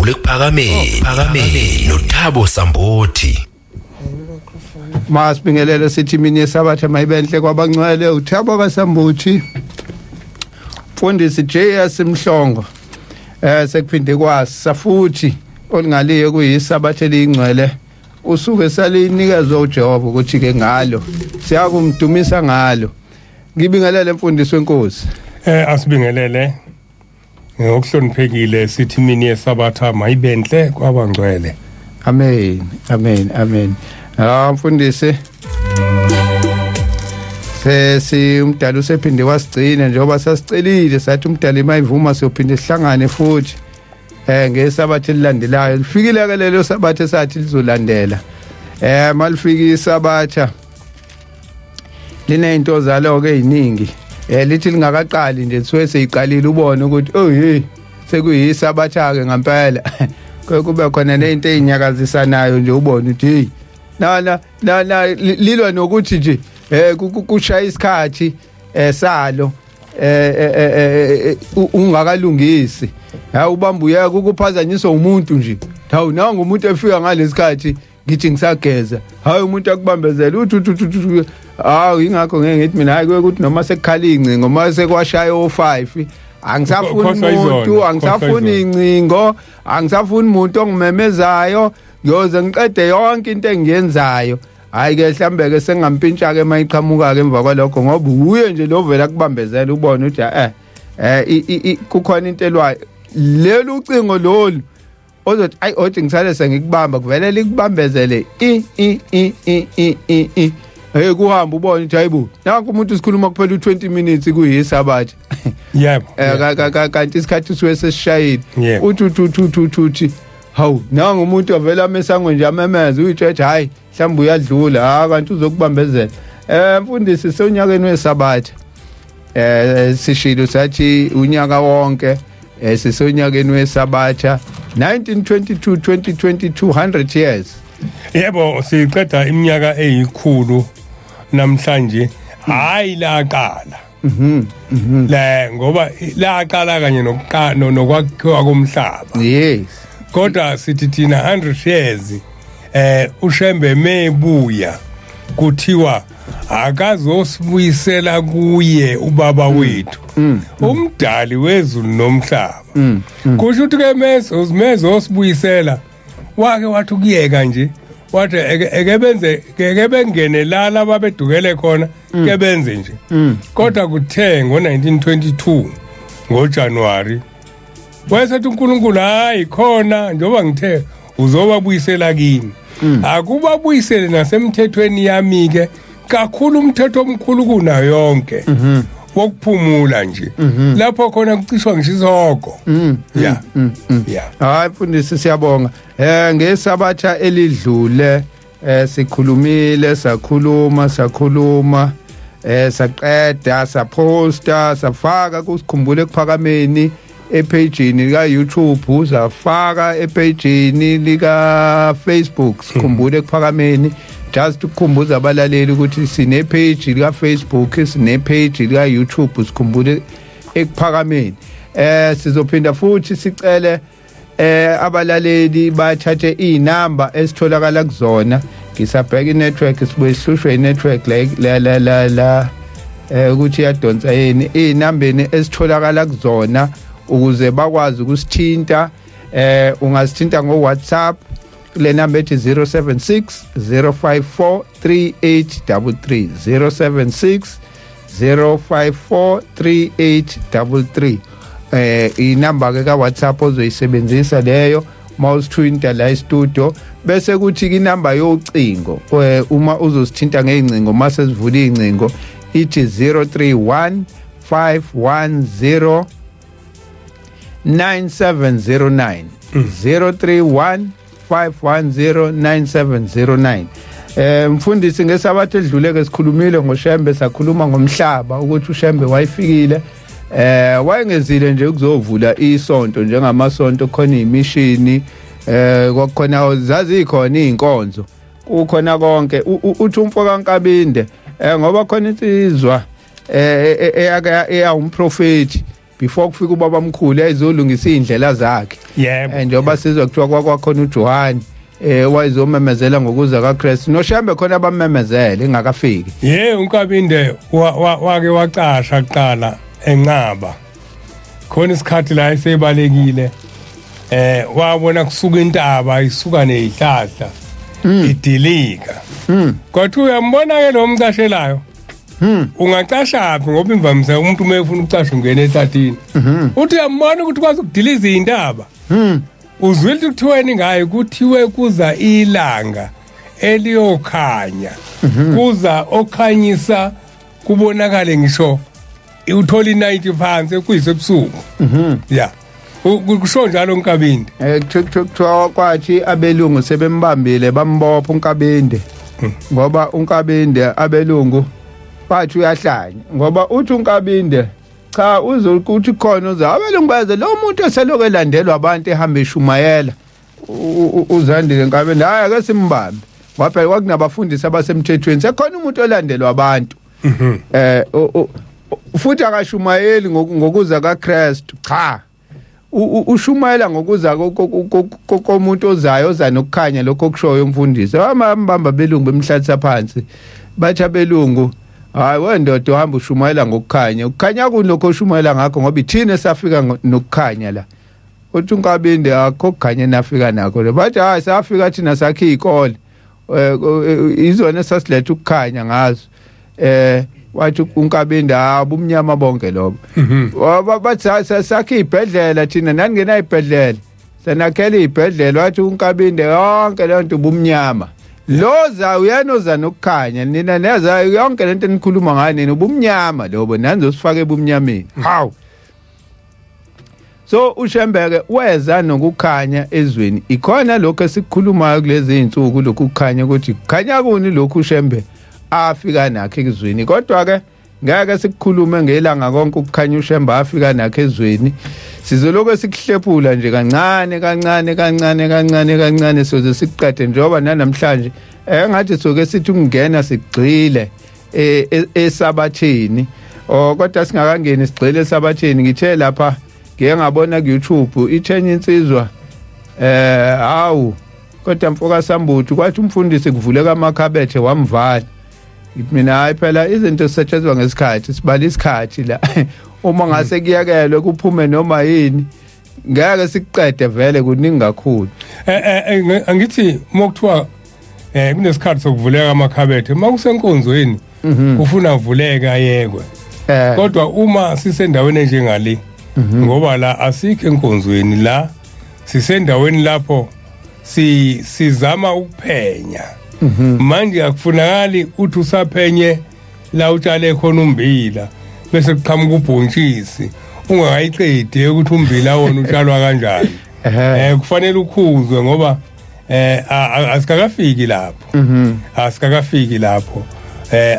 Sikhumbule Kuphakameni, Phakameni noThabo Sambothi. Masibingelele sithi imini yesabatha mayibenhle kwabangcwele. uThabo kaSambuthi, Mfundisi JS Mhlongo. Sekuphinde kwasa futhi olingaliye kuyisabatha elingcwele, usuke salinikezwe uJehova ukuthi ke ngalo siyakumdumisa ngalo. Ngibingelele, mfundisi wenkosi. Asibingelele ngokuhloniphekile, sithi imini yesabatha mayibenhle kwabangcwele. Amen, amen, amen. Ah, mfundisi, sesi umdala usephinde wasigcina njengoba sasicelile, sathi umdala mayivuma siyophinde sihlangane futhi ngesabatha elilandelayo. Lifikile ke lelo sabatha sathi lizolandela. Malifika isabatha linezinto zalo ke eziningi. Lithi lingakaqali nje lisuke seyiqalile, ubone ukuthi oh hey, sekuyisabatha ke ngempela. Kube khona nezinto ezinyakazisanayo nje, ubone ukuthi hey, na na na na lilwa nokuthi nje kushaya isikhathi salo ungakalungisi. Hayi, ubamba uyeka ukuphazanyiswa umuntu nje. Hawu, nangu umuntu efika ngalesikhathi ngithi ngisageza, hayi, umuntu akubambezela uthi uthi uthi uthi. Hawu, ingakho ngeke ngithi mina hayi, kuthi noma sekukhala ingcingo, uma sekwashaya o5, angisafuni Khohlwa izona, umuntu, khohlwa angisafuni izona. ingcingo, angisafuni umuntu ongimemezayo, ngiyoze ngiqede yonke into engiyenzayo. Hayi ke, mhlambe ke sengampintsha ke mayiqhamuka ke emva kwalokho, ngoba uye nje lo vela kubambezela, ubone ukuthi kukhona into elwayo lelu ucingo lolu ozothi ayi, othi ngisale sengikubamba, kuvele likubambezele i i i i i i i hey, kuhamba ubone ukuthi hayibo, nanku umuntu sikhuluma kuphela u20 minutes kuyisabatha. Kanti isikhathi suke sesishayile. Uthi uthi uthi uthi uthi uthi hawu, nangu umuntu avela amesango nje, amemeze, uyitshethi hayi, mhlawumbe uyadlula, ha, kanti uzokubambezela. Mfundisi, sonyakeni wesabatha, sishilo sathi unyaka wonke sisonyakeni wesabatha, 1922 2022, 100 years. Yebo, siqeda iminyaka eyikhulu namhlanje, hayi laqala le, ngoba laqala kanye nokuqala nokwakhiwa komhlaba. Kodwa sithi thina 100 years, uShembe mebuya kuthiwa akazosibuyisela kuye ubaba wethu, umdali wezulu nomhlaba. Kusho ukuthi ke meso mezo osibuyisela wake wathi ukuyeka nje, wathi eke benze ke bengene la lababedukele khona, ke benze nje. Kodwa kuthe ngo1922 ngoJanuary wayesethi uNkulunkulu, hayi khona, njengoba ngithe uzobabuyisela kimi, akubabuyisele nasemthethweni yami ke, kakhulu umthetho omkhulu kunayo yonke wokuphumula nje, lapho khona kucishwa ngisho isihogo ya. Hayi mfundisi, siyabonga. Ngesabatha elidlule sikhulumile, sakhuluma, sakhuluma, saqeda, saposta, safaka kusikhumbule Ekuphakameni epage lika YouTube, safaka epage lika Facebook Sikhumbule Ekuphakameni. Just ukukhumbuza abalaleli ukuthi sine page lika Facebook, sine page lika YouTube Sikhumbule Ekuphakameni. Sizophinda futhi sicele abalaleli bathathe inamba esitholakala kuzona. Ngisabheka inetwork, sibuye sihlushwe inetwork la la la la ukuthi iyadonsa yini. Inambeni esitholakala kuzona ukuze bakwazi ukusithinta, ungasithinta ngo WhatsApp kule number ethi 076 054 3833, 076 054 3833. Inamba ke ka WhatsApp ozoyisebenzisa leyo mawusithinta la e-studio. Bese kuthi inamba yocingo, uma uzosithinta ngeyingcingo mase sivula ingcingo, ithi 031 510 9709, 031 510 9709. Mfundisi, ngesabatha edlule ke sikhulumile ngoShembe, sakhuluma ngomhlaba, ukuthi uShembe wayefikile, wayengezile nje ukuzovula isonto njengamasonto, khona imishini, kwakukhona, zazikhona izinkonzo, kukhona konke. Uthi umfo kaNkabinde, ngoba khona insizwa eyake eyawumprofeti. Before kufika ubaba mkhulu yayizolungisa izindlela zakhe. Yebo. Njengoba sizwa kuthiwa kwakwakhona uJohane wayezomemezela ngokuza kaKristu, noShembe khona abamemezele ingakafiki. Ye, uNkabinde wake wacasha kuqala enqaba khona isikhathi la esebalekile, wabona kusuka intaba isuka nezihlahla idilika. Kodwa uyambona ke lo mcashelayo, ungacashaphi? Ngoba imvamisa umuntu uma efuna ukucasha ungena ehlathini. Uthi uyambona ukuthi kwazi ukudiliza intaba. Uzwile ukuthi kuthiweni ngayo? Kuthiwe kuza ilanga eliyokhanya, kuza okhanyisa kubonakale ngisho uthola i-90 phansi kuyisebusuku. Ya, kusho njalo uNkabinde. Kuthiwa kwathi abelungu sebembambile, bambopha uNkabinde, ngoba uNkabinde abelungu bathi uyahlanya, ngoba uthi uNkabinde cha, uzokuthi khona uza abelungu baze lo muntu eseloko elandelwa abantu ehamba eshumayela uZandile Nkabinde, hayi, ake simbambe, ngoba phela kwakunabafundisi abasemthethweni, sekhona umuntu olandelwa abantu futhi akashumayeli ngokuza kaKristu, cha, ushumayela ngokuza komuntu ozayo, oza nokukhanya, lokho okushoyo umfundisi. Bambamba belungu, bemhlalisa phansi, bathi abelungu, "Hayi wendoda, uhamba ushumayela ngokukhanya, ukukhanya kuni lokho oshumayela ngakho? Ngoba ithina esafika nokukhanya la." Uthi uNkabinde, "Akho kukhanya nafika nakho le." Bathi, "Hayi, safika thina sakhe izikole, izona esasiletha ukukhanya ngazo." Wathi uNkabinde, "Hayi, ubumnyama bonke lobo." Bathi, "Sakhe ibhedlela thina, nani ibhedlela, sanakhela ibhedlela." Wathi uNkabinde, "Yonke le nto ubumnyama, loza uyena oza nokukhanya, nina neza yonke lento enikhuluma ngayo nina ubumnyama lobo, nani zosifaka ebumnyameni." Hawu, so uShembeke weza nokukhanya ezweni. Ikhona lokho esikukhulumayo kulezi insuku, lokhu kukhanya, ukuthi kukhanya kuni lokhu uShembe afika nakho ezweni. Kodwa ke ngeke sikukhulume ngelanga konke ukukhanya uShembe afika nakho ezweni, sizoloko sikuhlephula nje kancane kancane kancane kancane kancane soze sikuqede, njengoba nanamhlanje engathi soke sithi ukungena sigxile esabatheni. Oh, kodwa singakangeni sigxile esabatheni, ngithe lapha ngike ngabona ku YouTube ithenye insizwa, hawu, kodwa mfoka Sambuthi, kwathi umfundisi kuvuleka amakhabethe wamvala. Ngithi mina, hayi phela, izinto zisetshenziswa ngesikhathi, sibala isikhathi la. Uma ngase kuyekelwe kuphume noma yini, ngeke sikuqede vele, kuningi kakhulu. Angithi uma kuthiwa kunesikhathi sokuvuleka amakhabethe, uma kusenkonzweni kufuna avuleke ayekwe. Kodwa uma sisendaweni enjengale, ngoba la asikho enkonzweni, la sisendaweni lapho sizama ukuphenya manje, akufunakali uthi usaphenye la utshale khona umbila bese kuqhamuka ubhontshisi ungakayiqedi ukuthi umbila wona utshalwa kanjani. Kufanele ukhuzwe ngoba asikakafiki lapho, asikakafiki lapho.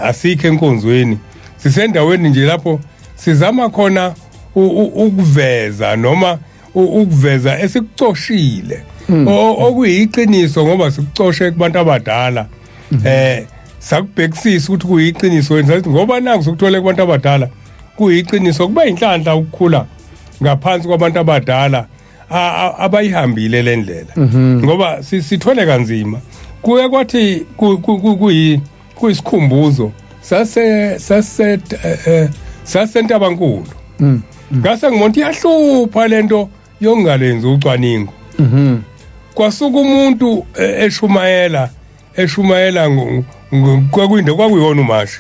Asikho enkonzweni, sisendaweni nje lapho sizama khona ukuveza noma ukuveza esikucoshile okuyiqiniso, ngoba sikucoshe kubantu abadala, sakubhekisisa ukuthi kuyiqiniso yini. Sathi ngoba naku sikuthole kubantu abadala kuyiqiniso, kuba inhlanhla ukukhula ngaphansi kwabantu abadala abayihambile le ndlela, ngoba sithwele kanzima. Kuye kwathi kuyisikhumbuzo sasentabankulu, ngase ngibona iyahlupha lento yokungalenzi ucwaningo. Kwasuka umuntu eshumayela kwakuyinto kwakuyona umashi.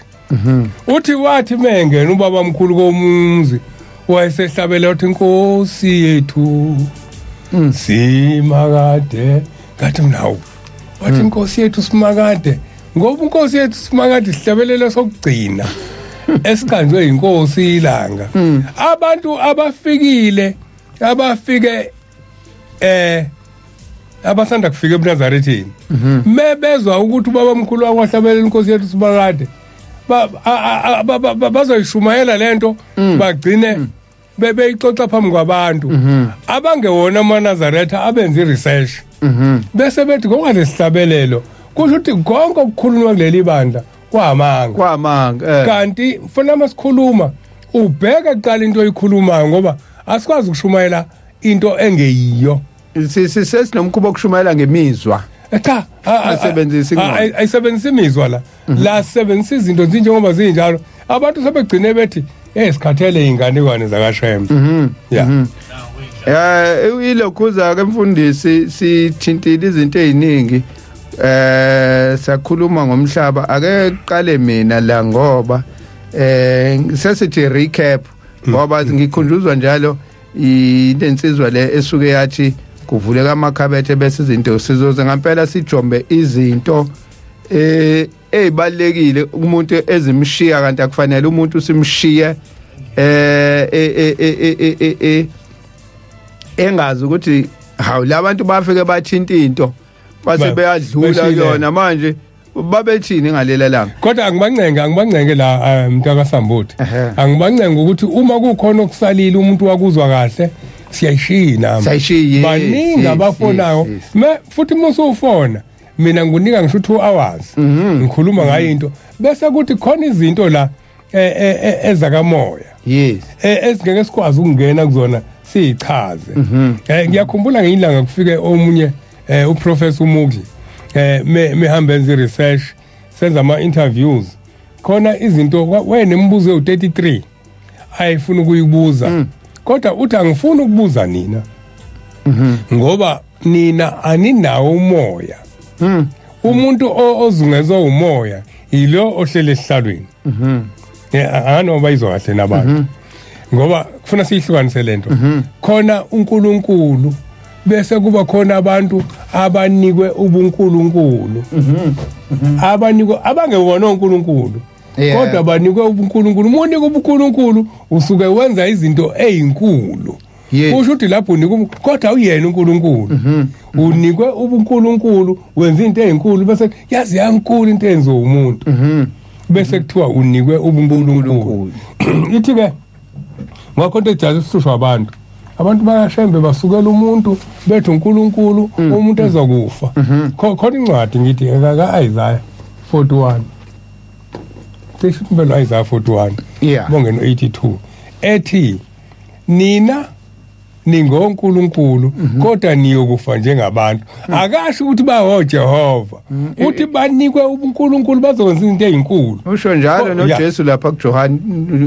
Uthi wathi mengena ubaba mkhulu komuzi, wayesehlabela uthi, "Inkosi yethu simakade." Ngathi mina, hawu, wathi, "Inkosi yethu simakade," ngoba inkosi yethu simakade sihlabelelo sokugcina esiqanjwe inkosi ilanga. Abantu abafikile, abafike abasanda kufika ebuNazarethini, mebezwa ukuthi ubaba mkhulu wakwahlabelela inkosi yethu simakade, bazoyishumayela lento, bagcine bebeyixoxa phambi kwabantu abangewona amaNazaretha abenza i-research, bese bethi ngoba lesihlabelelo kusho ukuthi konke okukhulunywa kuleli bandla kwamanga. Kwamanga. Kanti mfuna masikhuluma Ubheke kuqala into oyikhulumayo, ngoba asikwazi ukushumayela into engeyiyo. Sesinomkhuba wokushumayela ngemizwa. Cha, Asebenzisa ingqondo. Ayisebenzisa imizwa la. La sisebenzisa izinto njengoba zinjalo. Abantu sebegcine bethi, "Hey, sikhathele inganekwane zakaShembe." Yeah. Ilokhuza ke mfundisi, sithintile izinto eziningi. Sakhuluma ngomhlaba, ake qale mina la ngoba sesithi recap, ngoba ngikhunjuzwa njalo inensizwa le esuke yathi kuvuleka amakhabethe bese izinto sizoze ngempela sijombe izinto ezibalekile umuntu ezimshiya, kanti akufanele umuntu simshiye engazi ukuthi hawu, labantu bafike bathinta into base beyadlula kuyona, manje babethini ngalela langa. Kodwa angibancenge la, mntaka Sambuthi. Angibancenge ukuthi uma kukhona okusalile umuntu wakuzwa kahle, siyayishiya nami. Siyayishiya, yes, Baningi abafonayo. Me futhi uma usufona mina ngikunika ngisho 2 hours ngikhuluma ngayo into, bese kuthi khona izinto la ezakamoya ezingeke sikwazi ukungena kuzona siyichaze. Ngiyakhumbula ngelinye ilanga kufike omunye, uProfessor Umuki, mehamba enza research, senza ama interviews, khona izinto wayenemibuzo ewu33 ayifuna ukuyibuza, kodwa uthi, "Angifuni ukubuza nina ngoba nina aninawo umoya. Umuntu ozungezwe umoya yilo ohlele esihlalweni." Anoba izwa kahle nabantu, ngoba kufuna siyihlukanise lento. Khona uNkulunkulu, bese kuba khona abantu abanikwe ubuNkulunkulu, abanikwe, abangebona uNkulunkulu, kodwa banikwe ubuNkulunkulu. Uma unikwe ubuNkulunkulu usuke wenza izinto ezinkulu. Kusho ukuthi lapho unikwe kodwa uyena uNkulunkulu, unikwe ubuNkulunkulu, wenza into ezinkulu, bese yazi yankulu into eyenziwa umuntu, bese kuthiwa unikwe ubuNkulunkulu. Ithi ke ngakho into ejazi sihlushwa abantu bakaShembe, basukela umuntu bethi uNkulunkulu, umuntu ezokufa. Khona incwadi ngithi ka Isaiah 41, cishe impela Isaiah 41, bongeno 82, ethi nina ningonkulunkulu kodwa niyokufa njengabantu. Akasho ukuthi bawo Jehova, uthi banikwe ubuNkulunkulu, bazokwenza izinto ezinkulu. Usho njalo. Oh, noJesu lapha kuJohn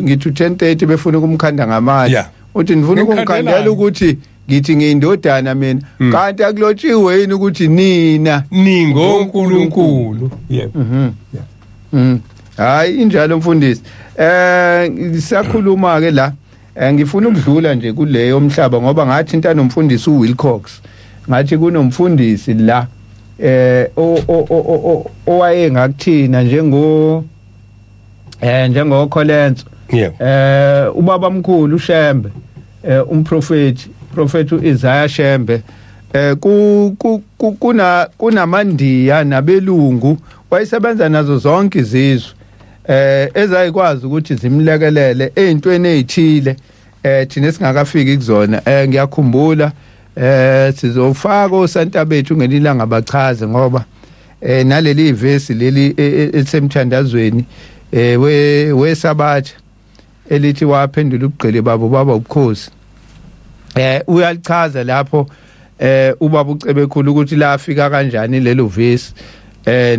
ngithi 10:30, befuna ukumkhanda ngamatshe, uthi nifuna Ngikhandelani? ukungikhandela ukuthi ngithi ngiyindodana mina, kanti akulotshiwe yini ukuthi nina ningonkulunkulu? Yebo. Hayi, injalo mfundisi. Siyakhuluma ke la. Ngifuna ukudlula nje kuleyo mhlaba ngoba ngathi into nomfundisi uWilcox. Ngathi kunomfundisi la owaye ngakuthina njengo Colenso. Ubaba mkhulu uShembe, umprofeti, prophet uIsaiah Shembe, ku ku- ku- kuna kunamandiya nabelungu, wayesebenza nazo zonke izizwe ezayikwazi ukuthi zimlekelele ezintweni ezithile thina singakafiki kuzona. Ngiyakhumbula, sizofaka osanta bethu ngelilanga bachaze, ngoba naleli ivesi leli elisemthandazweni we wesabatha elithi waphendula ubugqili babo baba ubukhosi, uyalichaza lapho ubaba uCebekhulu ukuthi lafika kanjani lelo vesi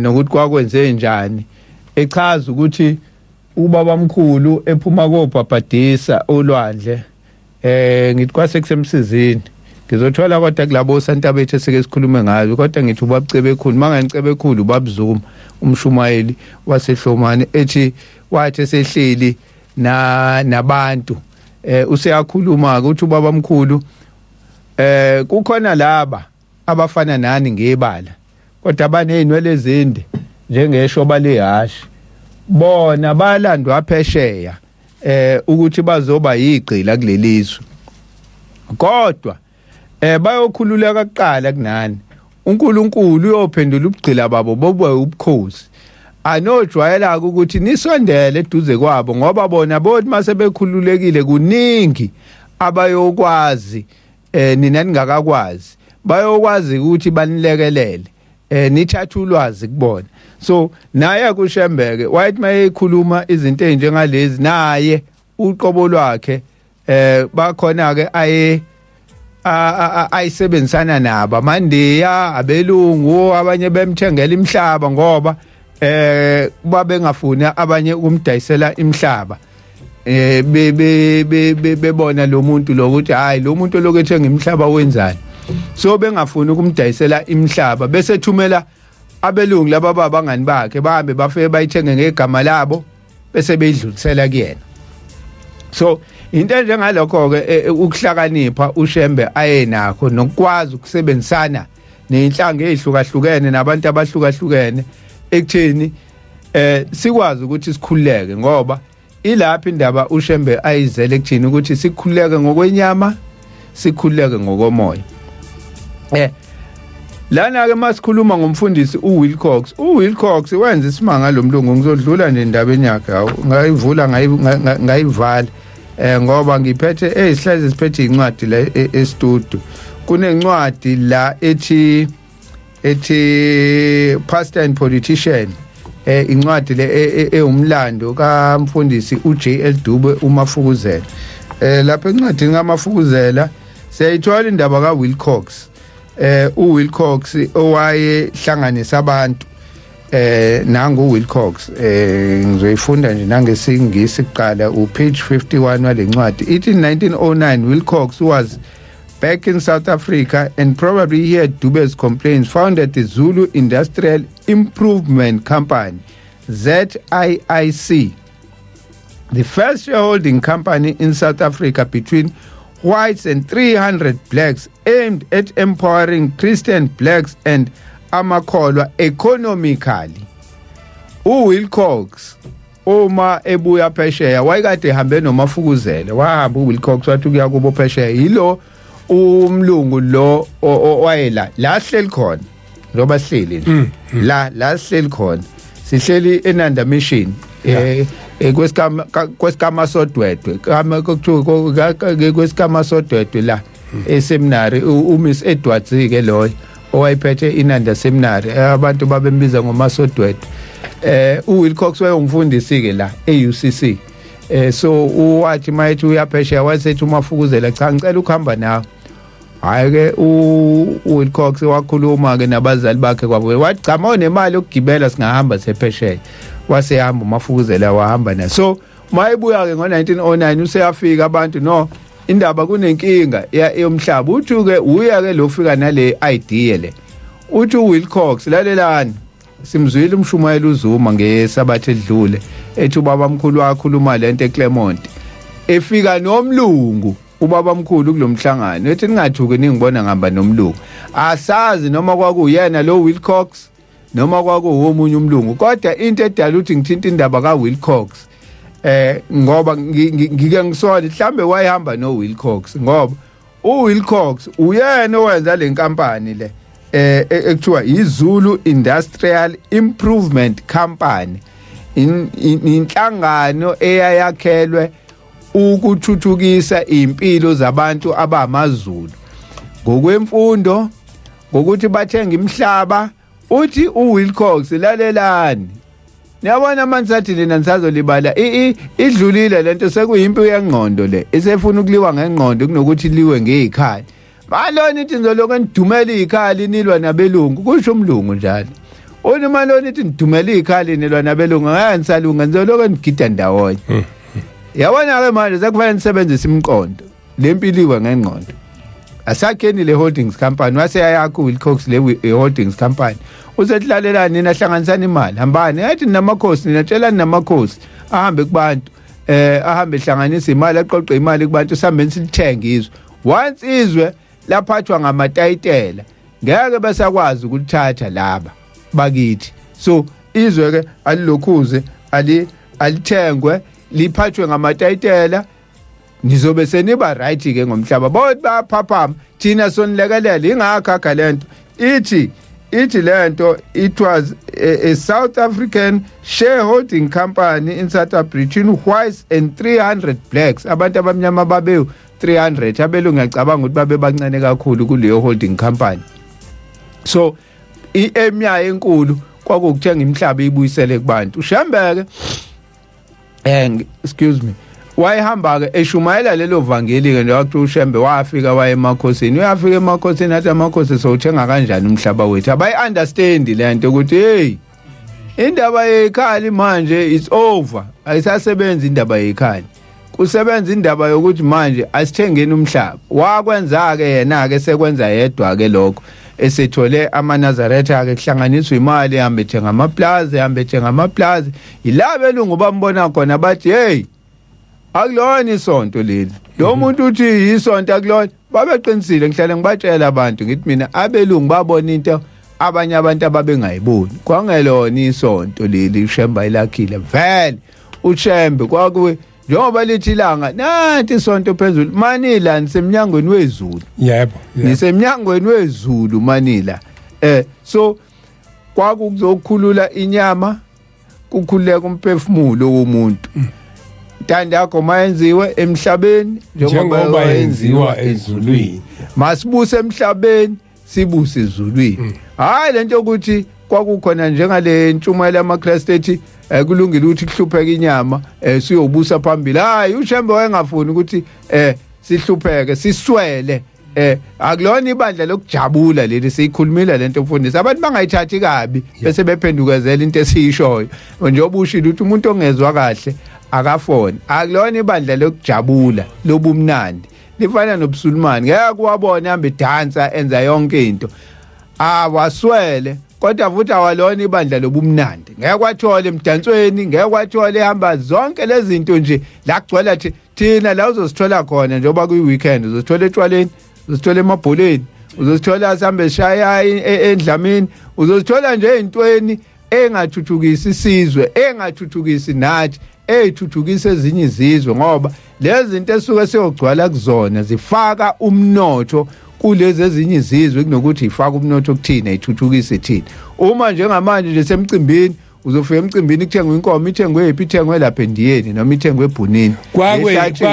nokuthi kwakwenze njani, echaza ukuthi ubaba mkhulu ephuma kobhabhadisa olwandle, ngithi kwase kusemsizini, ngizothola kodwa kulabo santa bethu esike sikhulume ngayo, kodwa ngithi ubaba Cebekhulu, manganicebe khulu ubaba Zuma umshumayeli wasehlomane, ethi wathi esehleli na nabantu useyakhuluma ukuthi ubaba mkhulu, kukhona laba abafana nani ngebala kodwa baneyinwele ezinde njengeshoba lehashi, bona balandwa phesheya ukuthi bazoba yigqila kulelizwe, kodwa bayokhululeka kuqala kunani. uNkulunkulu uyophendula ubugqila babo bobe ubukhosi. Anojwayela ukuthi nisondele eduze kwabo, ngoba bona bothi mase bekhululekile kuningi abayokwazi nina ningakakwazi, bayokwazi ukuthi banilekelele, nithathe ulwazi kubona. So naye kuShembeke wayethi mayekhuluma izinto ezinjengalezi naye. uqobo lwakhe bakhona ke aye ayisebenzisana nabo amandiya, abelungu, abanye bemthengela imihlaba ngoba babengafuni abanye ukumdayisela imihlaba, be be bebona lo muntu lokuthi hayi, lo muntu lokethenga imihlaba wenzani. So bengafuni ukumdayisela imihlaba, bese thumela abelungu laba babangani bakhe, bahambe bafike bayithenge ngegama labo bese beyidlulisela kuyena. So into enjengalokho ke, ukuhlakanipha uShembe ayenakho nokwazi ukusebenzisana nezinhlanga ezihlukahlukene nabantu abahlukahlukene ekutheni sikwazi ukuthi sikhululeke, ngoba ilapha indaba uShembe ayizele ekuthini ukuthi sikhululeke ngokwenyama, sikhululeke ngokomoya. Lana ke masikhuluma ngomfundisi uWilcox, uWilcox wenza isimanga lomlungu. Ngizodlula nje indabeni yakhe, hawu, ngayivula ngayivala ngoba ngiphethe ezihlezi siphethe incwadi le e-studio. Kunencwadi la ethi Pastor and Politician, incwadi le ewumlando kaMfundisi uJL Dube uMafukuzela. Lapha encwadini kaMafukuzela siyayithola indaba kaWilcox, uWilcox owayehlanganisa abantu. Nangu uWilcox, ngizoyifunda nje nangesingisi kuqala, upage 51 walencwadi. Ithi, in 1909 Wilcox was back in South Africa and probably heard Dube's complaints, founded the Zulu Industrial Improvement Company, ZIIC, the first shareholding company in South Africa between whites and 300 blacks, aimed at empowering Christian blacks and amakholwa economically. uWilcox uma ebuya phesheya wayekade ehambe noMafukuzela. Wahamba uWilcox wathi kuya kubo phesheya, yilo umlungu lo owayela la sihleli khona, njengoba sihleli nje la, la sihleli khona, sihleli eNanda Mission, kwesikama sodwedwe, kama kuthiwa kwesikama sodwedwe la eseminary. UMiss Edwards ke loyo owayephethe iNanda Seminary, abantu babembiza ngoMasodwedwe. uWilcox wayengumfundisi ke la eUCC. So uwathi mayethi uyaphesheya, wayesethi uMafukuzela, cha, ngicela ukuhamba nawe. Hayi ke, uWilcox wakhuluma ke nabazali bakhe kwabo, wathi cha, mawunemali yokugibela singahamba sephesheya. Wasehamba uMafukuzela, wahamba naye. So mayebuya ke ngo1909 useyafika abantu, no indaba kunenkinga yomhlaba. Uthi ke uya ke lo fika nale idea le, uthi uWilcox, lalelani, simzwile umshumayelo uZuma ngesabatha edlule ethi ubaba mkhulu wakhuluma lento eClermont, efika nomlungu ubaba mkhulu kulomhlangano, ethi ningathuki ningibona ngihamba nomlungu. Asazi noma kwakuyena lo Wilcox noma kwakuwomunye umlungu, kodwa into edala ukuthi ngithinta indaba kaWilcox, ngoba ngike ngisole mhlambe wayehamba noWilcox, ngoba uWilcox uyena owenza le nkampani le ekuthiwa iZulu Industrial Improvement Company, inhlangano eyayakhelwe ukuthuthukisa impilo zabantu abamaZulu ngokwemfundo, ngokuthi bathenga imihlaba. Uthi uWilcox, lalelani, niyabona manje, sathi nina nisazolibala, idlulile lento, sekuyimpi yengqondo le, isefuna ukuliwa ngengqondo kunokuthi liwe ngezikhali. Malona ithi nizolokhu nidumela izikhali nilwa nabelungu, kusho umlungu njalo. Uthi malona ithi nidumela izikhali nilwa nabelungu, ngeke nisalunga, nizolokhu nigida ndawonye. Yabona ke manje sekufanele nisebenzise imiqondo, lempiliwe ngengqondo. Asakheni le holdings company. Wase yayakho Wilcox le holdings company. Usethi, nina hlanganisani imali, hambani, yathi namakhosi, nina tshelani namakhosi ahambe kubantu, ahambe ehlanganisa imali, aqoqe imali kubantu, sihambeni silithenge izwe. Once izwe laphathwa ngamatayitela, ngeke besakwazi ukulithatha laba bakithi. So izwe ke alilokhuze ali alithengwe, liphathwe ngamatayitela, nizobe seniba right ke ngomhlaba. Bothi bayaphaphama, thina sonilekelela. Ingakho akha lento, ithi lento, it was a South African shareholding company in South Africa between whites and 300 blacks. Abantu abamnyama babe 300, abelungu ngiyacabanga ukuthi babe bancane kakhulu kuleyo holding company. So i-aim yayo enkulu kwakukuthenga imihlaba, ibuyisele kubantu. Ushembeke, excuse me, Wayehamba ke eshumayela lelo vangeli ke nje, wathi uShembe wafika waye emakhosini, uyafika emakhosini athi amakhosi sowuthenga kanjani umhlaba wethu? Abayi understand lento ukuthi hey, indaba yekhali manje it's over, ayisasebenzi indaba yekhali, kusebenza indaba yokuthi manje asithengeni umhlaba. Wakwenza ke yena ke sekwenza yedwa ke lokho, esethole amaNazaretha ke kuhlanganiswa imali, ehambe ethenga amaplaza, ehambe ethenga amaplaza. Yila belungu bambona khona bathi hey, akulona isonto leli, lo muntu uthi isonto akulona. Babeqinisile, ngihlale ngibatshela abantu ngithi mina abelungu babona into abanye abantu ababengayiboni, kwangelona isonto leli uShembe ilakhile vele. uShembe kwakuwe njengoba lithi ilanga nanti isonto phezulu manila nisemnyangweni wezulu. Yebo. Nisemnyangweni wezulu manila. So kwakuzokhulula inyama, kukhululeka umphefumulo womuntu. Intando yakho mayenziwe emhlabeni njengoba yenziwa ezulwini. Masibuse emhlabeni sibuse ezulwini. Hayi lento yokuthi kwakukhona njengale ntshumayelo yamaKristu ethi kulungile ukuthi kuhlupheke inyama, siyobusa phambili. Hayi, uShembe wayengafuni ukuthi sihlupheke siswele. Akulona ibandla lokujabula leli, siyikhulumile lento mfundisi, abantu bangayithathi kabi bese bephendukezela into esiyishoyo. Njengoba ushilo ukuthi umuntu ongezwa kahle akafone, akulona ibandla lokujabula lobumnandi, lifana nobusulumani, ngeke kuwabona hambe dansa enza yonke into awaswele, kodwa futhi awalona ibandla lobumnandi, ngeke kwathola emdansweni, ngeke kwathola ehamba zonke lezi zinto nje la kugcwela thina la uzosithola khona njengoba kuyi weekend, uzosithola etshwaleni, uzosithola emabholeni, uzosithola sihambe sishaya endlamini, uzosithola nje ezintweni engathuthukisi isizwe, engathuthukisi nathi, eyithuthukisa ezinye izizwe, ngoba lezi zinto esuke siyogcwala kuzona zifaka umnotho kulezi ezinye izizwe kunokuthi ifake umnotho kuthina, ithuthukise thina. Uma njengamanje nje semcimbini, uzofika emcimbini kuthengwe inkomo, ithengwe ephi? Ithengwe lapha endiyeni noma ithengwe ebhunini. Kwakwe yethu.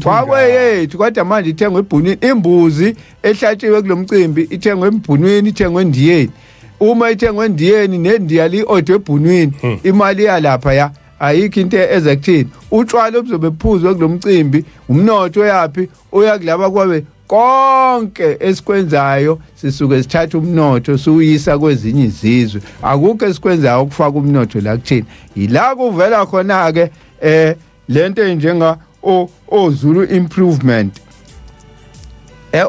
Kwakwe yethu, kodwa manje ithengwe ebhunini. Imbuzi ehlatshiwe kulomcimbi ithengwe embhunwini, ithengwe endiyeni. Uma ithengwe endiyeni nendiya li-odwe ebhunwini, imali yalapha ya ayikho into eze kuthini. Utshwala obuzobe buphuzwe kulomcimbi, umnotho oyapi? Uya kulaba kwabe. Konke esikwenzayo sisuke sithatha umnotho siwuyisa kwezinye izizwe, akukho esikwenzayo ukufaka umnotho la kuthina. Yila kuvela khona ke lento enjenga oZulu Improvement,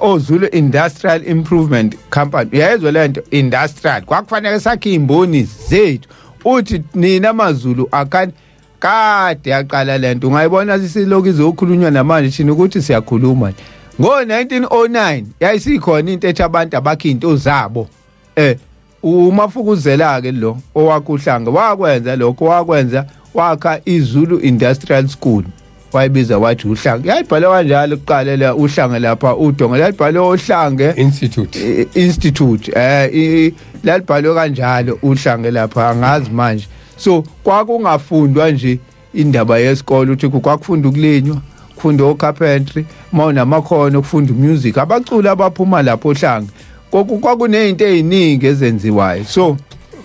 oZulu Industrial Improvement Company. Uyayezwa lento, industrial, kwakufanele sakhe imboni zethu. Uthi nina amaZulu akani kade yaqala lento, ungayibona sisilokhu izokhulunywa namanje thina ukuthi siyakhuluma nje. Ngo-1909 yayisikhona into ethi abantu abakhe into zabo. Umafukuzela ke lo owakhe uHlanga wakwenza lokho, wakwenza wakha iZulu Industrial School, wayibiza wathi uHlanga. Yayibhalwe kanjalo kuqala la uHlanga lapha udonga lalibhalwe oHlange Institute. Institute, lalibhalwe kanjalo uHlange lapha, angazi manje. So kwakungafundwa nje indaba yesikole ukuthi kwakufunda ukulinywa, kufunda o-carpentry, mawunamakhono kufunda music, abaculi abaphuma lapho oHlanga. Kwakunezinto eziningi ezenziwayo, so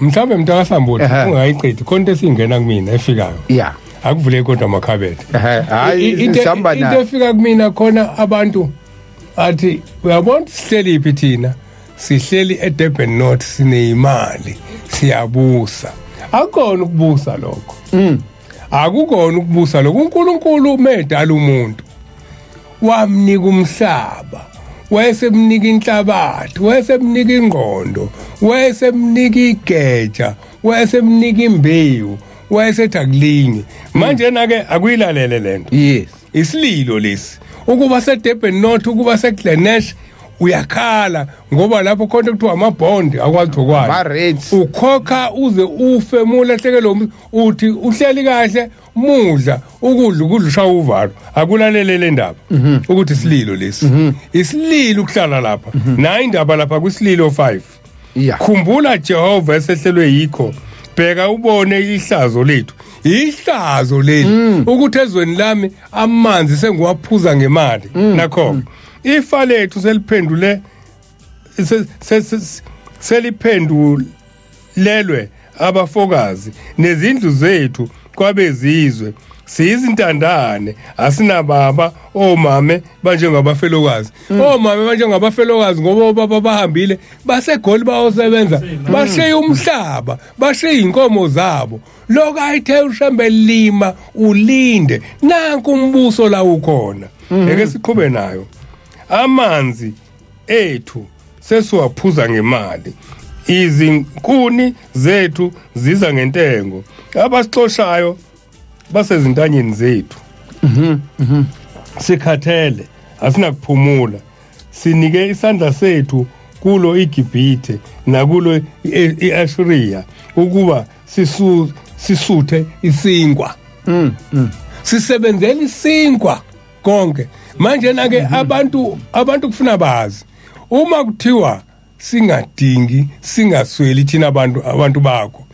Mhlawumbe mntakaSambuthi, ungayiqedi khona into esingena kumina efikayo. Akuvuleki kodwa amakhabethe. Hayi, sihamba into nayo. Efika kumina khona abantu athi uyabona sihleli phi thina, sihleli eDurban North, sineyimali, siyabusa. Akukona ukubusa lokho, akukona ukubusa lokho. uNkulunkulu medala umuntu wamnika umhlaba, wayesemnika inhlabathi, wayesemnika ingqondo, wayesemnika igeja, wayesemnika imbewu, wayesethi akulinye. Manje na ke akuyilalele lento. Isililo lesi ukuba seDurban North, ukuba seGlenesh, uyakhala ngoba lapho khona kuthiwa ama-bond akwazi ukwazi Ama-rates. Ukhokha uze ufe mulahleke lo muntu, uthi uhleli kahle mudla ukudla, ukudla ushaya uvalo. Akulalele le ndaba ukuthi isililo lesi, isililo ukuhlala lapha nayi indaba lapha kwisililo 5. Khumbula Jehova esehlelwe yikho, bheka ubone ihlazo lethu, ihlazo leli ukuthi ezweni lami amanzi sengiwaphuza ngemali. Nakho ifa lethu seliphendule seliphendulelwe abafokazi, nezindlu zethu kwabezizwe. Siyizintandane, asinababa, omame banjengabafelokazi. Omame banjengabafelokazi ngoba obaba bahambile baseGoli bayosebenza, bashiya umhlaba, bashiya inkomo zabo. Lokho ayithe uShembe lima ulinde, nanku umbuso la ukhona. Eke siqhube nayo. Amanzi ethu sesiwaphuza ngemali, izinkuni zethu ziza ngentengo, abasixoshayo basezintanyeni zethu. Sikhathele, asinakuphumula, sinike isandla sethu kulo iGibhithe nakulo iAshuriya ukuba sisuthe isinkwa. Sisebenzela isinkwa konke manje na ke abantu kufuna bazi uma kuthiwa singadingi singasweli thina abantu bakho.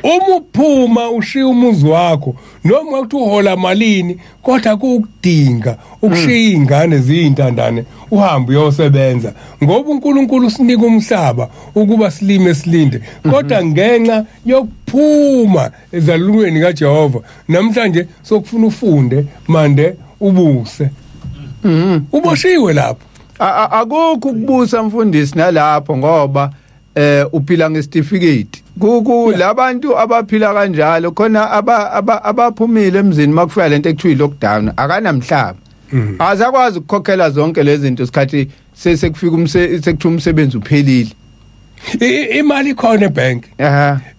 Uma uphuma ushiya umuzi wakho noma kuthi uhola malini, kodwa kukudinga ukushiya izingane ziyintandane uhambe uyosebenza, ngoba uNkulunkulu usinika umhlaba ukuba silime silinde. Kodwa ngenxa yokuphuma ezalulweni kaJehova namhlanje sokufuna ufunde mande ubuse, uboshiwe lapho. Akukho ukubusa mfundisi nalapho, ngoba uphila ngesitifiketi. Ku labantu abaphila kanjalo khona abaphumile emzini makufika lento ekuthiwa lockdown, akanamhlaba, azakwazi ukukhokhela zonke lezi zinto sikhathi sekufika sekuthiwa umsebenzi uphelile. Imali ikhona ebank.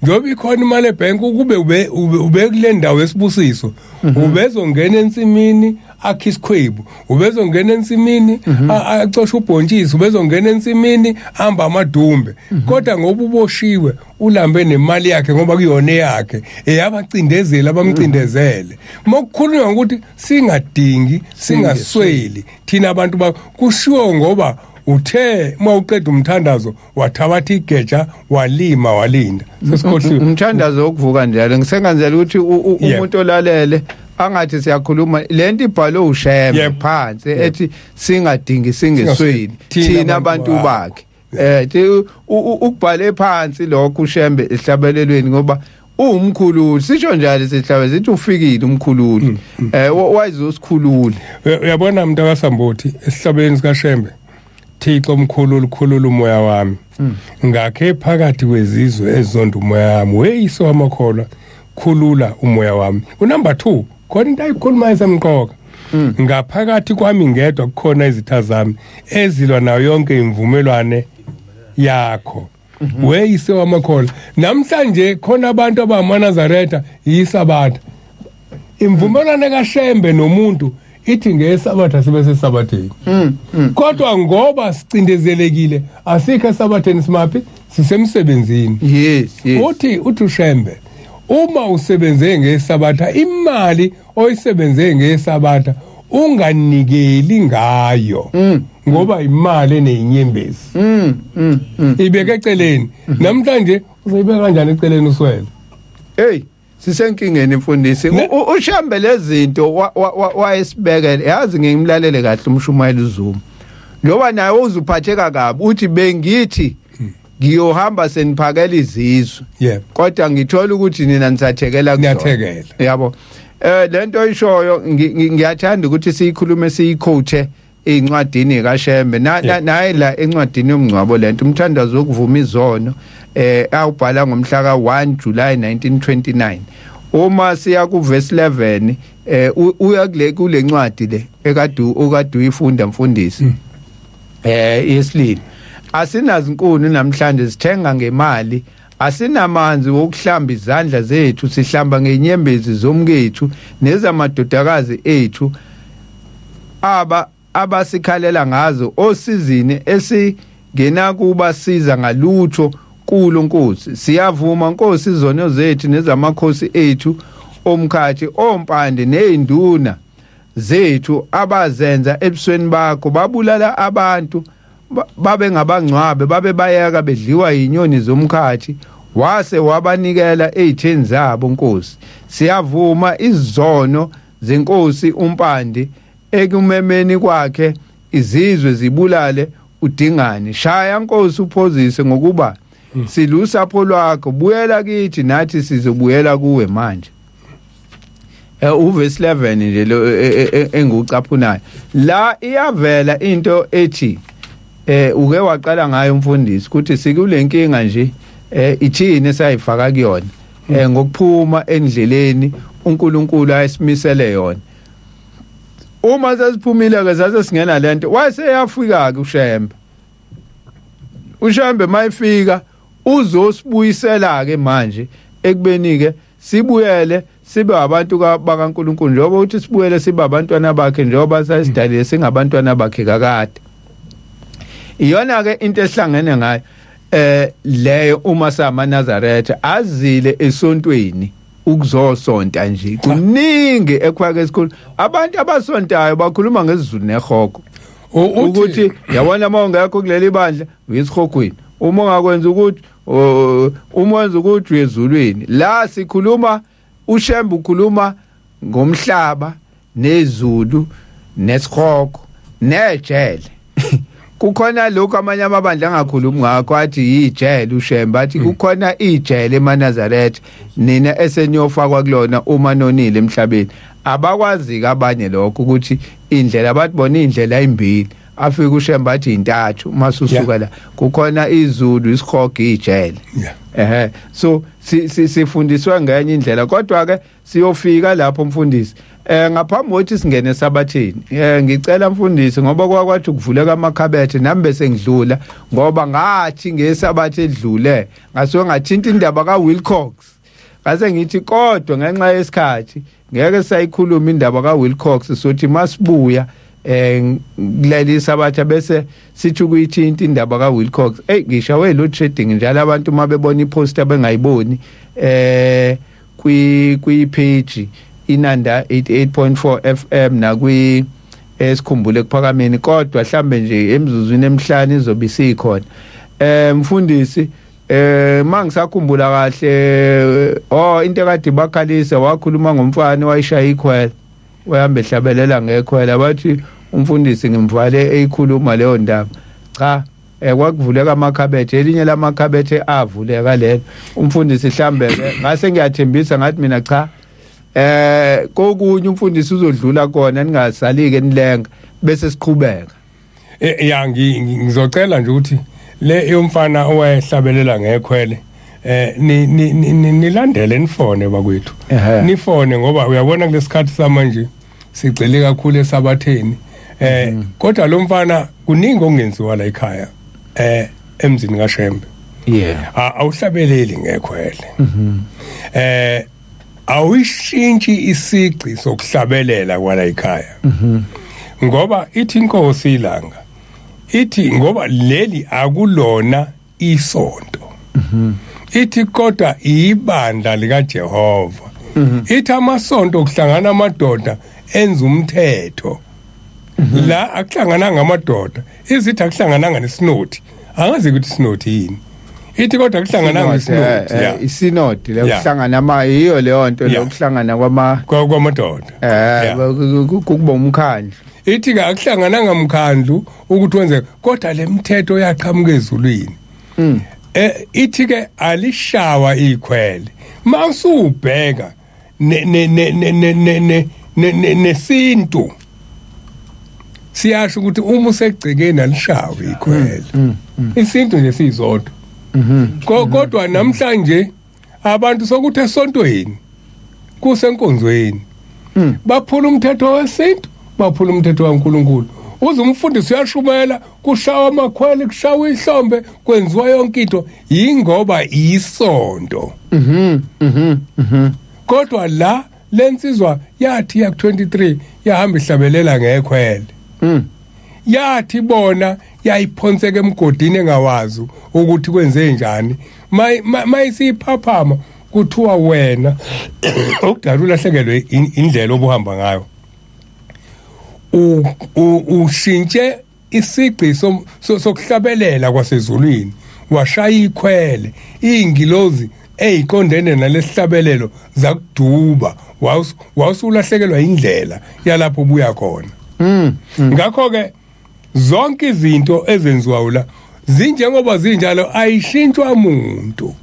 Njengoba ikhona imali ebank, ukube ube kule ndawo esibusiso, ubezongena ensimini akhe isikhwebu, ubezongena ensimini acoshe ubhontshisi, ubezongena ensimini amba amadumbe. Kodwa ngoba uboshiwe ulambe nemali yakhe, ngoba kuyona eyakhe eyabacindezeli abamcindezele. Mokukhulunywa ngokuthi singadingi singasweli thina abantu kushiwo ngoba uthe uma uqeda umthandazo wathabatha igeja walima walinda, sesikhohliwe. Umthandazo wokuvuka njalo ngisengenzela ukuthi umuntu olalele angathi siyakhuluma lento ibhalwe uShembe phansi ethi singadingi singesweli thina abantu bakhe. Ukubhale phansi lokho uShembe ehlabelelweni, ngoba uwumkhululi, sisho njalo sihlabe sithi ufikile umkhululi, wayezosikhulula. Uyabona mntu akaSambothi esihlabeleni sikaShembe, Thixo omkhulu likhulula umoya wami, ngakhe phakathi kwezizwe ezonda umoya wami, weyiso amakholwa khulula umoya wami. Unumber 2 khona into ayikhulumayo esemqoka, ngaphakathi kwami ngedwa kukhona izitha zami ezilwa nayo yonke imvumelwane yakho, weyise wamakholwa. Namhlanje khona abantu abamaNazaretha yisabatha, imvumelwane kaShembe nomuntu ithi ngesabatha sibe sesabatheni, kodwa ngoba sicindezelekile asikho esabatheni, simaphi, sisemsebenzini. Yes. Uthi uShembe uma usebenze ngesabatha, imali oyisebenze ngesabatha unganikeli ngayo, ngoba imali eneyinyembezi ibeke eceleni. Namhlanje uzoyibeka kanjani eceleni uswele? Hey, sisenkingeni mfundisi. uShembe lezinto wayesibekele, yazi ngimlalele kahle umshumayeli uZuma loba naye uzuphatheka kabi, uthi bengithi ngiyohamba seniphakela izizwe, kodwa ngithola ukuthi nina nisathekela kuzona. Niyathekela. Yabo, lento oyishoyo ngiyathanda ukuthi siyikhulume siyiquote encwadini kaShembe naye la encwadini yomngcwabo lento umthandazo wokuvuma izono awubhala ngomhla ka1 July 1929. Uma siya ku verse 11 uya kule ncwadi le ekade okade uyifunda mfundisi yesililo, asinazinkuni namhlanje sithenga ngemali, asinamanzi wokuhlamba izandla zethu, sihlamba ngenyembezi zomkethu nezamadodakazi ethu abasikhalela ngazo osizini esingenakuba siza ngalutho kulo Nkosi. Siyavuma Nkosi izono zethu nezamakhosi ethu omkhathi ompande nezinduna zethu abazenza ebusweni bakho, babulala abantu babe ngabangcwabe, babe bayeka bedliwa yinyoni zomkhathi, wase wabanikela ezitheni zabo Nkosi. Siyavuma izono zenkosi uMpande ekumemeni kwakhe izizwe zibulale uDingane. Shaya Nkosi uphozise, ngokuba silusapho lwakho, buyela kithi nathi sizobuyela kuwe manje. Uverse 11 nje lo engucaphunayo la, iyavela into ethi uke waqala ngayo umfundisi ukuthi sikulenkinga nje, ithini esayifaka kuyona ngokuphuma endleleni uNkulunkulu ayisimisele yona. Uma sesiphumile ke, sase singena lento, wayeseyafika ke uShembe. uShembe mayifika uzosibuyisela ke manje ekubeni ke sibuyele sibe abantu bakaNkulunkulu, njengoba uthi sibuyele sibe abantwana bakhe, njengoba sasidalile singabantwana bakhe kakade. Iyona ke into esihlangene ngayo leyo. Uma sama Nazaretha azile esontweni ukuzosonta nje, kuningi ekhwake esikhulu. Abantu abasontayo bakhuluma ngesiZulu nehogo, ukuthi yabona, uma ungekho kuleli bandla uyisihogweni, uma ungakwenza ukuthi, uma wenza ukuthi uyezulwini. La sikhuluma, uShembe ukhuluma ngomhlaba nezulu nesihogo nejele. Kukhona lokhu amanye amabandla angakhulumi ngakho, athi yijele. uShembe athi kukhona ijele emaNazaretha nina eseniyofakwa kulona uma nonile emhlabeni. Abakwazi abanye lokho ukuthi indlela, bathi bona indlela imbili, afike uShembe athi intathu. Uma susuka la kukhona izulu, isihogo, ijele. So sifundiswa ngenye indlela, kodwa ke siyofika lapho, mfundisi. Ngaphambi kokuthi singene sabathini, ngicela mfundisi, ngoba kwakwathi ukuvuleka amakhabethe nami bese ngidlula, ngoba ngathi ngesabathe edlule ngasuke ngathinta indaba kaWilcox, ngase ngithi kodwa ngenxa yesikhathi ngeke sayikhuluma indaba kaWilcox. Sothi masibuya kuleli sabatha bese sithi ukuyithinta indaba kaWilcox. Hey, ngishawe load shedding njalo, abantu mabebona iposter bengayiboni kwi page Inanda 88.4 FM nakwi esikhumbule kuphakameni, kodwa mhlambe nje emzuzwini emihlanu izobe isikhona. Mfundisi, mangisakhumbula kahle, oh, into ekade bakhalisa, wakhuluma ngomfana wayishaya ikhwela, wahamba ehlabelela ngekhwela, bathi umfundisi ngimvale eyikhuluma leyo ndaba. Cha, kwakuvuleka amakhabethe, elinye lamakhabethe avuleka lelo, umfundisi. Mhlambe ke ngase ngiyathembisa, ngathi mina cha, kokunye umfundisi uzodlula kona, ningasalike nilenga, bese siqhubeka. Ya, ngizocela nje ukuthi le yomfana owayehlabelela ngekhwele nilandele, nifone bakwethu. Nifone, ngoba uyabona kulesikhathi samanje sigcile kakhulu esabatheni, kodwa lo mfana kuningi okungenziwa la ekhaya emzini kaShembe. Awuhlabeleli ngekhwele, awuyishintshi isici sokuhlabelela kwala ekhaya, ngoba ithi inkosi ilanga ithi ngoba leli akulona isonto, ithi kodwa ibandla likaJehova. Ithi amasonto kuhlangana amadoda enza umthetho, la akuhlangananga amadoda. Izithi akuhlangananga nesinothi, angazi ukuthi isinothi yini, ithi kodwa akuhlangananga nesinothi. Isinodi lokuhlangana ama, yiyo leyo nto, lokuhlangana kwama kwamadoda. Kuba umkhandlu. Ithi ke akuhlangananga mkhandlu ukuthi wenze, kodwa lemithetho yaqhamuka ezulwini. Ithi ke alishawa ikhwele mawusubheka ne ne ne ne ne ne ne nesintu siyasho ukuthi uma usegcekeni alishawe ikhwele. Isintu nje siyizodwa. Kodwa namhlanje abantu sokuthi esontweni kusenkonzweni baphula umthetho wesintu, baphula umthetho kaNkuluNkulu. Uze umfundisi uyashumela, kushawa amakhwele, kushawa ihlombe, kwenziwa yonke into, yingoba isonto. mhm mhm mhm Kodwa la lensizwa yathi ya 23 yahamba ihlabelela ngekhwele. Yathi bona yayiphonseka emgodini engawazi ukuthi kwenze njani. Mayisiphaphama kuthiwa wena okudala ulahlekelwe indlela obuhamba ngayo, ushintshe isigqi sokuhlabelela kwasezulwini, washaya ikhwele, izingilozi eziqondene nalesihlabelelo zakuduba, wawusulahlekelwa indlela yalapho ubuya khona. Ngakho ke zonke izinto ezenziwayo la zinjengoba zinjalo, ayishintshwa umuntu.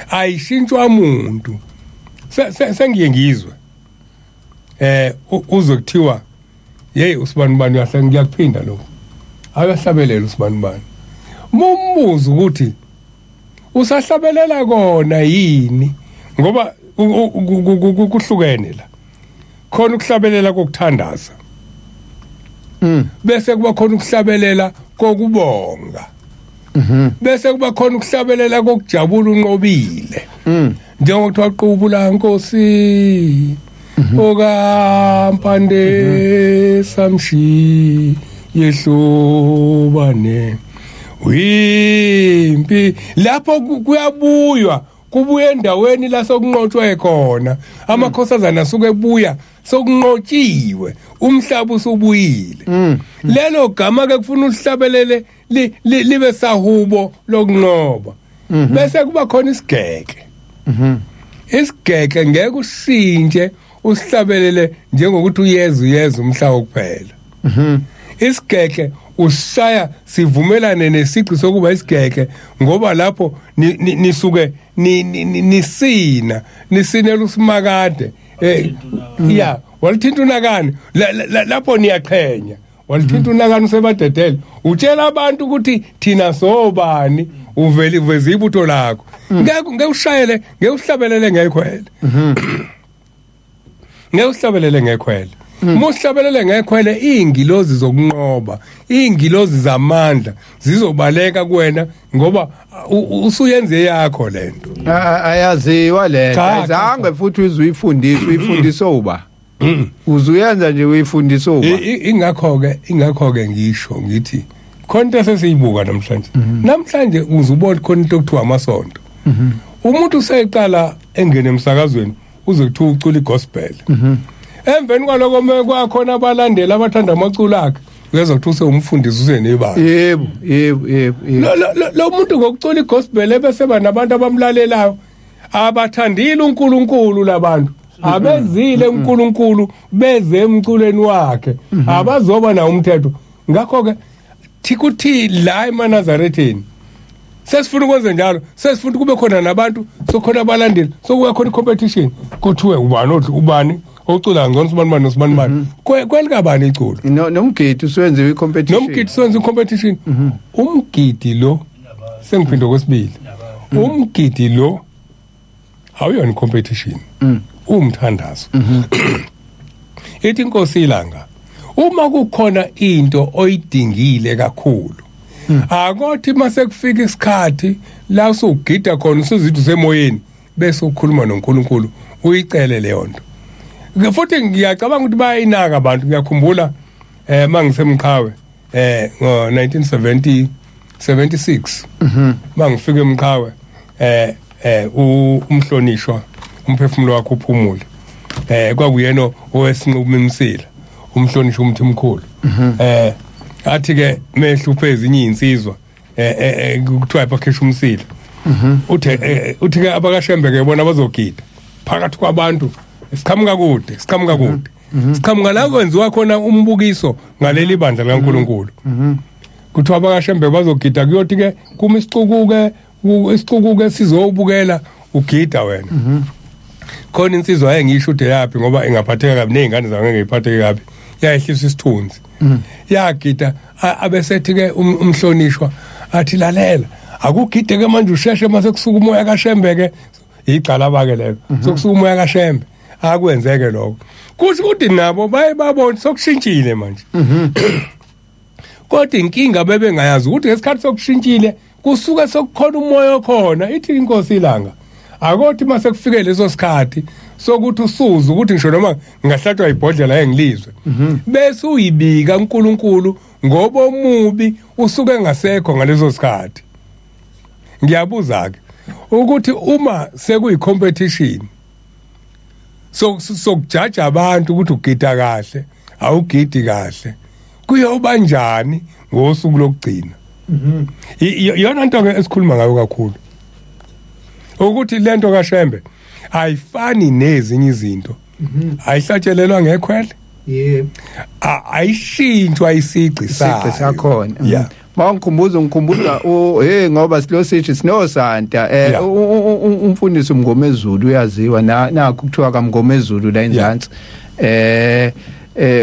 Ayishintshwa umuntu. Sengiye ngizwe. Uzwe kuthiwa hey usibani bani uyahlala, ngiyakuphinda lokho, akahlabelela usibani bani. Mumbuzo ukuthi usahlabelela kona yini, ngoba kuhlukene la. Khona ukuhlabelela kokuthandaza, bese kuba khona ukuhlabelela kokubonga, bese kuba khona ukuhlabelela kokujabula unqobile, njengokuthi waqubula Nkosi okampande samshi yehlobane wimpi. Lapho kuyabuywa, kubuye endaweni la sokunqotshwe khona, amakhosazana asuke ebuya sokunqotshiwe, umhlaba usubuyile. Lelo gama ke kufuna uhlabelele libe sahubo lokunqoba. Bese kuba khona isigeke. Isigeke ngeke ushintshe usihlabelele njengokuthi uyeza umhlaba kuphela. Isigeke usishaya sivumelane nesiqi sokuba isigeke, ngoba lapho nisuke nisina nisinela usimakade. Ya, walithinta unakani lapho niyaqhenya, walithinta unakani usebadedele, utshela abantu ukuthi thina sobani, uvele uveze ibutho lakho. Ngeke ushayele, ngeke uhlabelele ngekhwele, ngeke uhlabelele ngekhwele. Uma uhlabelele ngekhwele, izingilozi zokunqoba, izingilozi zamandla zizobaleka kuwena, ngoba usuyenze yakho lento. Ayaziwa lento, ayizange futhi uyifundise, uyifundise uba uzuyenza nje, uyifundise uba. Ingakho-ke ngisho ngithi khona into esesiyibuka namhlanje. Namhlanje uzubona khona into okuthiwa amasonto. Umuntu useqala engene emsakazweni, uze kuthiwa ucula igospel. Emveni kwaloko kwakhona abalandeli abathanda amaculo akhe, uyezwa kuthiwa usewumfundisi, usenebandla. Yebo, yebo, yebo. Lo muntu ngokucula igospel ebese ba nabantu abamlalelayo abathandile uNkulunkulu, labantu abezile uNkulunkulu beze emculweni wakhe, abazoba na umthetho. Ngakho ke thikuthi la eManazaretheni sesifuna ukwenza njalo, sesifuna kube khona nabantu, sokhona abalandeli, sokuba khona i-competition, kuthiwe ubani odla ubani ocula ngcono, sibani bani nosibani bani, kwelikabani iculo. Nomgidi usuwenziwe i-competition. Nomgidi usuwenziwe i-competition. Umgidi lo, sengiphinda okwesibili, umgidi lo awuyona i-competition, umthandazo. Ithi inkosi ilanga, uma kukhona into oyidingile kakhulu, akothi mase kufika isikhathi la usugida khona, usuzithi usemoyeni, bese ukhuluma noNkulunkulu, uyicele leyo nto. Futhi ngiyacabanga ukuthi bayayinaka abantu. Ngiyakhumbula mangisemqhawe ngo 1970 76, mangifika emqhawe, umhlonishwa, umphefumulo wakhe uphumule, kwakuyena owesinquma imsila, umhlonishwa umthi mkhulu, athi ke mehluphe ezinye izinsizwa, kuthiwa bakhishwa umsila, uthe uthi ke abakashembe ke bona bazogida phakathi kwabantu, siqhamuka kude, siqhamuka kude, siqhamuka la kwenziwa khona umbukiso ngaleli bandla likaNkuluNkulu. Kuthiwa abakashembe bazogida, kuyothi ke kuma isicuku ke, isicuku ke sizobukela ugida wena. Khona insizwa ayengisho ukuthi yapi, ngoba ingaphatheka kabi nezingane zayo, ngeke iphatheke kabi, yayehlisa isithunzi, yagida. Abesethi ke umhlonishwa athi, lalela, akugide ke manje usheshe, mase kusuka umoya kaShembe ke, igcalaba ke lelo, sokusuka umoya kaShembe, akwenzeke lokho. Kusho ukuthi nabo baye babona sokushintshile manje, kodwa inkinga bebengayazi ukuthi ngesikhathi sokushintshile kusuke sokukhona umoya okhona. Ithi inkosi ilanga, akothi mase kufike leso sikhathi sokuthi usuze ukuthi ngisho noma ngingahlatshwa ibhodlela engilizwe, bese uyibika uNkulunkulu, ngoba omubi usuke engasekho ngaleso sikhathi. Ngiyabuza ke ukuthi uma sekuyi competition so sokujaja abantu ukuthi ugida kahle, awugidi kahle, kuyoba njani ngosuku lokugcina? Iyona nto ke esikhuluma ngayo kakhulu, ukuthi lento kaShembe ayifani nezinye izinto, ayihlatshelelwa ngekhwele. Yebo. Ayishintshwa isigqi sayo, isigqi sakhona. Yeah. Mawungikhumbuza ngikhumbuza hey, ngoba silosithi sinosanta umfundisi uMngomezulu uyaziwa, nakho kuthiwa kaMngomezulu la enzansi,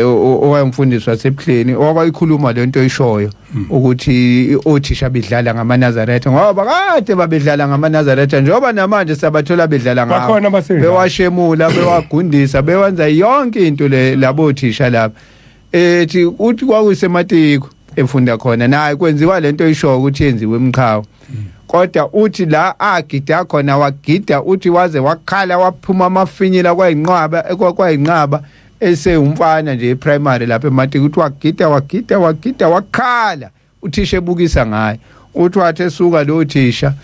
owayemfundisi wasebuhleni, owayikhuluma lento oyishoyo ukuthi othisha bedlala ngamaNazaretha, ngoba kade babedlala ngamaNazaretha, njengoba namanje sabathola bedlala ngawo. Bakhona abasedlala. Bewashemula, bewagundisa, bewenza yonke into le labo thisha lapha. Ethi uthi kwakusematiko efunda khona, naye kwenziwa lento oyishoyo ukuthi yenziwe emqhawe, kodwa uthi la agida khona wagida, uthi waze wakhala, waphuma amafinyila kwayinqwaba, kwayinqaba esewumfana nje eprimary lapha ematiko. Uthi wagida, wagida, wagida, wakhala, uthisha ebukisa ngaye. Uthi wathi esuka lo thisha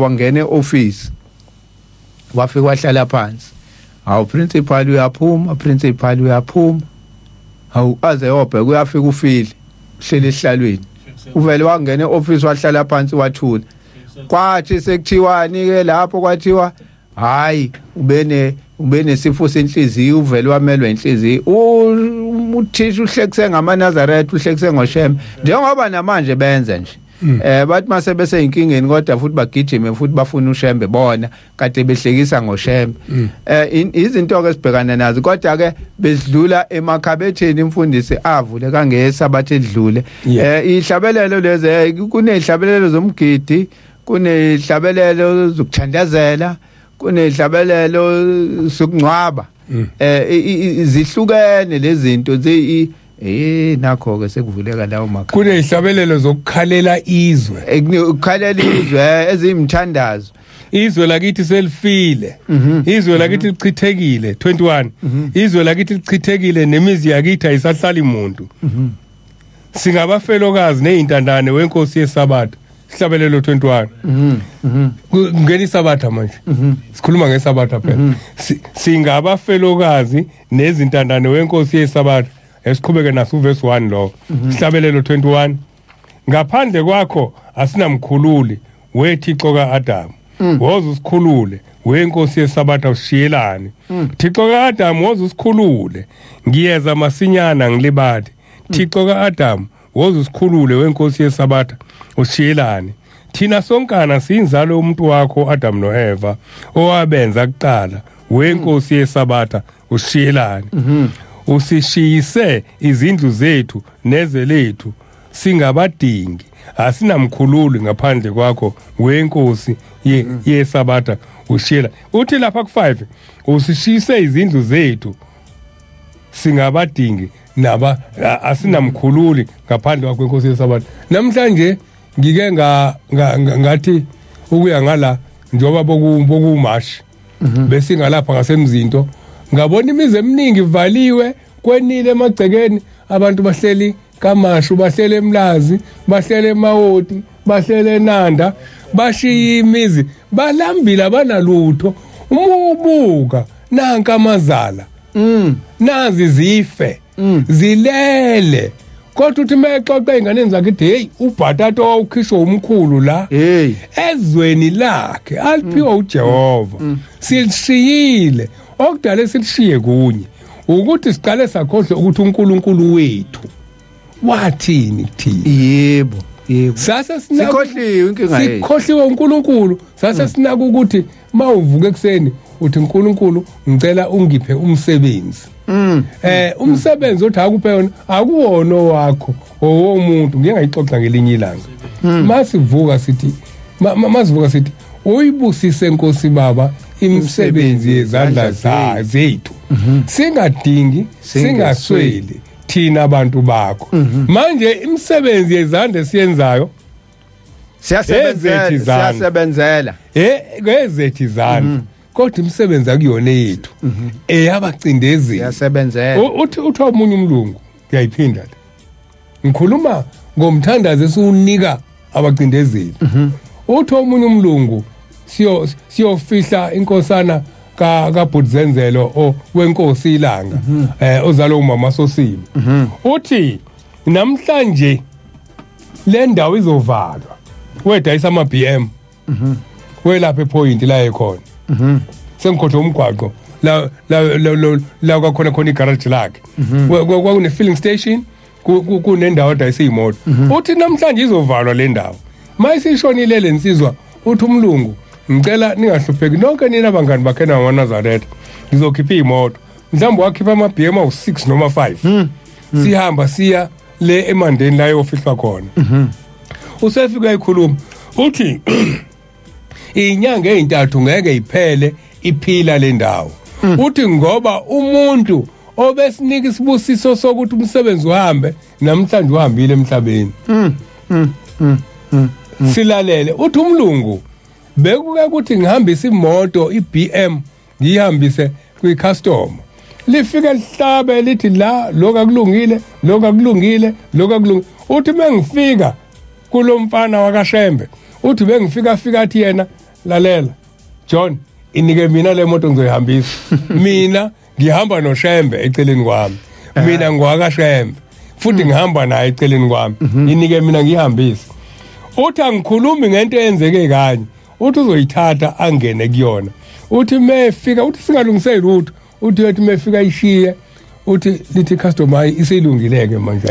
wangena eoffice, wafika wahlala phansi. Hawu, principal uyaphuma, principal uyaphuma. Hawu, aze yobheka, uyafika ufile, uhleli esihlalweni. Uvele wangena eoffice, wahlala phansi, wathula. Kwathi sekuthiwani ke lapho, kwathiwa hayi, ubene sifo senhliziyo, uvele wamelwa inhliziyo. Uthisha uhlekise ngamaNazaretha, uhlekise ngoShembe, njengoba namanje benza nje. Bathi mase bese inkingeni, kodwa futhi bagijime futhi bafuna uShembe, bona kade behlekisa ngoShembe. Izinto ke sibhekana nazo, kodwa ke besidlula emakhabetheni imfundisi avule kangesabathe edlule. Ihlabelelo lezi, kunezihlabelelo zomgidi, kunezihlabelelo zokuthandazela, kunezihlabelelo zokungcwaba. Zihlukene lezi zinto, nakho ke sekuvuleka lawo makha. Kunezihlabelelo zokukhalela izwe. Ukukhalela izwe, eziyimthandazo. Izwe lakithi selifile, izwe lakithi lichithekile. 21 Izwe lakithi lichithekile, nemizi yakithi ayisahlali muntu, singabafelokazi nezintandane, wenkosi yesabatha. Sihlabelelo 21. Kungena isabatha manje, sikhuluma ngesabatha phela. Singabafelokazi nezintandane, wenkosi yesabatha. Esiqhubeke naso uverse 1 lo, sihlabelelo 21. Ngaphandle kwakho asinamkhululi, weThixo kaAdam, woza usikhulule, wenkosi yesabatha, usishiyelani? Thixo kaAdam, woza usikhulule, ngiyeza masinyana, ngilibade. Thixo kaAdam, woza usikhulule, wenkosi yesabatha, usishiyelani? Thina sonkana siyinzalo yomuntu wakho Adam noEva owabenza kuqala, wenkosi yesabatha, usishiyelani? Usishiyise izindlu zethu neze lethu, singabadingi, asinamkhululi ngaphandle kwakho, wenkosi yesabatha, ushiyela. Uthi lapha ku5, usishiyise izindlu zethu, singabadingi naba asinamkhululi ngaphandle kwakho, inkosi yesabatha. Namhlanje ngike ngathi ukuya ngala, njengoba bokumashi bese ngalapha ngasemzinto, ngabona imizi eminingi ivaliwe, kwenile emagcekeni, abantu bahleli kamashu, bahlele emlazi, bahlele emawoti, bahlele enanda, bashiya imizi, balambile, abanalutho. Uma ubuka nanka amazala, nazi zife zilele, kodwa uthi mexoxa ey'nganeni zakhe ithi, hey, ubhatata owawukhishwa umkhulu la Hey. ezweni lakhe aliphiwa uJehova, silishiyile. Okudala silishiye kunye ukuthi siqale sakhohlwe ukuthi uNkulunkulu wethu wathini kuthina. Yebo, yebo. Sase sinaka Sikhohliwe inkinga yethu. Sikhohliwe uNkulunkulu. Sase sinaka ukuthi mawuvuka ekseni uthi, "uNkulunkulu, ngicela ungiphe umsebenzi." Umsebenzi othi akuphe yona akuwona wakho, owomuntu. Ngike ngayixoxa ngelinye ilanga. Masivuka sithi masivuka sithi, "Uyibusise Nkosi Baba imisebenzi yezandla zethu, singadingi, singasweli thina abantu bakho." Manje imisebenzi yezandla esiyenzayo Siyasebenzela, ezethu izandla. Siyasebenzela. Ezethu izandla, kodwa imisebenzi akuyona yethu, eyabacindezeli. Siyasebenzela. Uthi omunye umlungu, ngiyayiphinda le, ngikhuluma ngomthandazo esiwunika abacindezeli. Uthi omunye umlungu, siyofihla inkosana ka kaBhudzenzelo o wenkosi ilanga, ozalwa umama Sosibo. Uthi namhlanje le ndawo izovalwa, wedayisa ama BM welapha epoint la ekhona, sengikhohlwe umgwaqo la la la la kwakhona khona igarage lakhe, kwakune filling station. Kunendawo edayisa iy'moto. Uthi namhlanje izovalwa le ndawo. Mayisishonile le nsizwa, uthi umlungu, "Ngicela ningahlupheki nonke nina bangani bakhe namaNazaretha, ngizokhipha iy'moto." Mhlawumbe wakhipha ama-BM awu-6 noma 5. Sihamba siya le emandeni la yofihlwa khona. Usefika ekhuluma, uthi inyanga ezintathu ngeke iphele iphila le ndawo. Uthi ngoba umuntu obesinika isibusiso sokuthi umsebenzi uhambe, namhlanje uhambile emhlabeni. Silalele, uthi umlungu, bekuke ukuthi ngihambise imoto iBM, ngiyihambise kwi-customer, lifike lihlabe lithi la lokhu akulungile, lokhu akulungile, lokhu akulungile. Uthi mengifika kulo mfana wakaShembe, uthi bengifika fika athi yena, "Lalela John, inike mina le moto, ngizoyihambisa mina, ngihamba noShembe eceleni kwami, mina ngwakaShembe futhi ngihamba naye eceleni kwami, inike mina ngihambise." Uthi angikhulumi ngento eyenzeke kanye. Uthi uzoyithatha angene kuyona. Uthi mefika, uthi singalungiseli lutho. Uthi uthi mefika ishiye, uthi lithi customer, "Hayi, isilungileke manje."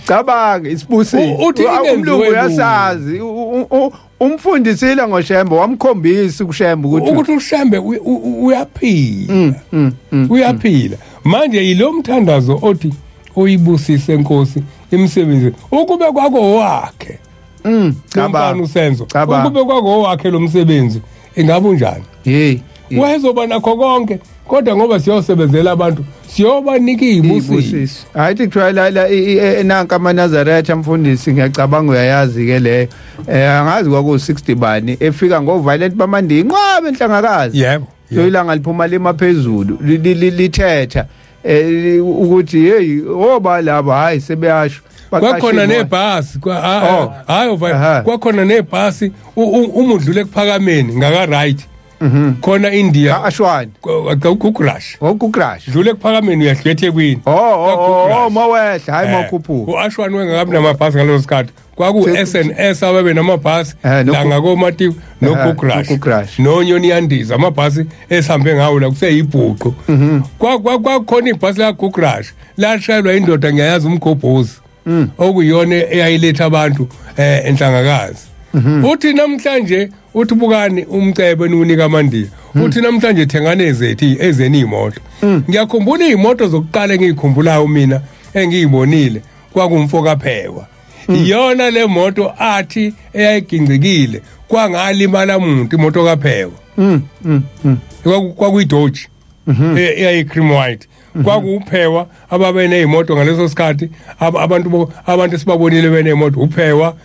Cabanga isibusiso. Uthi ingenziwe Umlungu uyasazi, umfundisile ngoShembe, wamkhombisa uShembe ukuthi ukuthi uShembe uyaphila, uyaphila. Manje yilo mthandazo othi uyibusise Nkosi imisebenzi ukube kwako wakhe lo mfana Cabanga. uSenzo. Cabanga. Ukube kwako wakhe lo msebenzi, ingabe unjani? Hey. Wayezoba nakho konke, kodwa ngoba siyosebenzela abantu, siyobanika izibusiso. Ibusiso. Hayi, kuthiwa la nanka amaNazaretha, mfundisi, ngiyacabanga uyayazi ke leyo. Angazi kwaku 60 bani efika ngo violent bamandi inqwabe enhlangakazi. Yebo. So ilanga liphuma lima phezulu, lithetha ukuthi hey, oba laba, hayi, sebeyasho. Baqashe Kwakhona imoto. nebhasi Oh. hayi kwakhona nebhasi, uma udlule ekuphakameni ngaka right khona India. Ka-Ashwani. Kugrash. Okugrash. Dlule ekuphakameni, uyadlula eThekwini. Oh, mawehla, hayi, mawukhuphuka. U-Ashwani wengakabi namabhasi ngaleso sikhathi, kwaku SNS ababe namabhasi la ngakoMatiku noGugrash noGugrash. noNyoni Yandiza, amabhasi esihambe ngawo la kuseyibhuqu. Kwakhona ibhasi la Gugrash lashayelwa indoda ngiyayazi, umgobhozi, okuyiyona eyayiletha abantu enhlangakazi. Uthi namhlanje, uthi bukani umcebo eniwunika amandiya. Uthi namhlanje thengane ezethu ezeni iy'moto. Ngiyakhumbula iy'moto zokuqala engiyikhumbulayo mina engiyibonile, kwakumfo kaPhewa, iyona le moto athi eyayigingcikile kwangalimala muntu, imoto kaPhewa. KwakuyiDodge eyayi cream white. Kwakuwuphewa ababe nezimoto ngaleso sikhathi. Abantu esibabonile benezimoto, uphewa,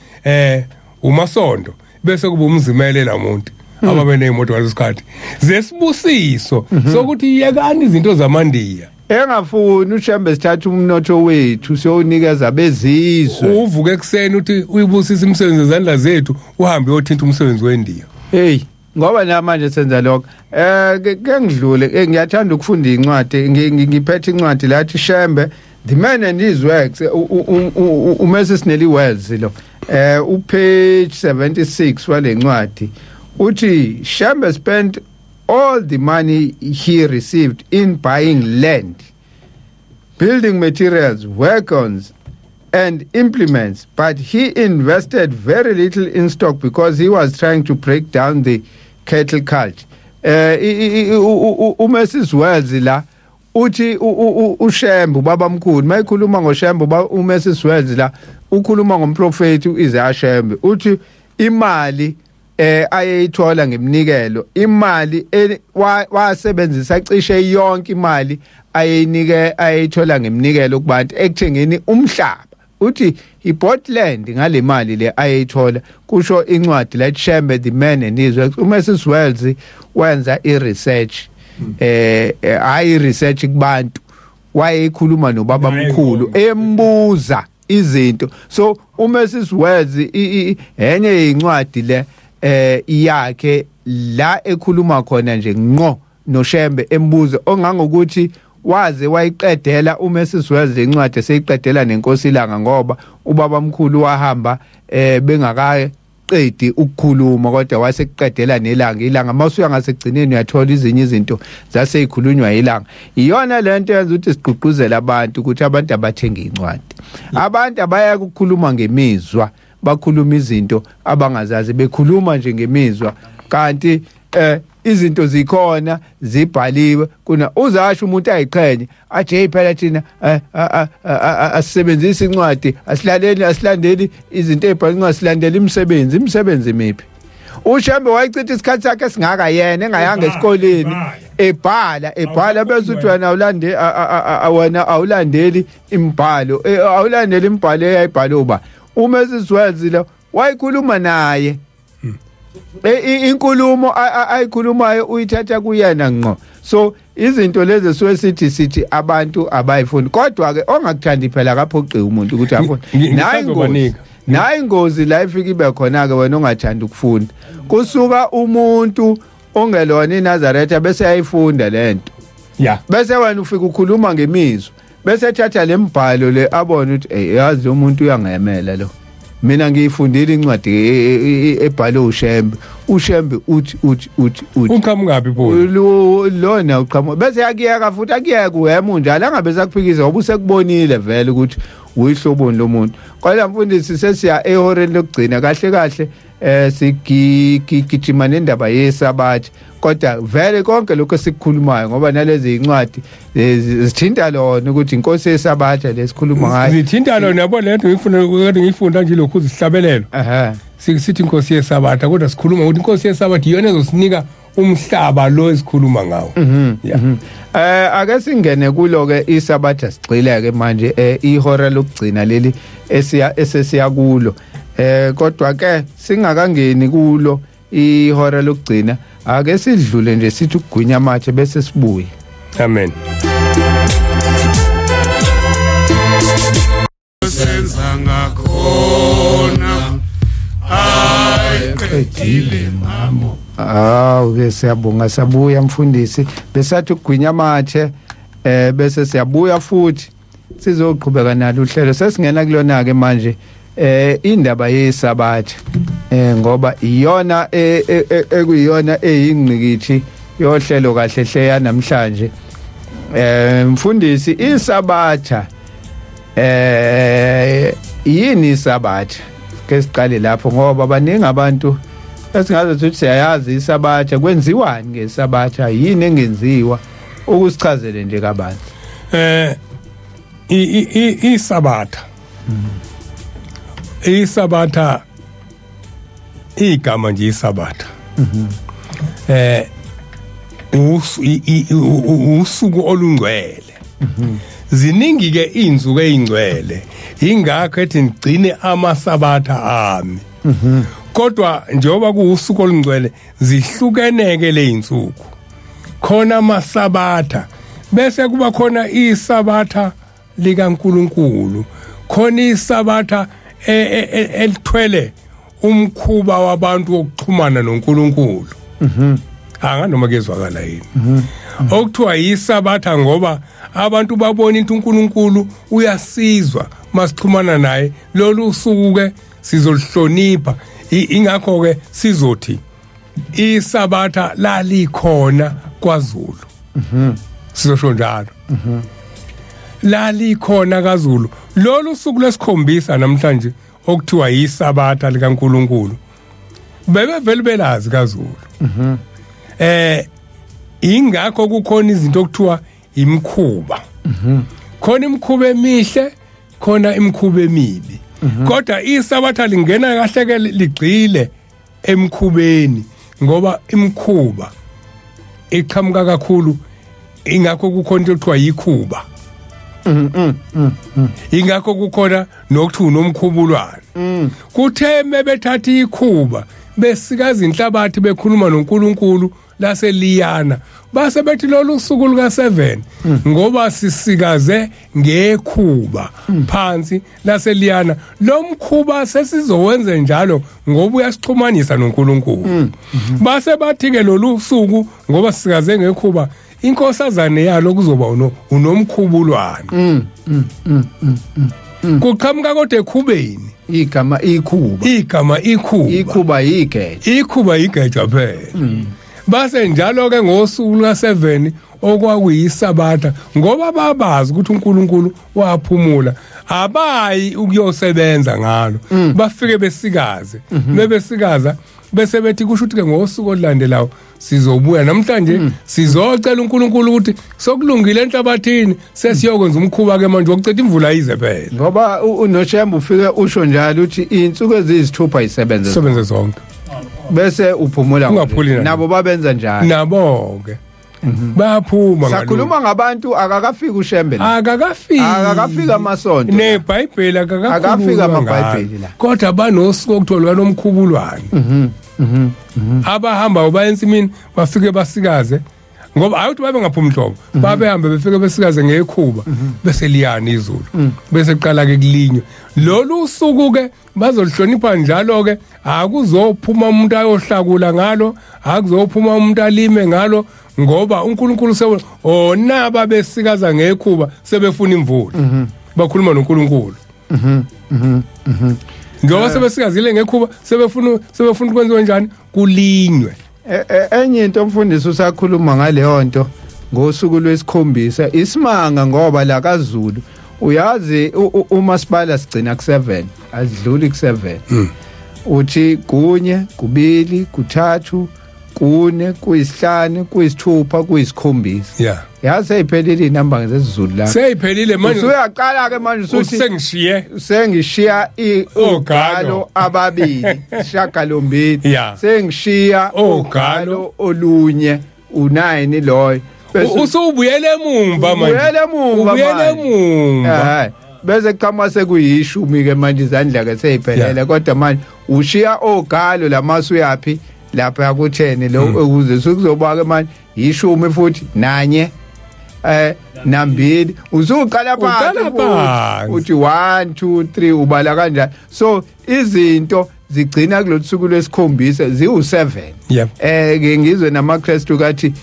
uMasondo, bese kuba umzimele lamuntu, ababe nezimoto ngaleso sikhathi zesibusiso sokuthi yekani izinto zamandiya. Engafuni uShembe sithatha umnotho wethu siyowunikeza bezizwe. Uvuke ekuseni uthi uyibusisa imisebenzi yezandla zethu, uhambe uyothinta umsebenzi wendiya. Hey, ngoba namanje senza lokho. Ke ngidlule, ngiyathanda ukufunda incwadi. Ngiphethe incwadi lathi Shembe The Man and His Works, uMrs Nelly Wells lo. Upage 76 wale ncwadi uthi Shembe spent all the money he received in buying land, building materials, wagons and implements, but he invested very little in stock because he was trying to break down the cattle cult. uMrs Wells la uthi uShembe ubaba mkhulu, mayikhuluma ngoShembe uMrs Wells la ukhuluma ngomprofeti uIsaiah Shembe. Uthi imali ayeyithola ngeminikelo, imali wasebenzisa cishe yonke imali ayeyinike ayeyithola ngeminikelo kubantu ekuthengeni umhlaba. Uthi he bought land ngale mali le ayeyithola, kusho incwadi la Shembe The Man and His Works. uMrs Wells wenza i-research, hayi research kubantu, wayekhuluma nobaba Naye mkhulu ngoma. embuza izinto. So uMrs Wells enye incwadi le yakhe la ekhuluma khona nje ngqo noShembe, embuzo ongangokuthi waze wayiqedela uMrs Wells incwadi, seyiqedela nenkosi ilanga, ngoba ubaba mkhulu wahamba bengakaqedi ukukhuluma, kodwa wasekuqedela nelanga. Ilanga mawusuya ngasekugcineni uyathola izinye izinto zaseyikhulunywa ilanga. Iyona lento yenza ukuthi sigqugquzele abantu ukuthi abantu abathenga incwadi. Abantu abayeke ukukhuluma ngemizwa, bakhuluma izinto abangazazi, bekhuluma nje ngemizwa, kanti izinto zikhona zibhaliwe. Kuna uzasho umuntu ayiqhenye athi hey phela thina asisebenzisi incwadi, asilaleli, asilandeli izinto ezibhalwe incwadi, silandela imisebenzi. Imisebenzi miphi? uShembe wayichitha isikhathi sakhe esingaka yena engayanga esikoleni, ebhala bese uthi wena awulande wena awulandeli imibhalo, awulandeli imibhalo eyayibhalwe uba uMrs Wells lo wayikhuluma naye. Inkulumo ayikhulumayo uyithatha kuyena ngqo. So izinto lezi suke sithi abantu abayifundi, kodwa ke ongakuthandi phela akaphoqiwe umuntu ukuthi afunde. Nayi ingozi la ifika ibe khona ke, wena ongathandi ukufunda, kusuka umuntu ongelona iNazaretha bese ayifunda lento, bese wena ufika ukhuluma ngemizwa, bese ethatha lembhalo le abone ukuthi hey yazi lo muntu uyangemela lo, mina ngiyifundile incwadi ebhalwe uShembe, uShembe uthi uthi uthi uthi uqhamukaphi pho lona uqhamuka, bese yakuyeka futhi akuyeka uhema njalo angabe sakuphikisa ngoba usekubonile vele ukuthi uyihloboni lomuntu. Kodwa mfundisi sesiya ehoreni lokugcina kahle kahle, sigijima nendaba yesabatha, kodwa vele konke lokho esikukhulumayo ngoba nalezi incwadi zithinta lona ukuthi inkosi yesabatha lesikhuluma ngayo zithinta lona. Yabo lento ngifuna ukuthi ngifunda nje lokhu zihlabelelo, sithi inkosi yesabatha, kodwa sikhuluma ukuthi inkosi yesabatha iyona ezosinika umhlaba lo esikhuluma ngawo. Ake singene kulo ke isabatha, sigxileke manje ihora lokugcina leli esesiya kulo. Kodwa ke singakangeni kulo ihora lokugcina, ake sidlule nje sithi ukugwinya amathe bese sibuye. Amen. Senza ngakhona ayiqedile mamo. Awu ke siyabonga, sabuya mfundisi, besathi ukugwinya amathe bese siyabuya futhi sizoqhubeka nalo uhlelo. Sesingena kulona ke manje indaba yesabatha, ngoba iyona ekuyiyona eyingqikithi yohlelo kahle hle namhlanje. Mfundisi, isabatha yini isabatha? Ke siqale lapho ngoba baningi abantu esingaze ukuthi siyayazi isabatha, kwenziwani ngesabatha, yini engenziwa, ukusichazele nje kabanzi. Isabatha, isabatha igama nje isabatha usuku olungcwele. Ziningi ke izinsuku ezingcwele, ingakho ethi ngigcine amasabatha ami. Kodwa njengoba kuusuku olungcwele zihlukeneke lezinsuku, khona amasabatha bese kuba khona isabatha likaNkuluNkulu, khona isabatha elithwele umkhuba wabantu wokuxhumana noNkulunkulu. Anga noma kezwakala yini okuthiwa yisabatha, ngoba abantu babona into uNkulunkulu uyasizwa masixhumana naye. Lolu suku ke sizolihlonipha, ingakho ke sizothi isabatha lalikhona kwaZulu. Sizosho njalo, lalikhona kaZulu lolu suku lesikhombisa namhlanje okuthiwa yisabatha likaNkuluNkulu, bebevele belazi kaZulu. Ingakho kukhona izinto okuthiwa imikhuba. Khona imikhuba emihle, khona imikhuba emibi, kodwa isabatha lingena kahle ke ligxile emkhubeni, ngoba imikhuba iqhamuka kakhulu. Ingakho kukhona into ekuthiwa yikhuba, ingakho kukhona nokuthiwa unomkhubulwane. Kuthe mebethatha ikhuba besikaza inhlabathi bekhuluma noNkulunkulu laseliyana, base bethi lolu suku luka 7 ngoba sisikaze ngekhuba phansi laseliyana, lo mkhuba sesizowenza njalo ngoba uyasixhumanisa noNkulunkulu. Base bathi ke lolu suku ngoba sisikaze ngekhuba, inkosazane yalo kuzoba unomkhubulwane. Kuqhamuka kodwa ekhubeni igama ikhuba, igama ikhuba, ikhuba yigeja, ikhuba yigeja phela. Base njalo ke ngosuku luka 7 okwakuyisabatha, ngoba babazi ukuthi uNkulunkulu waphumula. Abayi ukuyosebenza ngalo, bafike besikaze, bebesikaza bese bethi kusho ukuthi ke ngosuku olulandelayo sizobuya namhlanje sizocela uNkulunkulu ukuthi sokulungile enhlabathini, sesiyokwenza umkhuba ke manje wokucetha imvula ize phela. Ngoba uNoshembe ufike usho njalo uthi insuku eziyisithupha isebenze, sebenze zonke, bese uphumula. Ungaphuli nalo. Nabo babenza njalo. Nabo ke bayaphuma ngalokho. Sakhuluma ngabantu akakafiki uShembe la. Akakafiki. Akakafiki amasonto la. Nebhayibheli akakakhulunywa Akafiki amabhayibheli ngalo. la. Kodwa banosuku okuthiwa lukanomkhubulwane, abahamba baya ensimini bafike basikaze, ngoba hayi ukuthi babe ngaphumi nhlobo, babehambe befike besikaze ngekhuba, bese liyana izulu, bese kuqala ke kulinywe. Lolu suku ke bazolihlonipha njalo ke, akuzophuma umuntu ayohlakula ngalo, akuzophuma umuntu alime ngalo, ngoba uNkulunkulu sewe onaba besikaza ngekhuba sebefuna imvula, bakhuluma noNkulunkulu. Njengoba sebesikazile ngekhuba, sebefuna ukwenziwa njani, kulinywe. Enye into, umfundisi, usakhuluma ngaleyo nto ngosuku lwesikhombisa, isimanga ngoba la kaZulu uyazi uma sibala sigcina ku7, asidluli ku7. Uthi kunye, kubili, kuthathu, kune, kuyisihlanu, kuyisithupha, kuyisikhombisa. Yazi seyiphelile inamba zesiZulu la. Seyiphelile manje. Usuyaqala ke manje usuthi usengishiye sengishiya Ogalo. ogalo ababili, shagalombili. Sengishiya Ogalo. ogalo olunye, u9 loyo. Usubuyele emumva manje. Ubuyele emumva Ubuyele manje. emumva. Bese kuqhamuka sekuyishumi ke manje, izandla ke seyiphelele. Kodwa manje ushiya ogalo lamasu uyaphi lapha ku10 lo, ukuze sekuzoba ke manje ishumi futhi nanye nambili, usuqala Uqala phansi futhi. phansi. Uthi 1 2 3, ubala kanjani. So izinto zigcina kulolu suku lwesikhombisa ziwu7. Ke ngizwe namaKristu kathi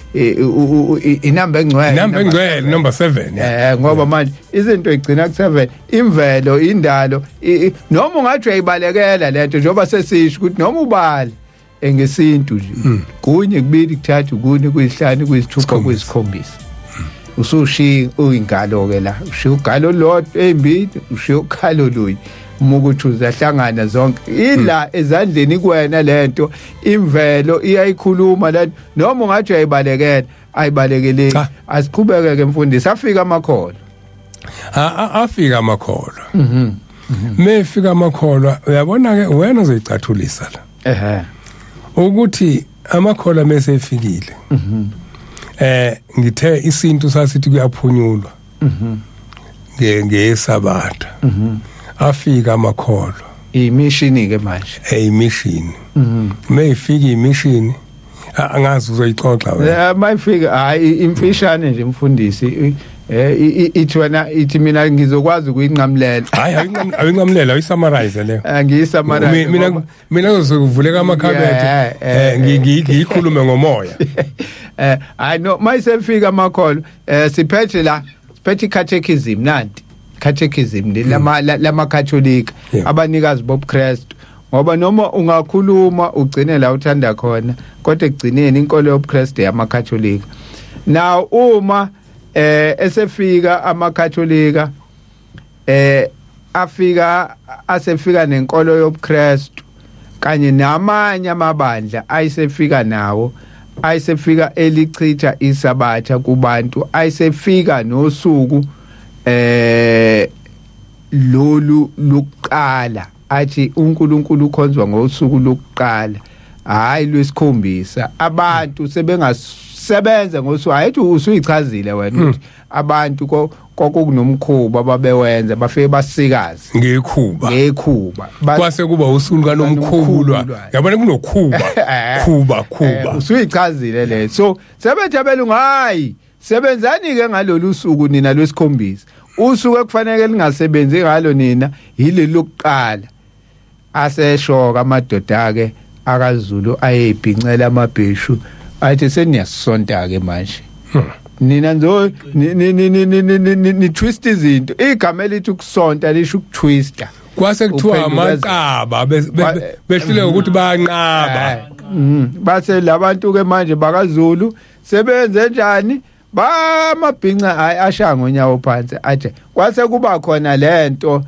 inamba engcwele. Inamba engcwele, number 7, yeah. Ngoba manje izinto igcina ku7, imvelo, indalo, noma ungathi uyayibalekela lento, njengoba sesisho ukuthi noma ubale ngesintu nje, kunye, kubili, kuthathu, kune, kuyisihlanu, kuyisithupha, kuyisikhombisa, usushiya uyingalo ke la, ushiya ugalo lodwa, ezimbili, ushiya ukhalo lunye, uma ukuthi uzahlangana zonke ila ezandleni kuwena. Lento imvelo iyayikhuluma lento, noma ungathi uyayibalekela, ayibalekeleki. Cha. Asiqhubeke ke, mfundisi, afika amakholwa. Afika amakholwa. Mefika amakholwa, uyabona ke wena uzoyicathulisa la ukuthi amakholwa mase efikile, ngithe isintu sasithi kuyaphunyulwa ngesabatha. Afika amakholwa. Imishini ke manje. Eyimission. Meyifika imission, angazi uzoyixoxa wena. Mayifika, hayi, imfishane nje, mfundisi, ithi wena, ithi mina ngizokwazi ukuyinqamulela. Hayi, awuyinqamulela, awuyisummarize leyo. Ngiyisummarize. Mina ngizokuvuleka amakhabethe, ngiyikhulume ngomoya. Hayi no, mayisefika amakholwa, siphethe la, siphethe catechism, nanti catechism lama lama Catholic, abanikazi bobuKristu, ngoba noma ungakhuluma ugcine la uthanda khona, kodwa ekugcineni inkolo yobuKristu yamaKatholika. Now uma esefika amaKatholika, afika asefika nenkolo yobuKristu kanye namanye amabandla ayisefika nawo, ayisefika elichitha isabatha kubantu, ayisefika nosuku lolu lokuqala, athi uNkulunkulu ukhonzwa ngosuku lokuqala, hayi lwesikhombisa. Abantu sebengasebenza ngosuku, ayithi usuyichazile wena ukuthi abantu kokunomkhuba babewenza, bafike basikaze ngekhuba. Ngekhuba. Kwase kuba usuku kanomkhubulwa. Kanomkhubulwa. Yabona kunokhuba, khuba khuba. Usuyichazile le. So sebethi abelungu, hayi, sebenzani ke ngalolu suku nina lwesikhombisa, usuku ekufanele lingasebenzi ngalo nina yileli lokuqala. Aseshoka amadoda ke akaZulu ayebhincela amabheshu, athi seniyasonta ke manje nina, nzo ni twist izinto. Igama elithi ukusonta lisho ukutwista. Kwase kuthiwa Uphendukeza. amaqaba behluleka ukuthi bayanqaba. Base labantu ke manje bakaZulu sebenze njani? Bamabhinca hayi ashaya ngonyawo phansi athi kwase kuba khona lento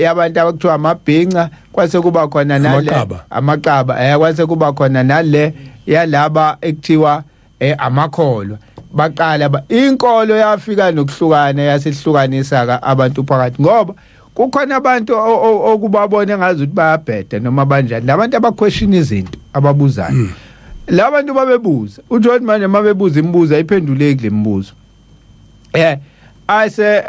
yabantu abakuthiwa amabhinca, kwase kuba khona nale Amaqaba. Amaqaba, kwase kuba khona nale yalaba ekuthiwa amakholwa. Baqala inkolo yafika nokuhlukana, yasihlukanisa ka abantu phakathi, ngoba kukhona abantu okubabona ngazi ukuthi bayabheda noma banjani, labantu abaquestion izinto, ababuzayo. Labantu babebuza, uthi manje mabebuza imibuzo ayiphenduleki le mibuzo, ase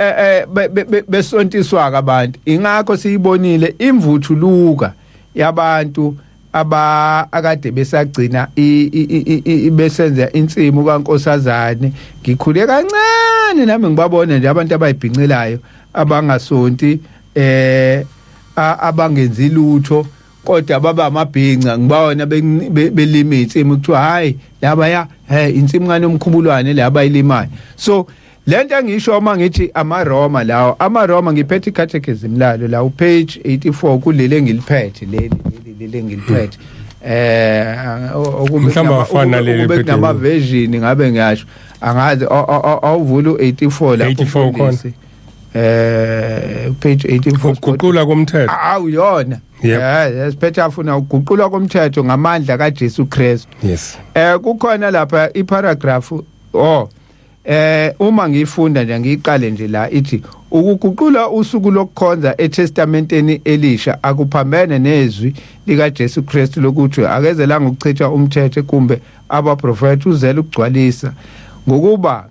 besontiswa abantu. Ingakho siyibonile imvuthuluka yabantu aba akade besagcina besenza insimu kaNkosazane. Ngikhule kancane nami ngibabona nje abantu abayibhincelayo, abangasonti, abangenzi lutho, kodwa baba amabhinca. Ngibawona belima insimu, kuthiwa hayi laba ya he insimu kaNomkhubulwane la abayilimayo. So lento engisho uma ngithi amaRoma lawo, amaRoma, ngiphethe icatechism lalo la upage 84 kuleli engiliphethe, leli engiliphethe, Mhlawumbe awafani naleli ukube eliphethe. Kunama version ngabe ngiyasho, angazi, awuvula u84 lapho. 84 khona. Mfundisi. Page 84. Ukuguqula komthetho. Awu yona. Siphethe afuna ukuguqulwa komthetho ngamandla kaJesu Kristu. Kukhona lapha iparagraph, oh uma ngifunda nje, ngiyiqale nje la, ithi ukuguqula usuku lokukhonza eTestamenteni elisha akuphambene nezwi lika Jesu Kristu lokuthi akezelanga ukuchitha umthetho kumbe abaprofeti, uzele ukugcwalisa, ngokuba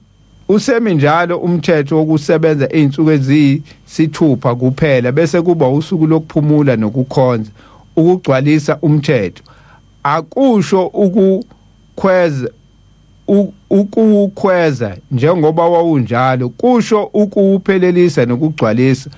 usemi njalo umthetho wokusebenza izinsuku eziyisithupha kuphela bese kuba usuku lokuphumula nokukhonza. Ukugcwalisa umthetho akusho ukukhweza ukuwukhweza njengoba wawunjalo, kusho ukuwuphelelisa nokugcwalisa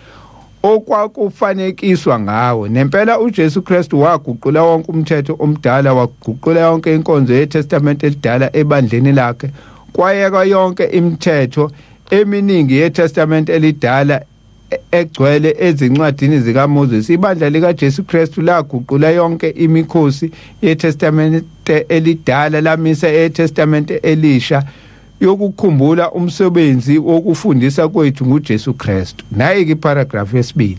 okwakufanekiswa ngawo. Nempela uJesu Kristu waguqula wonke umthetho omdala, waguqula yonke inkonzo yeTestament elidala ebandleni lakhe. Kwayeka yonke imithetho eminingi yeTestament elidala egcwele ezincwadini zikaMoses. Ibandla likaJesu Kristu laguqula yonke imikhosi yeTestament elidala, lamisa eTestament elisha yokukhumbula umsebenzi wokufundisa kwethu nguJesu Kristu. Nayi ke iparagraph yesibili: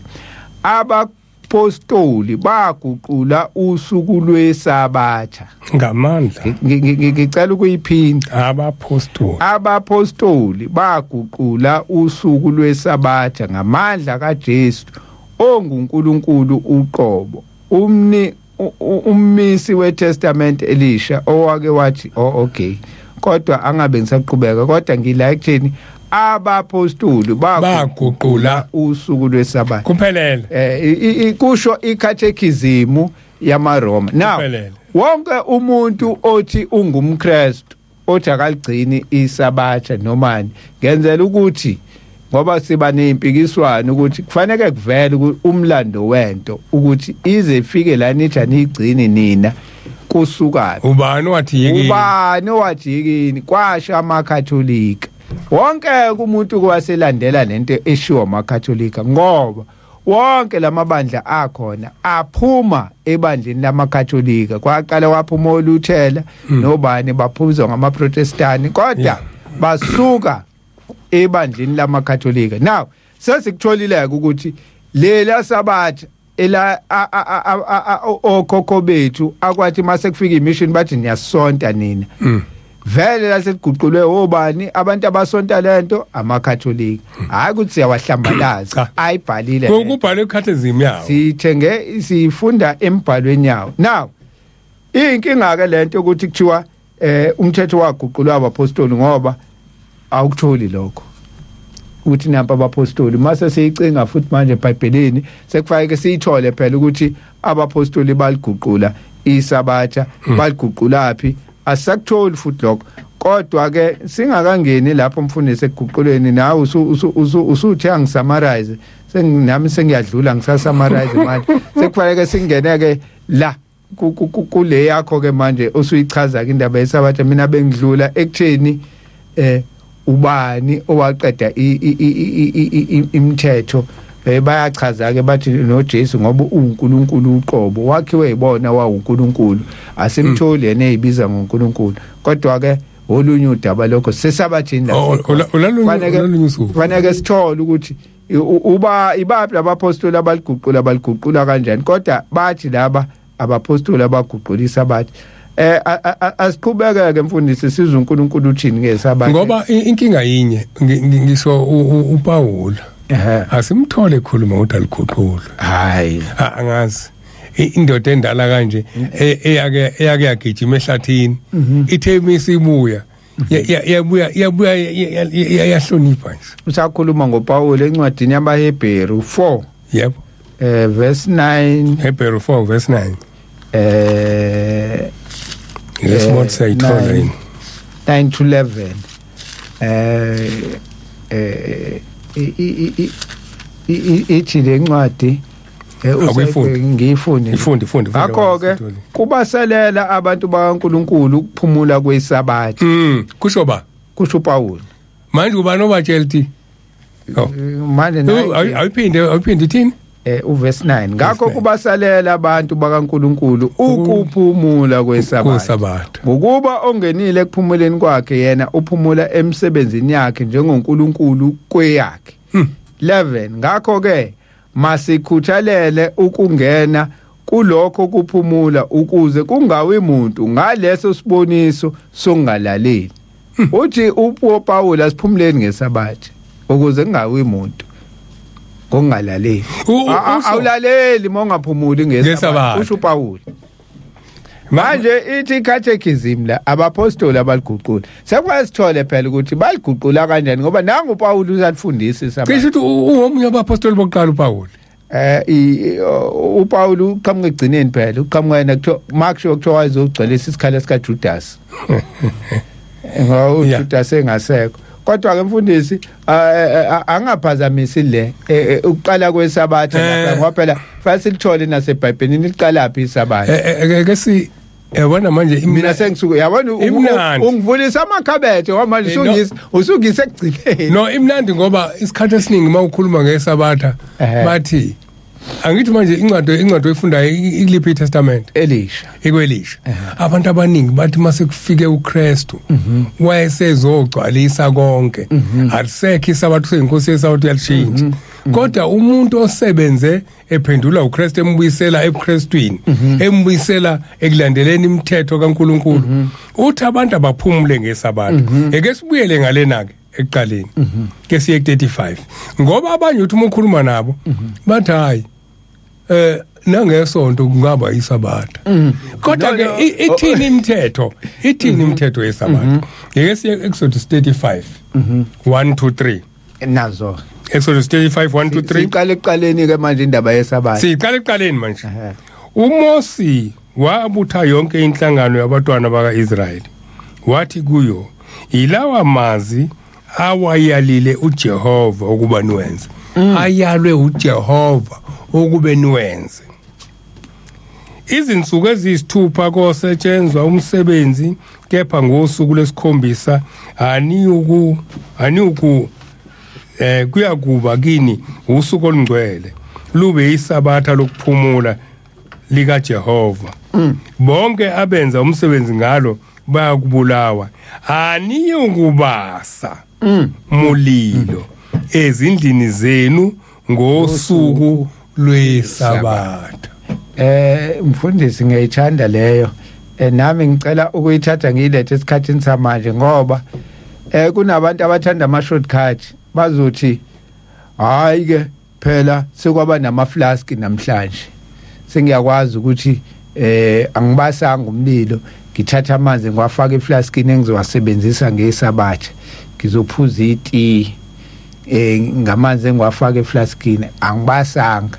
abapostoli baguqula usuku lwesabatha ngamandla. Ngicela ukuyiphinda. Abapostoli. Abapostoli baguqula usuku lwesabatha ngamandla kaJesu onguNkulunkulu uqobo, umni ummisi weTestament elisha, owake wathi, oh okay, kodwa angabe ngisaqhubeka, kodwa ngila ekutheni abapostoli baguqula usuku lwesabatha. Kuphelele. Kusho icatechism yamaRoma. Now Kuphelele. wonke umuntu othi ungumKristu othi akaligcini isabatha nomani, ngenzela ukuthi ngoba siba nezimpikiswano ukuthi kufanele kuvele umlando wento ukuthi ize ifike la nithi aniyigcini nina, kusuka Ubani wathi yiki? Ubani owathi yikini? Kwasho amaKatholika. Wonke umuntu kwaselandela lento eshiwo amaKatholika, ngoba wonke lamabandla akhona aphuma ebandleni lamaKatholika. Kwaqala waphuma oLuthela nobani, baphuzwa ngamaProtestani, kodwa basuka ebandleni lamaKatholika. Now sesikutholile ukuthi lela sabatha ela okhokho bethu akwathi mase kufika imission bathi niyasonta nina, vele laseliguqulwe obani abantu abasonta lento? AmaKatholika. Hayi ukuthi siyawahlambalaza. Cha. Ayibhalile lento. Kubhalwe icatechism yawo. Sithenge, sifunda embhalweni yawo. Now inkinga ke lento ukuthi kuthiwa umthetho waguqulwa abapostoli, ngoba awukutholi lokho ukuthi nampa abapostoli. Mase siyicinga futhi manje eBhayibhelini, sekufanele siyithole phela ukuthi abapostoli baliguqula isabatha, baliguqulaphi? Asakutholi futhi lokho. Kodwa ke singakangeni lapho mfundisi ekuguquleni, nawe usuthi angisummarize, senginami sengiyadlula, ngisasummarize manje. Sekufanele singene ke la kule yakho ke manje osuyichaza ke indaba yesabatha. Mina bengidlula ekutheni ubani owaqeda imithetho. Bayachaza ke, bathi noJesu ngoba uNkulunkulu uqobo wakhiwe yibona wawuNkulunkulu, asimtholi yena ezibiza ngoNkulunkulu, kodwa ke Olunye udaba lokho sesabathini la. Oh, olalunye usuku. Fanele sithole ukuthi uba ibaphi labapostoli abaliguqula, baliguqula kanjani, kodwa bathi laba abapostoli abaguqulisa bathi asiqhubeke ke mfundisi, sizwe uNkulunkulu uthini ngesabatha. Ngoba inkinga yinye, ngisho uPaul asimthole ekhuluma ukuthi aliguqule. Hayi, angazi indoda endala kanje eyake yagijima ehlathini, ithe imisibuya yabuya yabuya yahlonipha nje. Usakhuluma ngoPaul encwadini yabaHebheru 4, yebo, verse 9, Hebheru 4 verse 9, lesimot sayithola yini? 9 to 11. Ithi lencwadi Akuyifundi. Ngiyifunde. Ifunde, ifunde. Ngakho ke kubaselela abantu bakaNkuluNkulu ukuphumula kwesabatha. Kusho ba? Kusho uPaul. Manje ubani obatshela thi? Oh. Manje nayi Ayiphinde ithini? Uverse 9. Ngakho kubasalela abantu bakaNkuluNkulu ukuphumula kwesabatha. Ngokuba ongenile ekuphumuleni kwakhe yena uphumula emsebenzini yakhe njengoNkulunkulu kweyakhe. 11. Ngakho ke masikhuthalele ukungena kulokho kuphumula ukuze kungawi muntu ngaleso siboniso sokungalaleli. Uthi uPaul asiphumuleni ngesabatha ukuze kungawi muntu ngokungalaleli. Awulaleli mongaphumuli ngesabatha, usho uPaul. Manje ithi catechism la abapostoli abaliguqula. Sekuba sithole phela ukuthi baliguqula kanjani, ngoba nangu uPaul uzalifundisa isabatha. Cishe ukuthi ungomunye wabapostoli bokuqala uPaul. uPaul uqhamuka egcineni phela, uqhamuka yena kuthiwa Mark kuthiwa wayezogcwalisa isikhala sika Judas. Ngoba uJudas engasekho. Kodwa ke mfundisi angaphazamisi le ukuqala kwesabatha lapha, ngoba phela fanele silithole naseBhayibhelini liqalaphi isabatha. Ake si yabona manje mina sengisuke yabona ungivulisa amakhabethe ngoba manje usungise ekugcineni. No, imnandi ngoba isikhathi esiningi uma ukhuluma ngesabatha bathi angithi manje incwadi oyifundayo ikuliphi iTestament? Elisha. Ikwelisha. Abantu abaningi bathi mase kufike uKristu wayesezogcwalisa konke. Alisekho isabatha, seyinkosi yesabatha uyalishintsha. Kodwa umuntu osebenze ephendula uKristu, embuyisela ebuKristwini, embuyisela ekulandeleni imithetho kaNkuluNkulu, uthi abantu abaphumule ngesabatha. Eke sibuyele ngalena ke ekuqaleni ke siye ku-35, ngoba abanye uthi uma ukhuluma nabo bathi hayi nangesonto kungaba isabatha. Kodwa ke ithini imithetho? Ithini imithetho yesabatha? Ngeke siye Exodus 35 1 2 3. Nazo Exodus 35 1 2 3. Siqale ekuqaleni ke manje indaba yesabatha. Siqale ekuqaleni manje. uMosi wabutha yonke inhlangano yabantwana bakaIsrayeli, wathi kuyo, ilawa mazi awayalile uJehova ukuba niwenze. Ayalwe uJehova ukube niwenze. Izinsuku eziyisithupha kosetshenzwa umsebenzi, kepha ngosuku lwesikhombisa aniyuku kuyakuba kini usuku olungcwele, lube isabatha lokuphumula likaJehova. Bonke abenza umsebenzi ngalo bayakubulawa. Aniyukubasa mulilo ezindlini zenu ngosuku lwesabatha. Mfundisi ngiyayithanda leyo. Nami ngicela ukuyithatha ngiyilethe esikhathini samanje, ngoba kunabantu abathanda ama shortcut, bazothi hayi ke phela sekwaba nama flask namhlanje, sengiyakwazi ukuthi angibasanga umlilo, ngithatha amanzi ngiwafaka eflaskini engizowasebenzisa ngesabatha, ngizophuza iti ngamanzi engiwafaka eflaskini, angibasanga.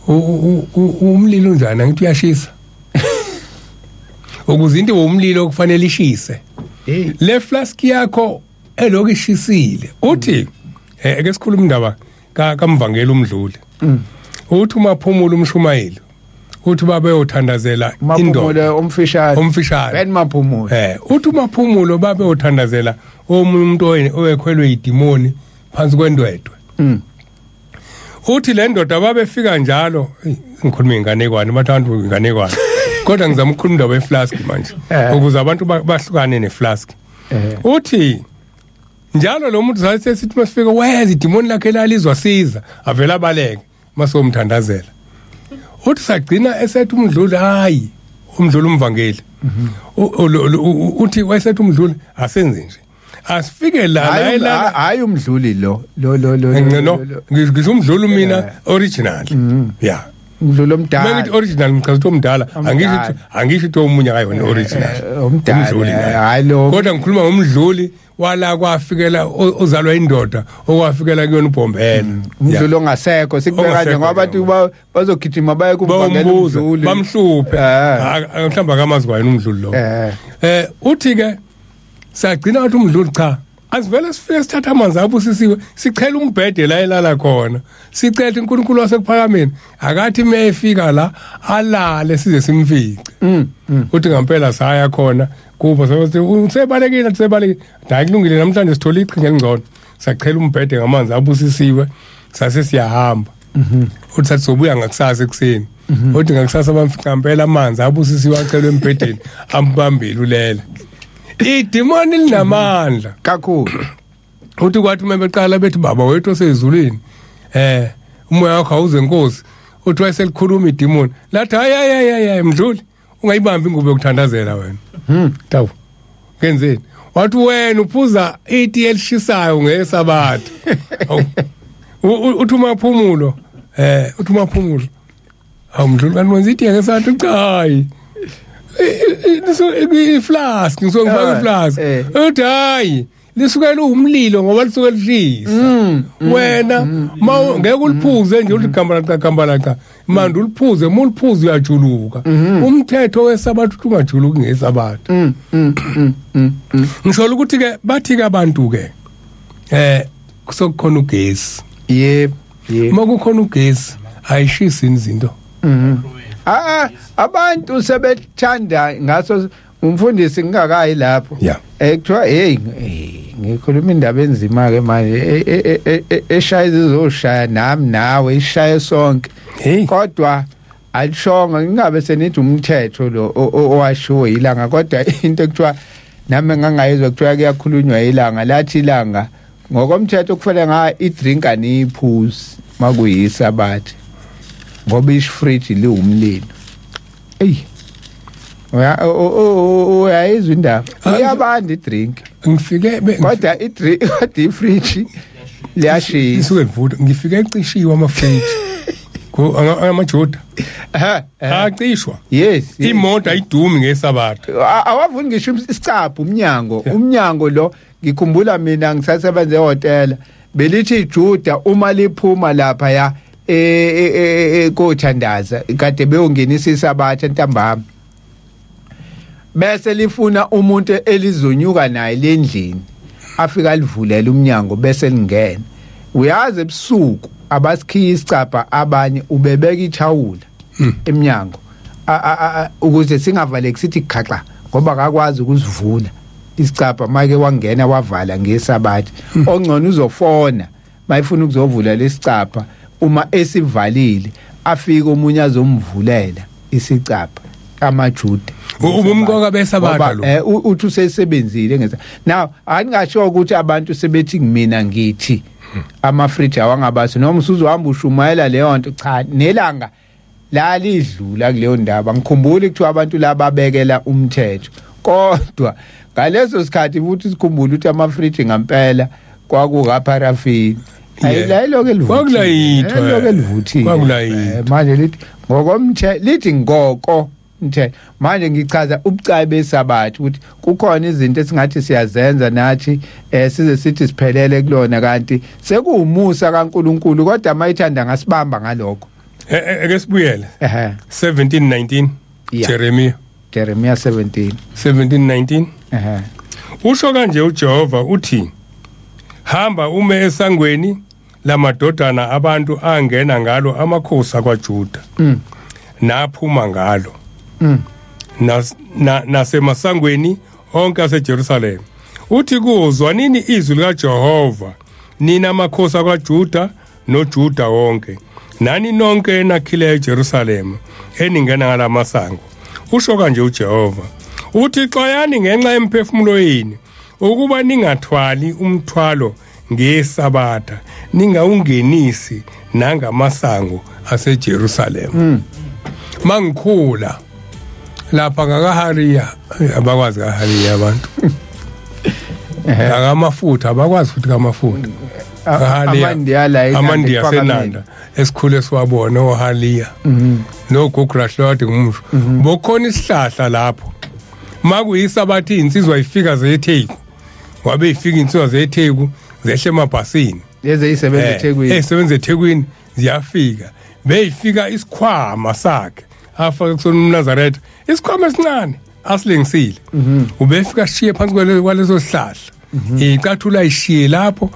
Umlilo unjani? Angithi uyashisa. Ukuze into umlilo kufanele ishise. Le flask yakho elokhu ishisile. Uthi ake sikhuluma indaba kaMvangeli umdluli. Uthi uMaphumulo umshumayeli, uthi babe uyothandazela indoda umfishane, umfishane Ben Maphumulo. Uthi uMaphumulo babe uyothandazela omunye umuntu owekhwelwe idimoni phansi kwendwedwe. Uthi le ndoda babefika njalo, ngikhuluma inganekwane, bathi abantu inganekwane. Kodwa ngizama ukukhuluma indaba yeflask manje ukuze abantu bahlukane neflask. Uthi njalo lo muntu sasithi masifika weza idimoni lakhe lalizwa siza avela abaleke masomthandazela. Uthi sagcina esethi umdluli, hayi umdluli umvangeli, uthi wayesethi umdluli asenze nje asifike la la, hayi umdluli lo lo lo lo. Ngcono ngisho umdluli mina original, yeah. Umdluli omdala. Mengithi original ngichaza ukuthi omdala, angisho ukuthi omunye akayona original. Omdala, hayi lo. Kodwa ngikhuluma ngomdluli wala kwafikela ozalwa indoda okwafikela kuyona ubhombela. Umdluli ongasekho sikubeka nje ngoba abantu bazogijima baye kumvangela umdluli bamhluphe, mhlawumbe akamazi kwayena umdluli lo. Uthi ke sagcina wathi umdluli cha asivele sifike sithatha amanzi abusisiwe sichela umbhede la elala khona, sicela uNkulunkulu wasekuphakameni akathi mayefika la alale size simfice. Uthi ngempela saya khona kubo sathi usebalekile sebalekile, hayi kulungile namhlanje sithola iqhinga elingcono, sachela umbhede ngamanzi abusisiwe sase siyahamba. Uthi sathi sobuya ngakusasa ekuseni. Uthi ngakusasa bamfica ngempela amanzi abusisiwe achelwe embhedeni ambambile ulele. Idimoni linamandla kakhulu. Uthi kwathi uma beqala bethi baba wethu osezulwini umoya wakho awuze Nkosi, uthi wayeselikhuluma idimoni lathi hayi hayi hayi mdluli ungayibambi ingubo yokuthandazela wena. Tawu kenzeni? Wathi wena uphuza iti elishisayo ngesabatha. Uthi umaphumulo uthi umaphumulo awumdluli kanti wenza iti ngesabatha? Cha hayi iflask ngisuke ngifaka iflask. Uthi hayi lisukela umlilo ngoba lisuke lishisa wena ngeke uliphuze nje uthi gambalaqa gambalaqa manje uliphuze, uma uliphuze uyajuluka. Umthetho wesabatha uthi ungajuluki ngesabatha. Ngisho ukuthi ke bathi ke abantu ke kusokukhona ugesi. Yebo yebo, uma kukhona ugesi ayishisi izinto. Abantu sebethanda ngaso umfundisi ngingakayi lapho. Kuthiwa hey ngikhuluma indaba enzima ke manje eshaya izoshaya nami nawe ishaye sonke. Kodwa alishonga ngingabe senithi umthetho lo owashiwo ilanga, kodwa into ekuthiwa nami ngangayizwa kuthiwa kuyakhulunywa ilanga, lathi ilanga ngokomthetho kufanele nga idrink aniyiphuzi makuyisabatha ngoba ishfridge liwumlilo. Ey uyayizwa indaba, iyabanda idrink. Ngifike kodwa idrink kodwa ifridge liyashisa isuke livutha. Ngifike ecishiwe amafridge amajuda acishwa. Yes, imoto ayidumi ngesabatha, awavuni ngisho isicabha umnyango. Umnyango lo ngikhumbula mina ngisasebenza ehotela, belithi iJuda uma liphuma lapha ya kothandaza kade beyongenisa isabatha ntambama, bese lifuna umuntu elizonyuka naye lendlini afika alivulele umnyango bese lingena. Uyazi ebusuku abasikhiya isicabha abanye ubebeka ithawula eminyango ukuze singavaleki sithi khaxa, ngoba akakwazi ukusivula isicabha make wangena wavala ngesabatha. Ongcono uzofona mayifuna ukuzovula lesicabha, uma esivalile afike omunye azomvulela isicabha amaJuda. Ubumqoka besabatha lo uthi usesebenzile ngeza. Now angingasho ukuthi abantu sebethi mina ngithi amafridge awangabasi noma usuzohamba ushumayela leyo nto, cha nelanga lalidlula kuleyo ndaba. Ngikhumbula kuthiwa abantu lababekela umthetho, kodwa ngaleso sikhathi futhi sikhumbula ukuthi amafridge ngempela kwakukaparafini ayilokho elivuthile, elivuthile manje lithi ngokomthetho, lithi ngoko mthetho. Manje ngichaza ubucayi besabatha ukuthi kukhona izinto esingathi siyazenza nathi size sithi siphelele kulona, kanti sekuwumusa kaNkuluNkulu, kodwa mayithanda ngasibamba ngalokho. Eke sibuyele 17:19 Jeremiah Jeremiah 17 17:19. Usho kanje uJehova uthi, hamba ume esangweni lamadodana abantu angena ngalo amakhosi akwaJuda naphuma ngalo nasemasangweni onke aseJerusalema. Uthi kuzwa nini izwi likaJehova nina amakhosi akwaJuda noJuda wonke nani nonke enakhileyo eJerusalema eningena ngalamasango. Usho kanje uJehova, uthi xwayani ngenxa yemphefumulo yenu ukuba ningathwali umthwalo ngesabatha, ningawungenisi nangamasango aseJerusalema. Mangikhula lapha ngakahariya, abakwazi kahariya abantu akamafutha, abakwazi futhi kamafutha. Kahaliya. Amandiya la eNanda, Amandiya eKuphakameni. senanda esikhule siwabona ohaliya nogugrash lwade ngumusho bokhona isihlahla lapho makuyisabathi insizwa ifika zetheku, wabe ifika insizwa zetheku zehle emabhasini. Lezi eyisebenza eThekwini. Ezisebenza eThekwini ziyafika, beyifika isikhwama sakhe afake kusona umNazaretha, isikhwama esincane asilengisile, ubefika sishiye phansi kwaleso sihlahla, icathula ayishiye lapho.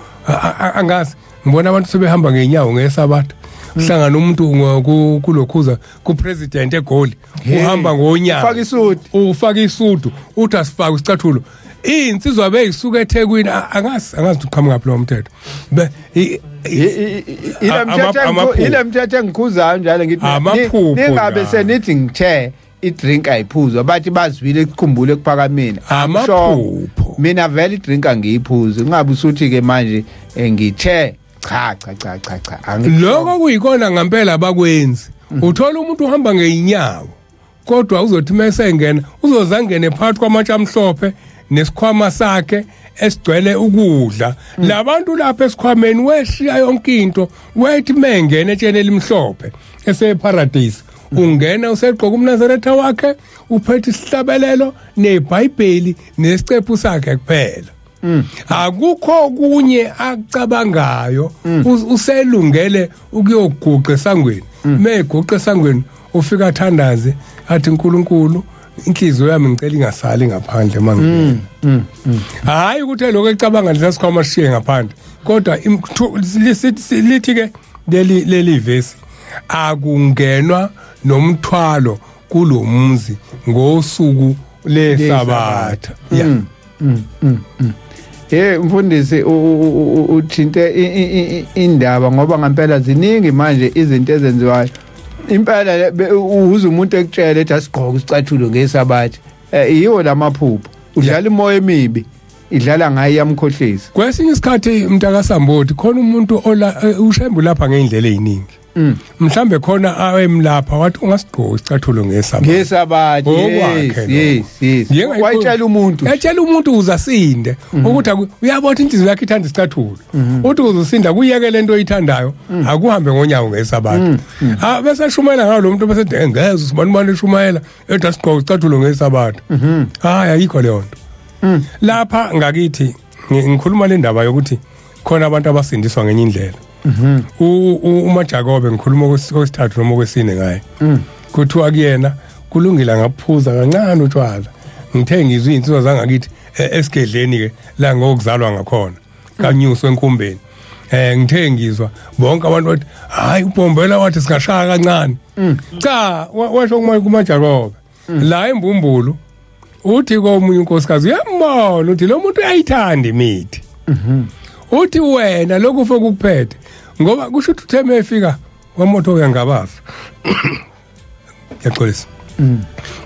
Angazi, ngibona abantu sebehamba ngenyawo ngesabatha, hlangana umuntu kulokhuza kupresident eGoli uhamba ngonyawo. Ufaka isudu. Ufaka isudu, uthi asifake isicathulo. Insizwa beyisuka eThekwini, angazi uqhamuka phi lo mthetho. Amaphupho. Ile mthetho engikhuzayo njalo ngithi Amaphupho ningabe la. senithi ngithe idrink ayiphuzwa, bathi bazwile ekukhumbule ekuphakameni. Amaphupho. Mina vele idrink angiyiphuzi, ungabe usuthi ke manje ngithe cha cha cha cha cha Lokho kuyikona ngempela abakwenzi. Uthola umuntu uhamba ngeinyawo, kodwa uzothi mase engena uzozangena phakathi kwamatshe amhlophe nesikhwama sakhe esigcwele ukudla. Labantu lapha esikhwameni weshiya yonke into, wethi mengena etsheni elimhlophe eseparadise, ungena usegqoka umNazaretha wakhe, uphethe isihlabelelo neBhayibheli nesicephu sakhe kuphela, akukho okunye akucabangayo. Uselungele ukuyoguqa esangweni. Meguqa esangweni ufika athandaze athi, "uNkulunkulu, inhliziyo yami ngicela ingasali ngaphandle mangingena." Hayi ukuthi lokho ecabanga lesasikhwama sishiye ngaphandle, kodwa lithi ke leli vesi, akungenwa nomthwalo kulomuzi ngosuku lesabatha, yeah. Mfundisi, uthinte indaba, ngoba ngempela ziningi manje izinto ezenziwayo. Impela uze umuntu ekutshela ethi asigqoke isicathulo ngesabatha. Yiwo lamaphupho. Udlala imoya emibi. Idlala ngaye, iyamkhohlisa. Kwesinye isikhathi, mntakaSambothi, khona umuntu ola uShembe lapha ngeindlela eziningi. Mhlambe khona awemlapha wathi ungasigqoki isicathulo ngesabatha. Ngesabatha. Okwakhe lokho. Yes. Wayitshela umuntu. Yatshela umuntu ukuze asinde, ukuthi uyabona ukuthi inhliziyo yakhe ithanda isicathulo, uthi ukuze usinda kuyeke lento oyithandayo, akuhambe ngonyawo ngesabatha. Ah, bese shumayela ngalo muntu, bese ethi, ngeze usibani bani eshumayela ethi asigqoke isicathulo ngesabatha." Hayi, ayikho leyo nto lapha ngakithi. Ngikhuluma le ndaba yokuthi khona abantu abasindiswa ngenye indlela. UMaJakobe, ngikhuluma okwesithathu noma okwesine ngaye, kuthiwa kuyena kulungile ngaphuza kancane utshwala. Ngithe ngizwe izinsizwa zangakithi esigedleni ke la ngokuzalwa ngakhona kanyuso enkumbeni, ngithe ngizwa bonke abantu bathi, "Hayi, uBhombela wathi singashaya kancane." Cha, washo kumaJakobe la embumbulu, uthi komunye unkosikazi, uyambona uthi lo muntu uyayithanda imithi, uthi wena lokhu ufe kukuphethe, ngoba kusho ukuthi uthe mefika wamoto uyangabaza, ngiyaxolisa,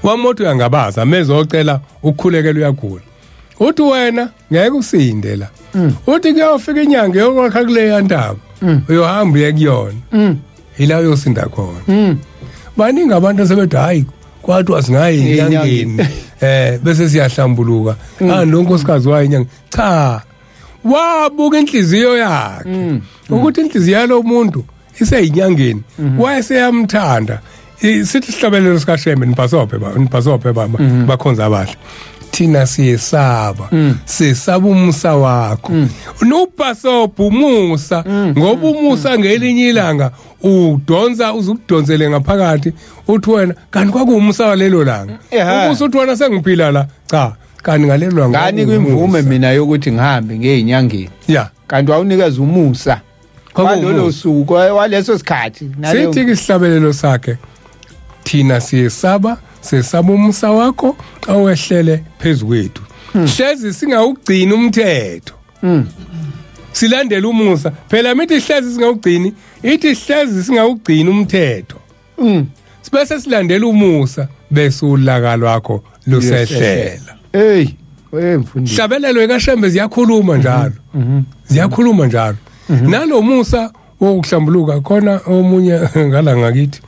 wamoto uyangabaza mezocela ukukhulekela, uyagula, uthi wena ngeke usinde la. Uthi kuyofika inyanga yokwakha kuleya ntaba, uyohamba uye kuyona, ila uyosinda khona. Baningi abantu asebethi, "Hayi, kwathiwa singayi enyangeni bese siyahlambuluka." Ah, lo nkosikazi wayo inyanga, cha, wabuka inhliziyo yakhe ukuthi inhliziyo yalo muntu iseyinyangeni, wayeseyamthanda. Sithi isihlabelelo sikaShembe, nibhasobhe ba, nibhasobhe baba bakhonza abahle, thina siyesaba, sesaba umusa wakho. Nubhasobhe umusa, ngoba umusa ngelinye ilanga udonsa uzukudonsele ngaphakathi, uthi wena kanti kwakuwumusa walelo langa. Ubuso uthi wena sengiphila la, cha, kanti ngalelo langa Ngani kwimvume kwakuwumusa. mina yokuthi ngihambe ngeyinyangeni. Kanti wawunikeza umusa Kwakuwumusa. walolo suku, waleso sikhathi Sithi ke isihlabelelo sakhe, thina siyesaba, sesaba umusa wakho owehlele phezu kwethu, hlezi singawugcini umthetho, silandela umusa. Phela mithi hlezi singawugcini, ithi hlezi singawugcini umthetho, sibese silandela umusa. Bese ulaka lwakho lusehlela. Hey, hey mfundisi. Hlabelelo ekaShembe ziyakhuluma njalo. Ziyakhuluma njalo. Nalomusa wokuhlambuluka khona omunye ngala ngakithi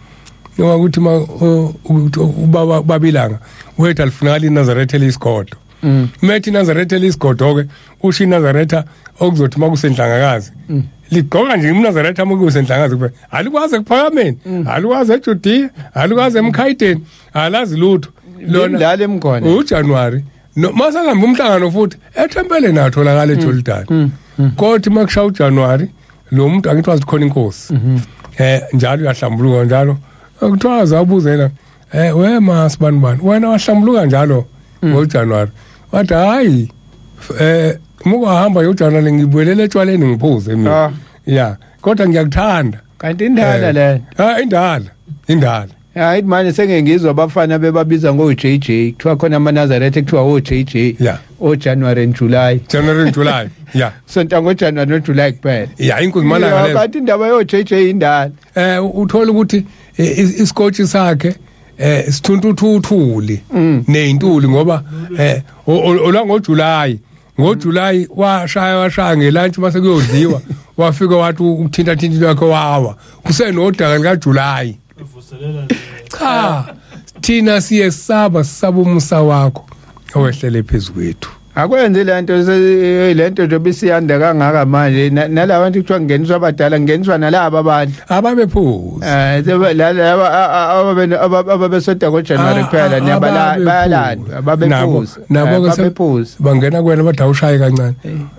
ngokuthi ma ubaba babilanga wethu alifunakala iNazaretha elisigodo. Methi iNazaretha elisigodo ke usho iNazaretha okuzothi makusenhlangakazi. Ligqoka nje iNazaretha makusenhlangakazi kuphela. Alikwazi ekuphakameni, alikwazi eJudea, alikwazi emkhayideni, alazi lutho. Lona emkhona. uJanuary no masakahamba umhlangano futhi ethempeleni atholakala eJordan. Kodwa makushaya uJanuary lo muntu angithi wazi khona inkosi. Njalo uyahlambuluka njalo. Kuthiwa azabuzela we masibani bani wena wahlambuluka njalo ngoJanuary. Wathi hayi mukwahamba yoJanuary ngibuyelele etshwaleni ngiphuze mina. Yeah, kodwa ngiyakuthanda. Kanti indala le. Indala. Indala. Hayi manje sengengizwa abafana bebabiza ngo JJ kuthiwa khona amaNazaretha kuthiwa o JJ. O January and July. January and July. Yeah. Sonta ngo January no July kuphela. Yeah, inkuzimalanga lezo. Kanti indaba yo JJ indala. Uthola ukuthi isikotshi sakhe sithuntuthuli nezintuli ngoba olwa ngoJuly. NgoJuly washaya ngelunch mase kuyodliwa wafika wathi ukuthinta thinta yakhe wawa. Kusenodaka lika July. Cha, thina siyesaba sisaba umusa wakho owehlele phezukwethu. Akwenze lento nje bisiyanda kangaka manje nalabantu kuthiwa ngeniswa abadala ngeniswa nalaba abantu ababephuza laba ababesoda ngoJanuary kuphela bayalandwa ababephuza nabo babephuza bangena kuwena bathi awushaye kancane.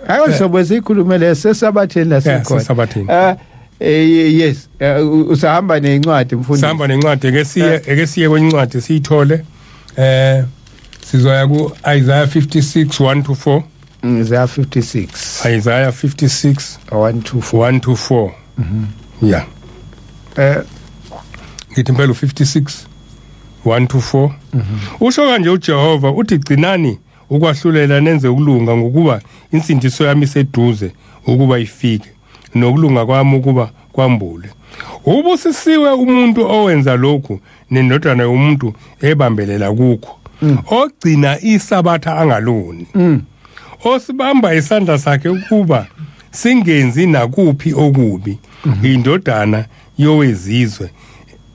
Hayi sobe sikhulume lesesabatheni lasikhona sesabatheni. Yes, usahamba nencwadi mfundisi. Sihamba nencwadi eke siye kwencwadi siyithole. Sizoya ku Isaiah 56 1 to 4. Isaiah 56. Isaiah 56 1 to 4. 1 to 4. Yeah. Ngithi impela 56 1 to 4. Usho kanje uJehova uthi gcinani ukwahlulela nenze ukulunga ngokuba insindiso yami iseduze ukuba ifike nokulunga kwami ukuba kwambule. Ubusisiwe umuntu owenza lokhu nendodana yomuntu ebambelela kukho. Ogcina isabatha angaloni. Osibamba isandla sakhe ukuba singenzi nakuphi okubi. Indodana yowezizwe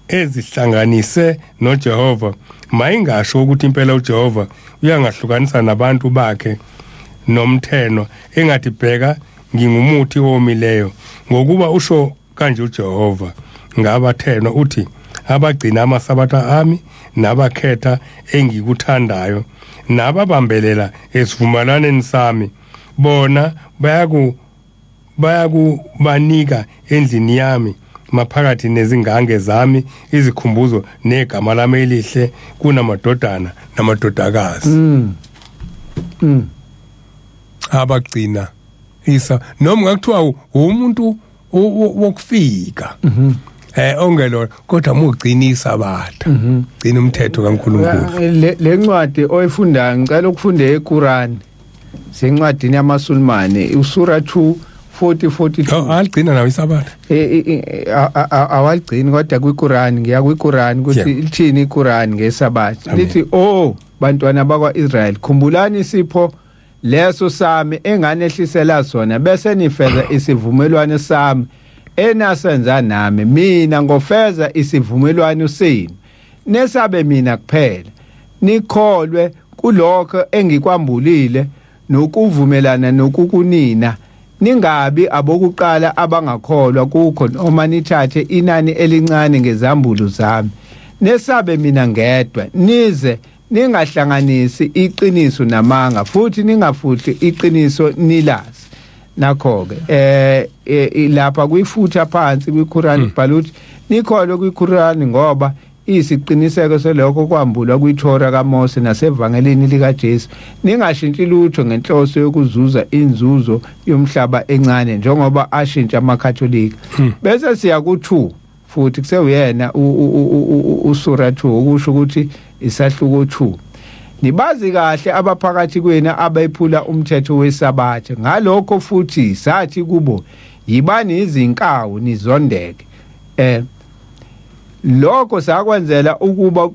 ezihlanganise noJehova mayingasho ukuthi impela uJehova uyangahlukanisa nabantu bakhe nomtheno engathi bheka ngingumuthi omileyo ngokuba usho kanje uJehova ngabathenwa uthi abagcina amasabatha ami nabakhetha engikuthandayo nababambelela esivumelwaneni sami bona bayakubanika endlini yami maphakathi nezingange zami izikhumbuzo negama lami elihle kunamadodana namadodakazi. Abagcina isa noma ngakuthiwa umuntu wokufika ongelona kodwa mugcina isabatha gcina umthetho kaNkuluNkulu. Le ncwadi oyifundayo ngicela ukufunda eQuran sencwadini yamaSulumane usura 2 40 42. Aligcina nawo isabatha awaligcini kodwa kwiQuran ngiya kwiQuran ukuthi lithini iQuran ngesabatha lithi oh bantwana bakwaIsrael khumbulani isipho leso sami enganehlisela sona bese nifeza isivumelwano sami enasenza nami mina ngofeza isivumelwano senu nesabe mina kuphela nikholwe kulokho engikwambulile nokuvumelana nokukunina ningabi abokuqala abangakholwa kukho noma nithathe inani elincane ngezambulo zami nesabe mina ngedwa nize ningahlanganisi iqiniso namanga futhi ningafuhli iqiniso nilazi. Nakho ke lapha kuyifutha phansi kwiQuran ibhala ukuthi nikholwe kwiQuran ngoba isiqiniseko selokho kwambulwa kwiThora kaMose nasevangelini likaJesu ningashintshi lutho ngenhloso yokuzuza inzuzo yomhlaba encane njengoba ashintsha amaKatholika. Bese siya ku2 futhi kusewuyena usura 2 okusho ukuthi isahluko 2. Nibazi kahle abaphakathi kwenu abayiphula umthetho wesabatha ngalokho futhi sathi kubo yibani izinkawu nizondeke. Lokho sakwenzela ukuba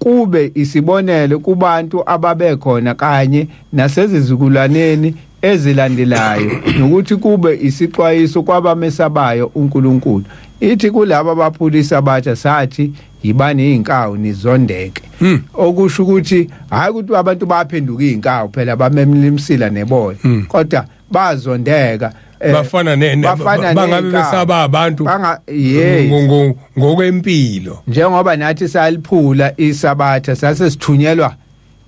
Kube isibonelo kubantu ababekhona kanye nasezizukulwaneni ezilandelayo, nokuthi kube isixwayiso kwabamesabayo uNkulunkulu. Ithi kulabo abaphula isabatha sathi yibani izinkawu nizondeke. Okusho ukuthi hayi ukuthi abantu baphenduka izinkawu phela, bamemla imsila neboya, kodwa bazondeka. Bafana ne Bafana bangabe ney'nkawu. besaba abantu Banga yes. Ngokwempilo. Njengoba nathi saliphula isabatha, sase sithunyelwa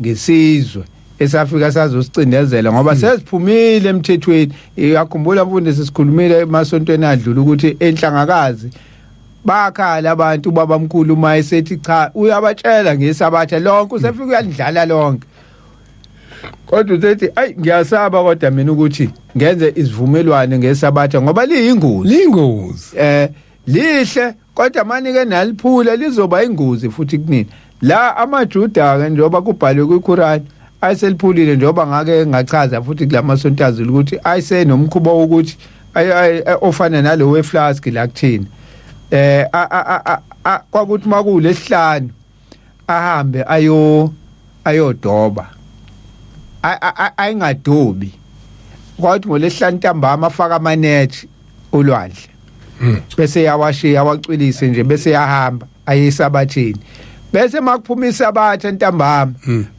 ngesizwe esafika sazosicindezela ngoba sesiphumile emthethweni. Uyakhumbula mfundisi, sikhulumile emasontweni adlula ukuthi enhlangakazi bakhala abantu, babamkhulu uma esethi cha, uyabatshela ngesabatha lonke, usefika uyalidlala lonke, kodwa usethi ayi, ngiyasaba kodwa mina ukuthi ngenze isivumelwano ngesabatha ngoba liyingozi. Lingozi. Lihle kodwa manike naliphula lizoba ingozi futhi kunini. La amaJuda ke, njengoba kubhalwe kwiQuran, ayeseliphulile, njengoba ngake ngachaza futhi kulamasonto azulu ukuthi ayesenomkhuba wokuthi ofana nalo weflask la kuthina, kwakuthi makulesihlanu ahambe ayodoba, ayingadobi, kwathi ngolesihlanu ntambama afaka amanethi olwandle bese yawashiya, awacwilise nje, bese yahamba ayesabathini, bese makuphuma isabatha ntambama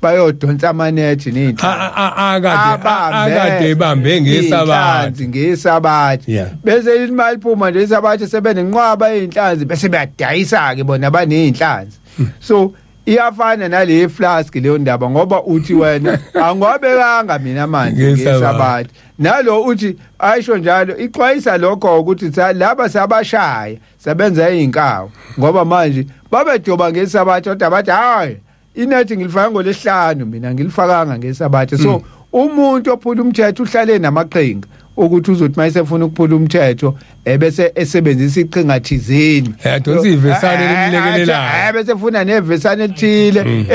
bayodonsa amanethi nezinhlanzi. Akade akade ebambe ngesabatha. Inhlanzi ngesabatha. Bese imali iphuma nje isabatha, sebenenqwaba yezinhlanzi, bese bayadayisa ke bona baneyinhlanzi. So iyafana nale flask leyo ndaba, ngoba uthi wena angiwabekanga mina amanzi Ngesabatha. ngesabatha, nalo uthi ayisho njalo, ixwayisa lokho ukuthi laba sabashaya sebenza izinkawu, ngoba manje babedoba ngesabatha, kodwa bathi hayi, inethi ngilifaka ngolesihlanu, mina ngilifakanga ngesabatha. So umuntu ophula umthetho uhlale namaqhinga ukuthi uzothi mayesefuna ukuphula umthetho ebese esebenzisa iqhinga thizeni. Adonsa ivesane elimlekelelayo. Bese efuna nevesane elithile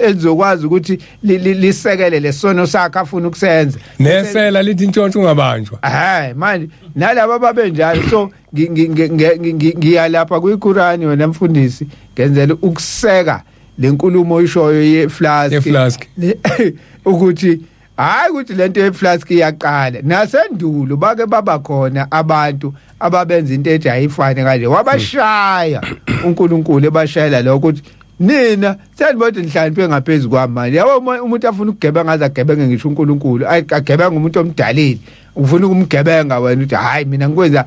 elizokwazi ukuthi lisekele lesono sakhe afuna ukusenza. Nesela lithi intshontsho ungabanjwa. Hayi, manje nalabo babenjalo. So ngiya lapha kwiQurani wena mfundisi, ngenzela ukuseka lenkulumo oyishoyo ye-flask. Ye-flask. Ukuthi hayi ukuthi lento ye-flask iyaqala, nasendulo bake baba khona abantu ababenza into ethi ayifane kanje, wabashaya uNkulunkulu, ebashayela lokho ukuthi nina senibode nihlakaniphe ngaphezulu kwami. Manje yabo, umuntu afuna ukugebenga aze agebenge ngisho uNkulunkulu, agebenga umuntu omdalile, ufuna ukumgebenga wena, uthi hayi mina ngikwenza,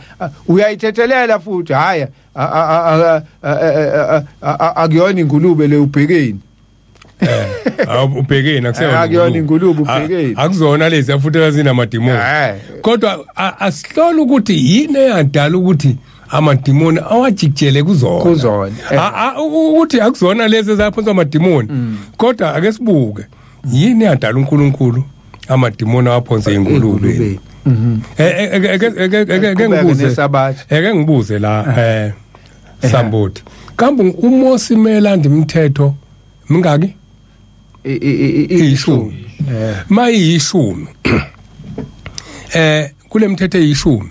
uyayithethelela futhi, hayi akuyona ingulube le, ubhekeni. Awu, ubhekeni, akuseyona. Akuyona ingulube, ubhekeni. Akuzona lezi futhi ezinamadimoni. Kodwa asihlole ukuthi yini eyadala ukuthi amadimoni awajikijele kuzona. Kuzona. Ukuthi akuzona lezi ezaphonswa amadimoni, kodwa ake sibuke yini eyadala uNkulunkulu amadimoni awaphonse ingulube. Ingulube. Eke Qhubeka ngibuze nesabatha. Eke ngibuze la, Sambuti, kambe uMosi melanda imithetho mingaki? 10. Mayishumi kule mithetho eyishumi,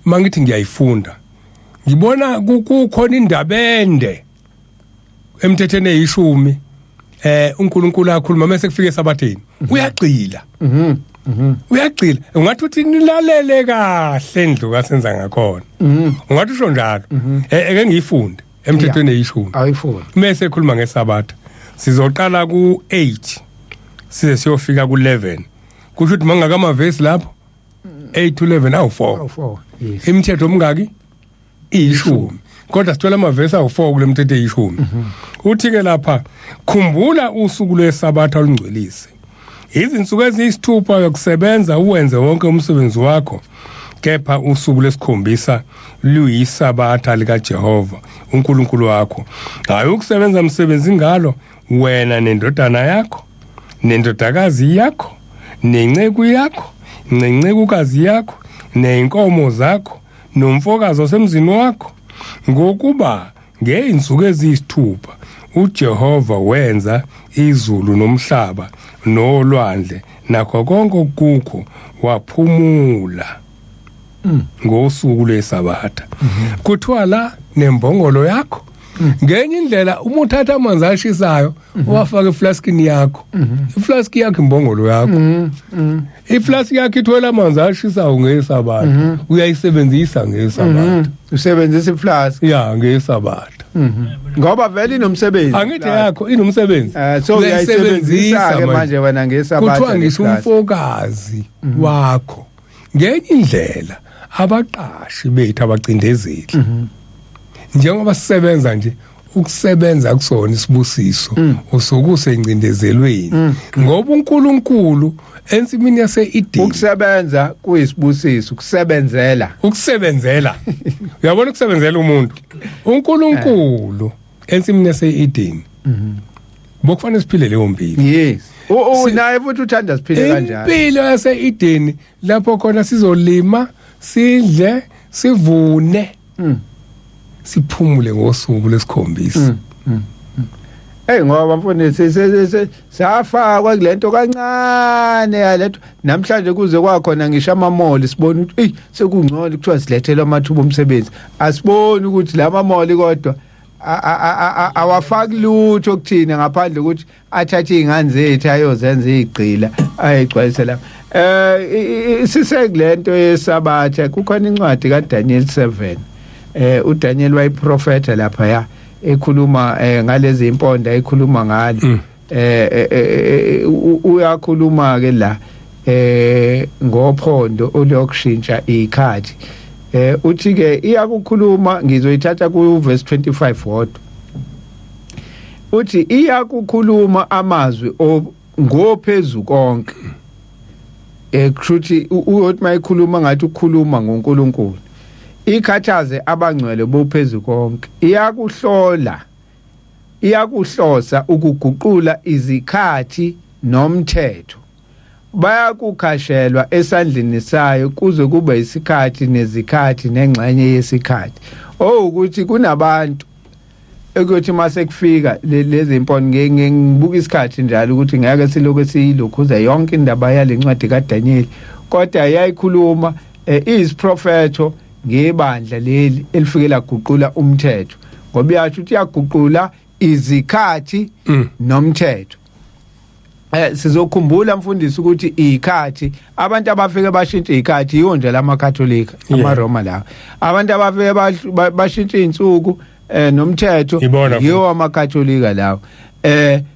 mangithi ngiyayifunda ngibona kukhona indaba ende emthethweni eyishumi. uNkulunkulu akhuluma mase kufike esabatheni, uyagxila, uyagxila, ungathi uthi nilalele kahle indlu kasenza ngakhona, ungathi usho njalo. Eke ngiyifunde emthethweni eyishumi. Awuyifuni. Mase ekhuluma ngesabatha, sizoqala ku8 size siyofika ku11. Kusho ukuthi mangaka amavesi lapho? 8 to 11, awu4. Awu4, yes. Imithetho omngaki? 10, kodwa sithola amavesi awu4 kule mithetho 10. Uthi ke lapha, khumbula usuku lwesabatha olungcwelise. Izinsuku eziyisithupha yokusebenza uwenze wonke umsebenzi wakho, kepha usuku lesikhombisa luyisabatha likaJehova uNkulunkulu wakho. Hayi ukusebenza umsebenzi ngalo, wena nendodana yakho nendodakazi yakho nenceku yakho nencekukazi yakho neyinkomo zakho nomfokazi osemzini wakho, ngokuba ngeyinsuku eziyisithupha uJehova wenza izulu nomhlaba nolwandle nakho konke okukho, waphumula ngosuku lwesabatha. Kuthiwa la nembongolo yakho. Ngenye indlela uma uthatha amanzi ashisayo uwafake eflaskini yakho, iflaski yakho imbongolo yakho, iflaski yakho ithwele amanzi ashisayo ngesabatha, uyayisebenzisa ngesabatha. Usebenzisa iflask. Ya, ngesabatha. Ngoba vele inomsebenzi. Angithi yakho inomsebenzi. So uyayisebenzisa ke manje wena ngesabatha. Kuthiwa ngisho umfokazi wakho. Ngenye indlela abaqashi bethu abacindezeli, njengoba sisebenza nje, ukusebenza kusona isibusiso, usuke usencindezelweni ngoba uNkulunkulu ensimini yase-Eden, Ukusebenza kuyisibusiso, ukusebenzela. Ukusebenzela, uyabona, ukusebenzela umuntu, uNkulunkulu ensimini yase-Eden, bokufanele siphile leyo mpilo. Yes, naye futhi uthanda siphile kanjalo. Impilo yase-Eden lapho khona sizolima, sidle, sivune, siphumule ngosuku lesikhombisa. Hey, ngoba mfundisi, safakwa kulento kancane yaletho namhlanje, kuze kwakhona ngisho ama-mall, sibona ukuthi ey, sekungcono, kuthiwa silethelwa amathuba omsebenzi. Asiboni ukuthi la ma-mall kodwa awafaki lutho kuthina ngaphandle ukuthi athathe izingane zethu ayozenza izigqila, ayigcwalise lapha. Sisekulento yesabatha, kukhona incwadi kaDaniel 7. UDaniel wayiprofeta lapha ya ekhuluma ngalezi imponda ekhuluma ngalo. Uyakhuluma ke la ngophondo oluyokushintsha ikhathi. Uthi ke iyakukhuluma, ngizoyithatha ku verse 25 wodwa. Uthi iyakukhuluma amazwi ngophezu konke. Kushuthi uyothi mayikhuluma ngathi ukukhuluma ngoNkulunkulu, ikhathaze abangcwele bophezu konke. Iyakuhlola, iyakuhlosa ukuguqula izikhathi nomthetho, bayakukhashelwa esandleni sayo kuze kube isikhathi nezikhathi nengxenye yesikhathi. Owukuthi kunabantu ekuyothi mase kufika lezi impondo, ngibuka isikhathi njalo ukuthi ngeke siloke siyilokhuza yonke indaba yale ncwadi kaDaniel, kodwa yayikhuluma iyisiprofetho ngebandla leli elifike laguqula umthetho, ngoba iyasho ukuthi iyaguqula izikhathi nomthetho. Sizokhumbula mfundisi ukuthi izikhathi, abantu abafike bashintsha izikhathi yiwo nje lamaKatholika, amaRoma lawo. Abantu abafike bashintsha izinsuku nomthetho Ibona. Yiwo amaKatholika lawo.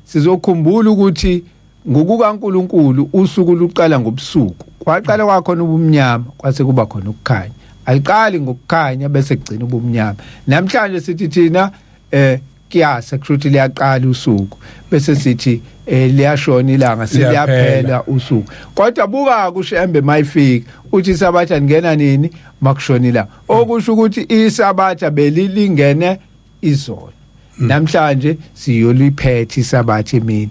Sizokhumbula ukuthi ngokukaNkuluNkulu usuku luqala ngobusuku, kwaqala kwakhona ubumnyama, kwase kuba khona ukukhanya. Aliqali ngokukhanya bese kugcina ubumnyama. Namhlanje sithi thina kuyasa, kusho liyaqala usuku, bese sithi liyashona ilanga, seliyaphela usuku. Kodwa buka kuShembe, mayifika uthi isabatha ngena nini? Makushona ilanga, okusho ukuthi isabatha belilingene izolo. Namhlanje siyoliphetha isabatha emini.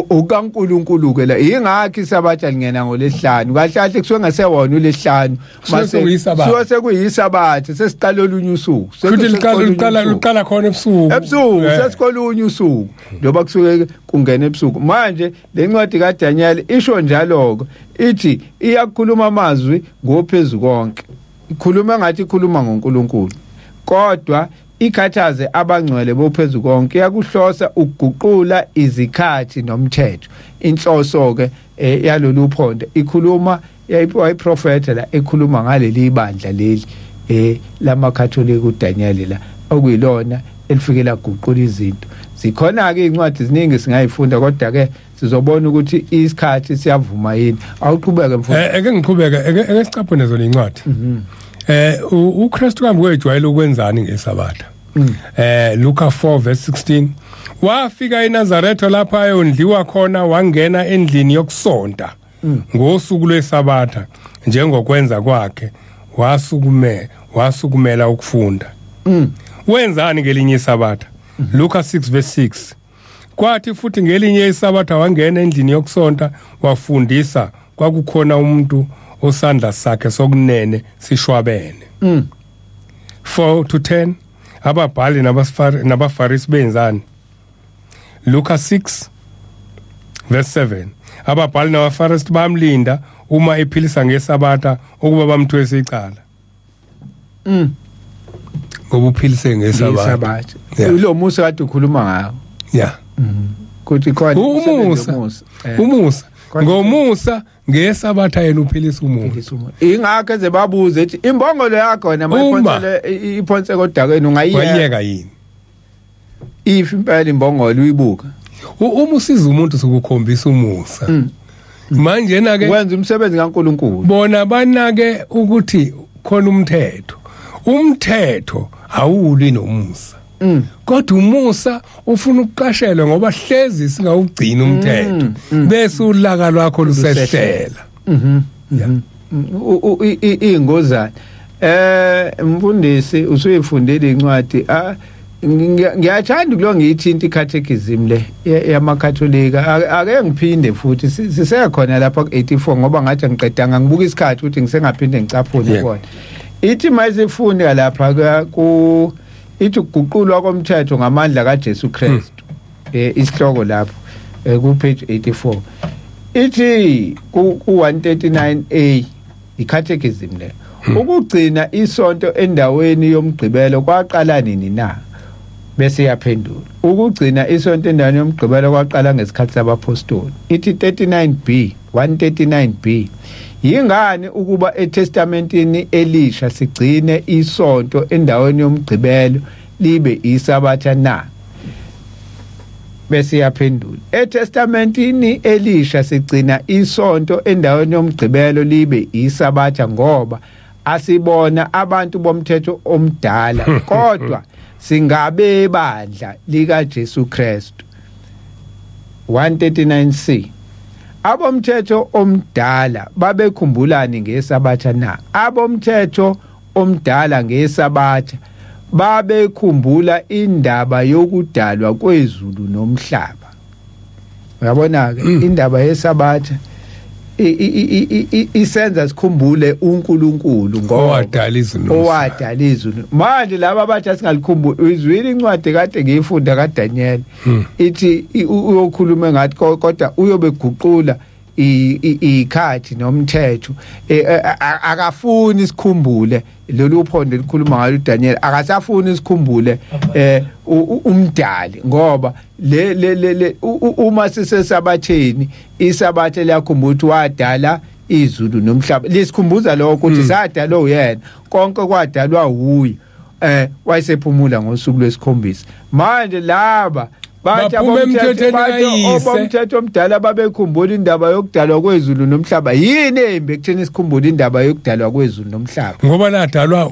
UkaNkuluNkulu ke la, ingakho isabatha lingena ngolesihlanu. Kahle kahle kusuke ngasewona ulesihlanu. Kusuke sekuyisabatha. Suke sekuyisabatha, sesiqala olunye usuku. Futhi liqala liqala luqala khona ebusuku. Ebusuku sesikolunye usuku, njengoba kusuke kungena ebusuku. Manje le ncwadi kaDaniel isho njalo, ithi iyakhuluma amazwi ngophezu konke, ikhuluma ngathi ikhuluma ngoNkulunkulu, kodwa ikhathaze abangcwele bophezu konke, iyakuhlosa ukuguqula izikhathi nomthetho. Inhloso ke yalolu phondo, ikhuluma, yayiprofetha la ekhuluma ngaleli ibandla leli lamaKatholika uDaniel la, okuyilona elifike laguqula izinto. Zikhona ke incwadi ziningi singayifunda, kodwa ke sizobona ukuthi isikhathi siyavuma yini. Awuqhubeke mfowethu. Eke ngiqhubeke, eke sicaphune zona incwadi. UKristu kambe wejwayele ukwenzani ngesabatha? Luka 4 verse 16, wafika eNazaretha lapho ayondliwa khona, wangena endlini yokusonta ngosuku lwesabatha njengokwenza kwakhe, wasukumela ukufunda. Wenzani ngelinye isabatha? Luka 6 verse 6, kwathi futhi ngelinye isabatha wangena endlini yokusonta wafundisa, kwakukhona umuntu osandla sakhe sokunene sishwabene. 4 to 10, ababhali nabaFarisi benzani? Luka 6 verse 7, ababhali nabaFarisi bamlinda uma ephilisa ngesabatha ukuba bamthwese icala. Ngoba uphilise ngesabatha. Ngesabatha. Yeah. Lo musa kade ukhuluma ngawo. Yeah. Kuthi khona Umusa. umusa. Umusa. Khona- Ngomusa ngesabatha yena uphilisa umuntu. Philisa umuntu. Ingakho eze babuze ethi imbongolo yakho wena Uma. mayiphonsele iphonse kodakeni ungayiyeka. Wayeka yini? If impela imbongolo uyibuka. Uma usiza umuntu sukukhombisa umusa. Manje na ke Wenza umsebenzi kaNkuluNkulu. Bona banake ukuthi khona umthetho. Umthetho awulwi nomusa. Kodwa umusa ufuna ukuqashelwa ngoba hlezi singawugcina umthetho bese ulaka lwakho lusehlela. Yeah. Ingozana. Mfundisi usuyifundile incwadi. Ngiyathanda kulo ngiyithinta icatechism le yamaKatholika. Ake ngiphinde futhi sisekhona lapha ku84 ngoba ngathi angiqedanga ngibuka isikhathi ukuthi ngisengaphinde ngicaphune kona. Ithi mayisifunda lapha ku ithi ukuguqulwa komthetho ngamandla kaJesu Kristu. Isihloko lapho ku page 84. Ithi ku 139A icatechism le. Ukugcina isonto endaweni yomgqibelo kwaqala nini na? Bese yaphendula. Ukugcina isonto endaweni yomgqibelo kwaqala ngesikhathi sabapostoli. Ithi 39B 139B. Yingani ukuba eTestamentini elisha sigcine isonto endaweni yomgqibelo libe isabatha na? Bese yaphendula. ETestamentini elisha sigcina isonto endaweni yomgqibelo libe isabatha ngoba asibona abantu bomthetho omdala kodwa singabe bandla lika Jesu Kristu. 139C. Abomthetho omdala babekhumbulani ngesabatha na? Abomthetho omdala ngesabatha babekhumbula indaba yokudalwa kwezulu nomhlaba. Uyabona ke indaba yesabatha isenza sikhumbule uNkulunkulu ngoba Owadala izulu nomhlaba. Owadala izulu. Manje laba abathi asingalikhumbuli, uyizwile incwadi kade ngiyifunda kaDaniel ithi uyokhuluma ngathi kodwa uyobe guqula ikhathi nomthetho. Akafuni sikhumbule lolu phondo elikhuluma ngalo uDaniel, akasafuni sikhumbule umdali ngoba le le le uma sisesabatheni isabatha liyakhumbula ukuthi wadala izulu nomhlaba, lisikhumbuza lokho ukuthi sadalwa uyena, konke kwadalwa uye, wayesephumula ngosuku lwesikhombisa. Manje laba bathi Baphuma abomthetho emthethweni bathi kayise. abomthetho omdala babekhumbula indaba yokudalwa kwezulu nomhlaba. Yini embi ekutheni sikhumbule indaba yokudalwa kwezulu nomhlaba? Ngoba ladalwa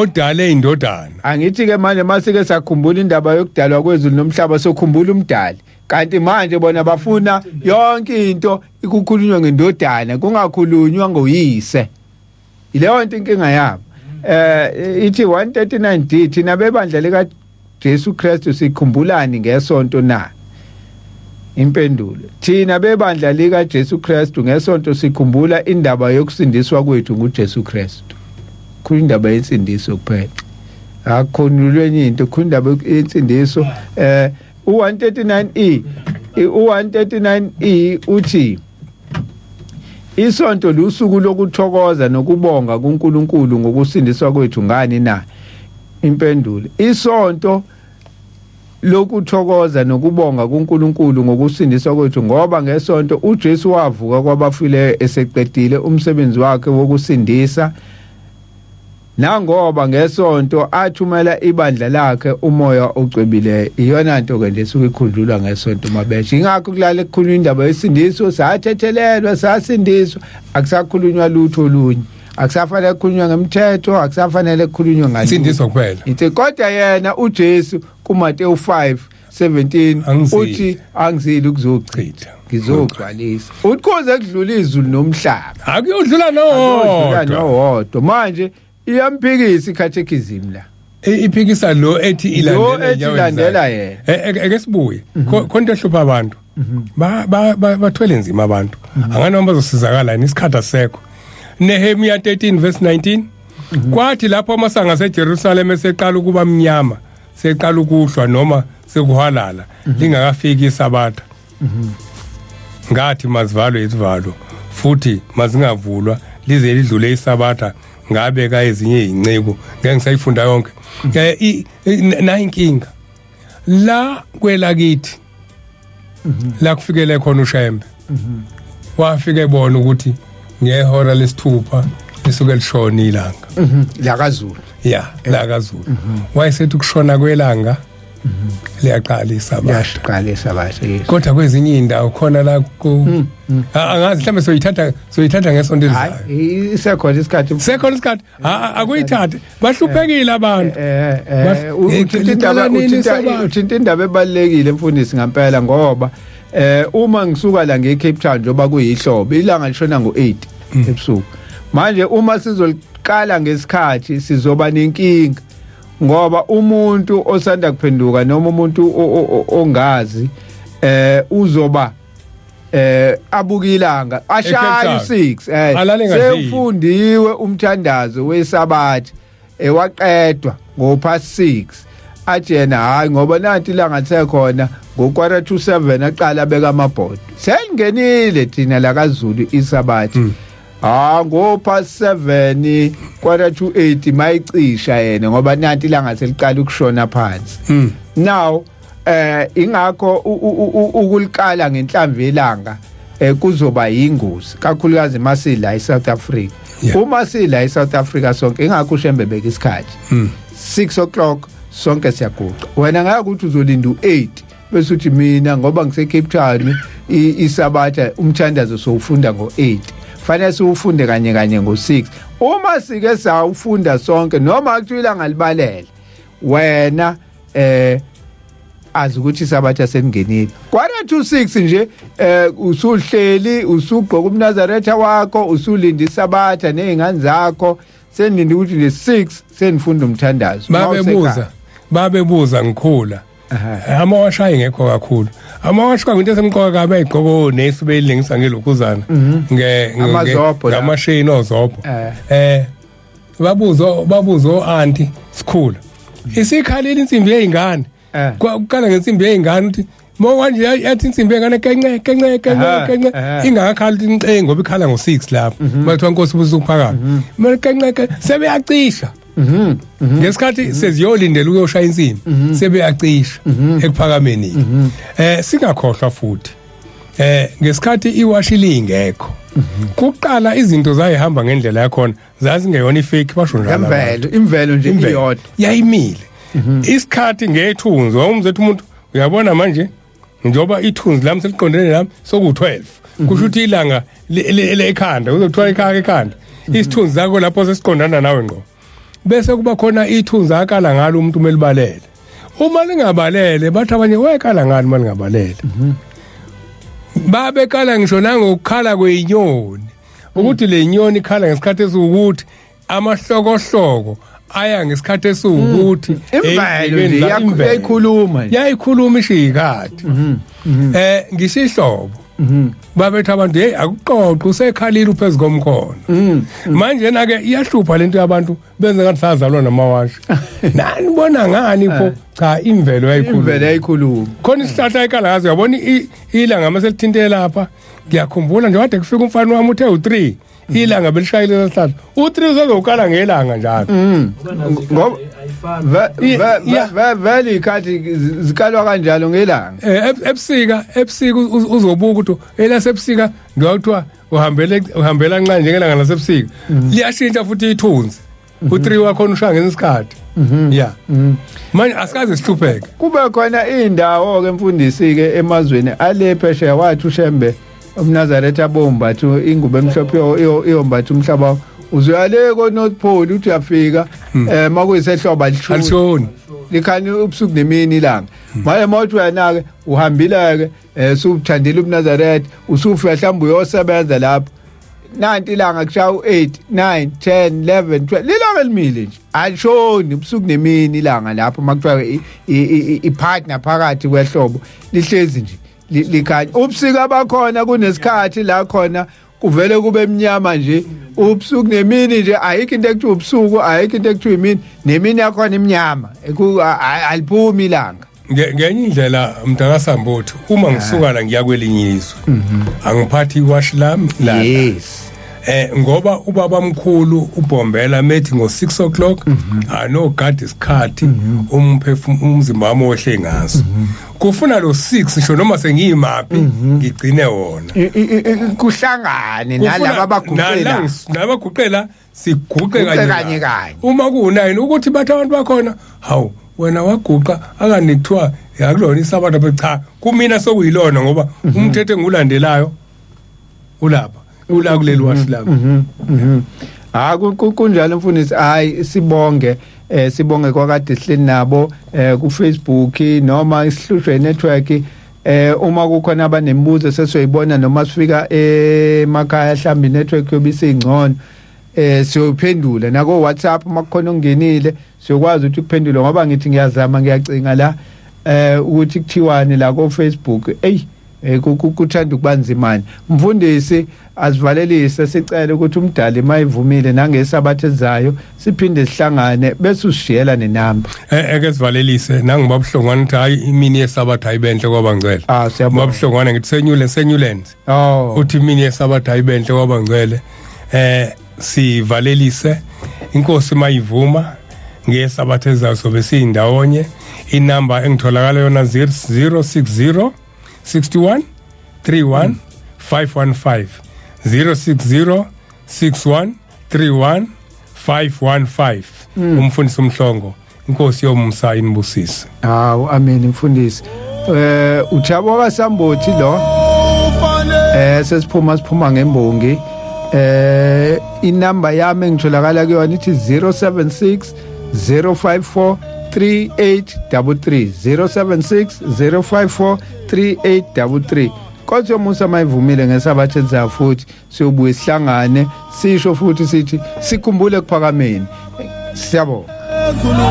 odale indodana. Angithi ke manje masike sakhumbula indaba yokudalwa kwezulu nomhlaba sokhumbula umdali. Kanti manje bona bafuna yonke into ikukhulunywa ngendodana kungakhulunywa ngoyise. Ileyo nto inkinga yabo. Ithi 139D thina bebandla lika Jesu Kristu sikhumbulani ngesonto na? Impendulo: thina bebandla lika Jesu Kristu ngesonto sikhumbula indaba yokusindiswa kwethu nguJesu Kristu. Khona indaba yensindiso kuphela, akukhonulwe enye into, khona indaba yensindiso. U139E u139E uthi isonto lusuku lokuthokoza nokubonga kuNkulunkulu ngokusindiswa kwethu ngani na? Impendulo: isonto lokuthokoza nokubonga kuNkulunkulu ngokusindiswa kwethu ngoba ngesonto uJesu wavuka kwabafileyo eseqedile umsebenzi wakhe wokusindisa, nangoba ngesonto athumela ibandla lakhe umoya ocwebileyo. Iyona nto ke nje suke ikhunjulwa ngesonto mabeshe. Ingakho kulale kukhulunywa indaba yesindiso, sathethelelwa sasindiswa, akusakhulunywa lutho olunye, akusafanele kukhulunywa ngemthetho, akusafanele kukhulunywe ngalutho, Insindiso kuphela. Ithi kodwa yena uJesu kuMateyu 5:17 Angizile. uthi angizile ukuzochitha, Chitha. ngizogcwalisa. Uthi kuze kudlula izulu nomhlaba, Akuyodlula akuyodlula nowodwa. nowodwa. Manje iyamphikisa icatechism la. Iphikisa lo ethi Lo ilandela ethi enyaweni ilandela zakhe. yena. Ake sibuye. Khona into ehlupha abantu. Bathwele nzima abantu. Anganoma bazosizakala yini, isikhathi asekho. Nehemia 13 verse 19. Kwathi lapho amasango aseJerusalem eseqala ukuba mnyama, seqala ukuhlwa noma sekuhalala, lingakafiki isabatha. Ngathi mazivalwe izivalo futhi mazingavulwa lize lidlule isabatha. Ngabeka ezinye izinceko, ngeke ngisayifunda yonke. Na inkinga la kwelakithi la kufikele khona uShembe, wafike ebona ukuthi ngehora lesithupha lisuke lishona ilanga. La kaZulu. Ya, la kaZulu. Wayesethi ukushona kwelanga liyaqala isabatha. Liyaqala isabatha, yes. Kodwa kwezinye indawo khona la ku angazi, mhlawumbe soyithatha ngesonto elizayo. Hayi, isekhona isikhathi. Sekhona isikhathi, akuyithathe, bahluphekile abantu. Uthinta indaba ebalulekile, mfundisi, ngempela, ngoba uma ngisuka la nge Cape Town, njoba kuyihlobo, ilanga lishona ngo8 ebusuku. Manje uma sizoliqala ngesikhathi sizoba nenkinga, ngoba umuntu osanda kuphenduka noma umuntu ongazi uzoba abuka ilanga ashaya u6 Alale ngadlile. Sefundiwe umthandazo wesabatha, ewaqedwa ngo past 6, athi yena hayi, ngoba nanti ilanga lisekhona, ngo quarter to 7 aqala abeka amabhodo. Selingenile thina la kaZulu isabatha. Ah, ngo past 7, quarter to 8 mayicisha yena, ngoba nanti ilanga seliqala ukushona phansi. Now ingakho ukulikala ngenhlamvu yelanga kuzoba yingozi, kakhulukazi masila eSouth Africa. Uma sila eSouth Africa sonke, ingakho uShembe beka isikhathi 6 o'clock, sonke siyaguqa. Wena ngeke ukuthi uzolinda u8 bese uthi mina ngoba ngise Cape Town isabatha umthandazo sowufunda ngo8. Fanele siwufunde kanye kanye ngo6. Uma sike sawufunda sonke, noma kuthiwa ilanga libalele, wena azi ukuthi isabatha selingenile quarter to 6 nje, usuhleli, usugqoka umNazaretha wakho, usulinda isabatha nezingane zakho, senilinde ukuthi le 6 senifunda umthandazo. Babebuza ngikhula, amawashi ayengekho kakhulu. Amawashi kwakuyinto esemqoka kabi, ayigqoka onesi beyilingisa ngelokhuzana Amazobho la. Ngamashini ozobho. Babuza o-anti sikhula, isikhalile insimbi yey'ngane. Kuqala ngensimbi yey'ngane, ukuthi manje yathi insimbi yey'ngane kence kence kence kence, ingakakhala ukuthi ince, ngoba ikhala ngo-6 lapho makuthiwa Nkosi busuku phakathi, manje kence ke sebeyacisha. Ngesikhathi seziyolindela ukuyoshaya insimbi, sebeyacisha ekuphakameni. Singakhohlwa futhi, ngesikhathi iwashi lingekho kuqala, izinto zayihamba ngendlela yakhona, zazingeyona ifake, basho njalo abantu. Imvelo, imvelo nje. Imvelo. Iyodwa. Yayimile isikhathi ngethunzi. Wawumzethi umuntu, uyabona manje njengoba ithunzi lami seliqondene nami, soku-12, kusho ukuthi ilanga ekhanda uzothiwa ikhaya ekhanda, isithunzi sakho lapho sesiqondana nawe ngqo. Bese kuba khona ithunzi akala ngalo umuntu uma elibalele. Uma lingabalele, bathi abanye wekala ngani uma lingabalele. Babekala ngisho nangokukhala kweyinyoni, ukuthi le nyoni ikhala ngesikhathi esiwukuthi, amahlokohloko aya ngesikhathi esiwukuthi. Imvelo nje Imvelo. Yayikhuluma nje. Yayikhuluma ishikade. Ngisihlobo babethu abantu, hey, akuqoqo usekhalile uphezu komkhono. Manje na ke iyahlupha lento yabantu benze ngathi sazalwa namawashi. Nani bona ngani pho? Cha, imvelo yayikhuluma. Imvelo yayikhuluma. Khona isihlahla ekalazi, uyabona ilanga maselithinte lapha. Ngiyakhumbula nje kade kufika umfana wami, uthe u3, ilanga belishayile lesihlahla, u3 uzozokala ngelanga njalo. Ngoba vele ikhathi zikalwa kanjalo ngelanga. Ebusika uzobuka ukuthi elasebusika ngiyakuthiwa uhambele uhambela kancane njengelanga lasebusika, liyashintsha futhi ithunzi, u3 wakhona ushaya ngesikhathi. Ya, manje asikaze sihlupheke. Kube khona indawo ke, mfundisi ke, emazweni ale phesheya, wathi uShembe umNazaretha bombathu ingubo emhlophe iyombatha umhlaba. Uzoyale ko North Pole, uthi uyafika makuyisehloba lishoni. Alishoni. Likhanya ubusuku nemini ilanga. Manje mawuthi uyana ke, uhambile ke, usuthandile umNazaretha, usufika mhlawumbe uyosebenza lapho, nanti ilanga kushaya u8, 9, 10, 11, 12, lilanga elimile nje, alishoni ubusuku nemini ilanga lapho. Makuthiwa ipartner phakathi kwehlobo lihlezi nje likhanya. Ubusika bakhona kunesikhathi la khona kuvele kube emnyama nje ubusuku nemini nje, ayikho into ekuthiwa ubusuku, ayikho into ekuthiwa imini, nemini yakhona imnyama, aliphumi ilanga. Ngenye indlela, mntakaSambothi, uma ngisuka la ngiya kwelinye izwe, angiphathi iwashi lami la. Ngoba ubaba mkhulu uBhombela methi ngo 6 o'clock anogada isikhathi, umphefumulo, umzimba wami ohle ngaso kufuna lo 6, ngisho noma sengiyimaphi, ngigcine wona. Kuhlangane nalaba abaguqela. Nabaguqela, siguqe Guqe kanye kanye kanye. Uma ku9 ukuthi bathi abantu bakhona, "Hawu, wena waguqa akani?" Kuthiwa akulona isabatha. Cha, kumina sokuyilona, ngoba umthetho engulandelayo ulapha, ula kuleli washi lami. Ha, kunjalo mfundisi. Hayi, sibonge, sibonge kwakade sihleli nabo ku Facebook noma isihlushwe network. Uma kukhona abanemibuzo, sesiyoyibona noma sifika emakhaya, mhlawumbe network yobe isingcono, siyophendula nako WhatsApp. Makukhona ongenile, siyokwazi ukuthi kuphendule, ngoba ngithi ngiyazama, ngiyacinga la ukuthi kuthiwani la ko Facebook. Ey, kuthanda ukubanzimani. Mfundisi, asivalelise, sicela ukuthi umdali mayivumile nangesabatha ezayo siphinde sihlangane, bese usishiyela nenamba. Eke sivalelise nangiba buhlongwana ukuthi hayi, imini yesabatha ayibenhle kwabangcwele. Ah, siyabonga. Baba Hlongwane, ngithi senyule senyulenze. Oh. Uthi imini yesabatha ayibenhle kwabangcwele. Sivalelise, inkosi mayivuma ngesabatha ezayo sobe siyindawonye. Inamba engitholakala yona 060 61 31 515, 060 61 31 515. Umfundisi uMhlongo, inkosi yomusa inibusise. Hawu, amen mfundisi. Uthabo kaSambothi lo. Sesiphuma, siphuma ngembongi. Inamba yami engitholakala kuyona ithi 076 054 3833, 076 054 3833. Kodwa umusa mayivumile ngesabatha ezayo futhi siyobuye sihlangane, sisho futhi sithi sikhumbule kuphakameni. Siyabonga. Khulu.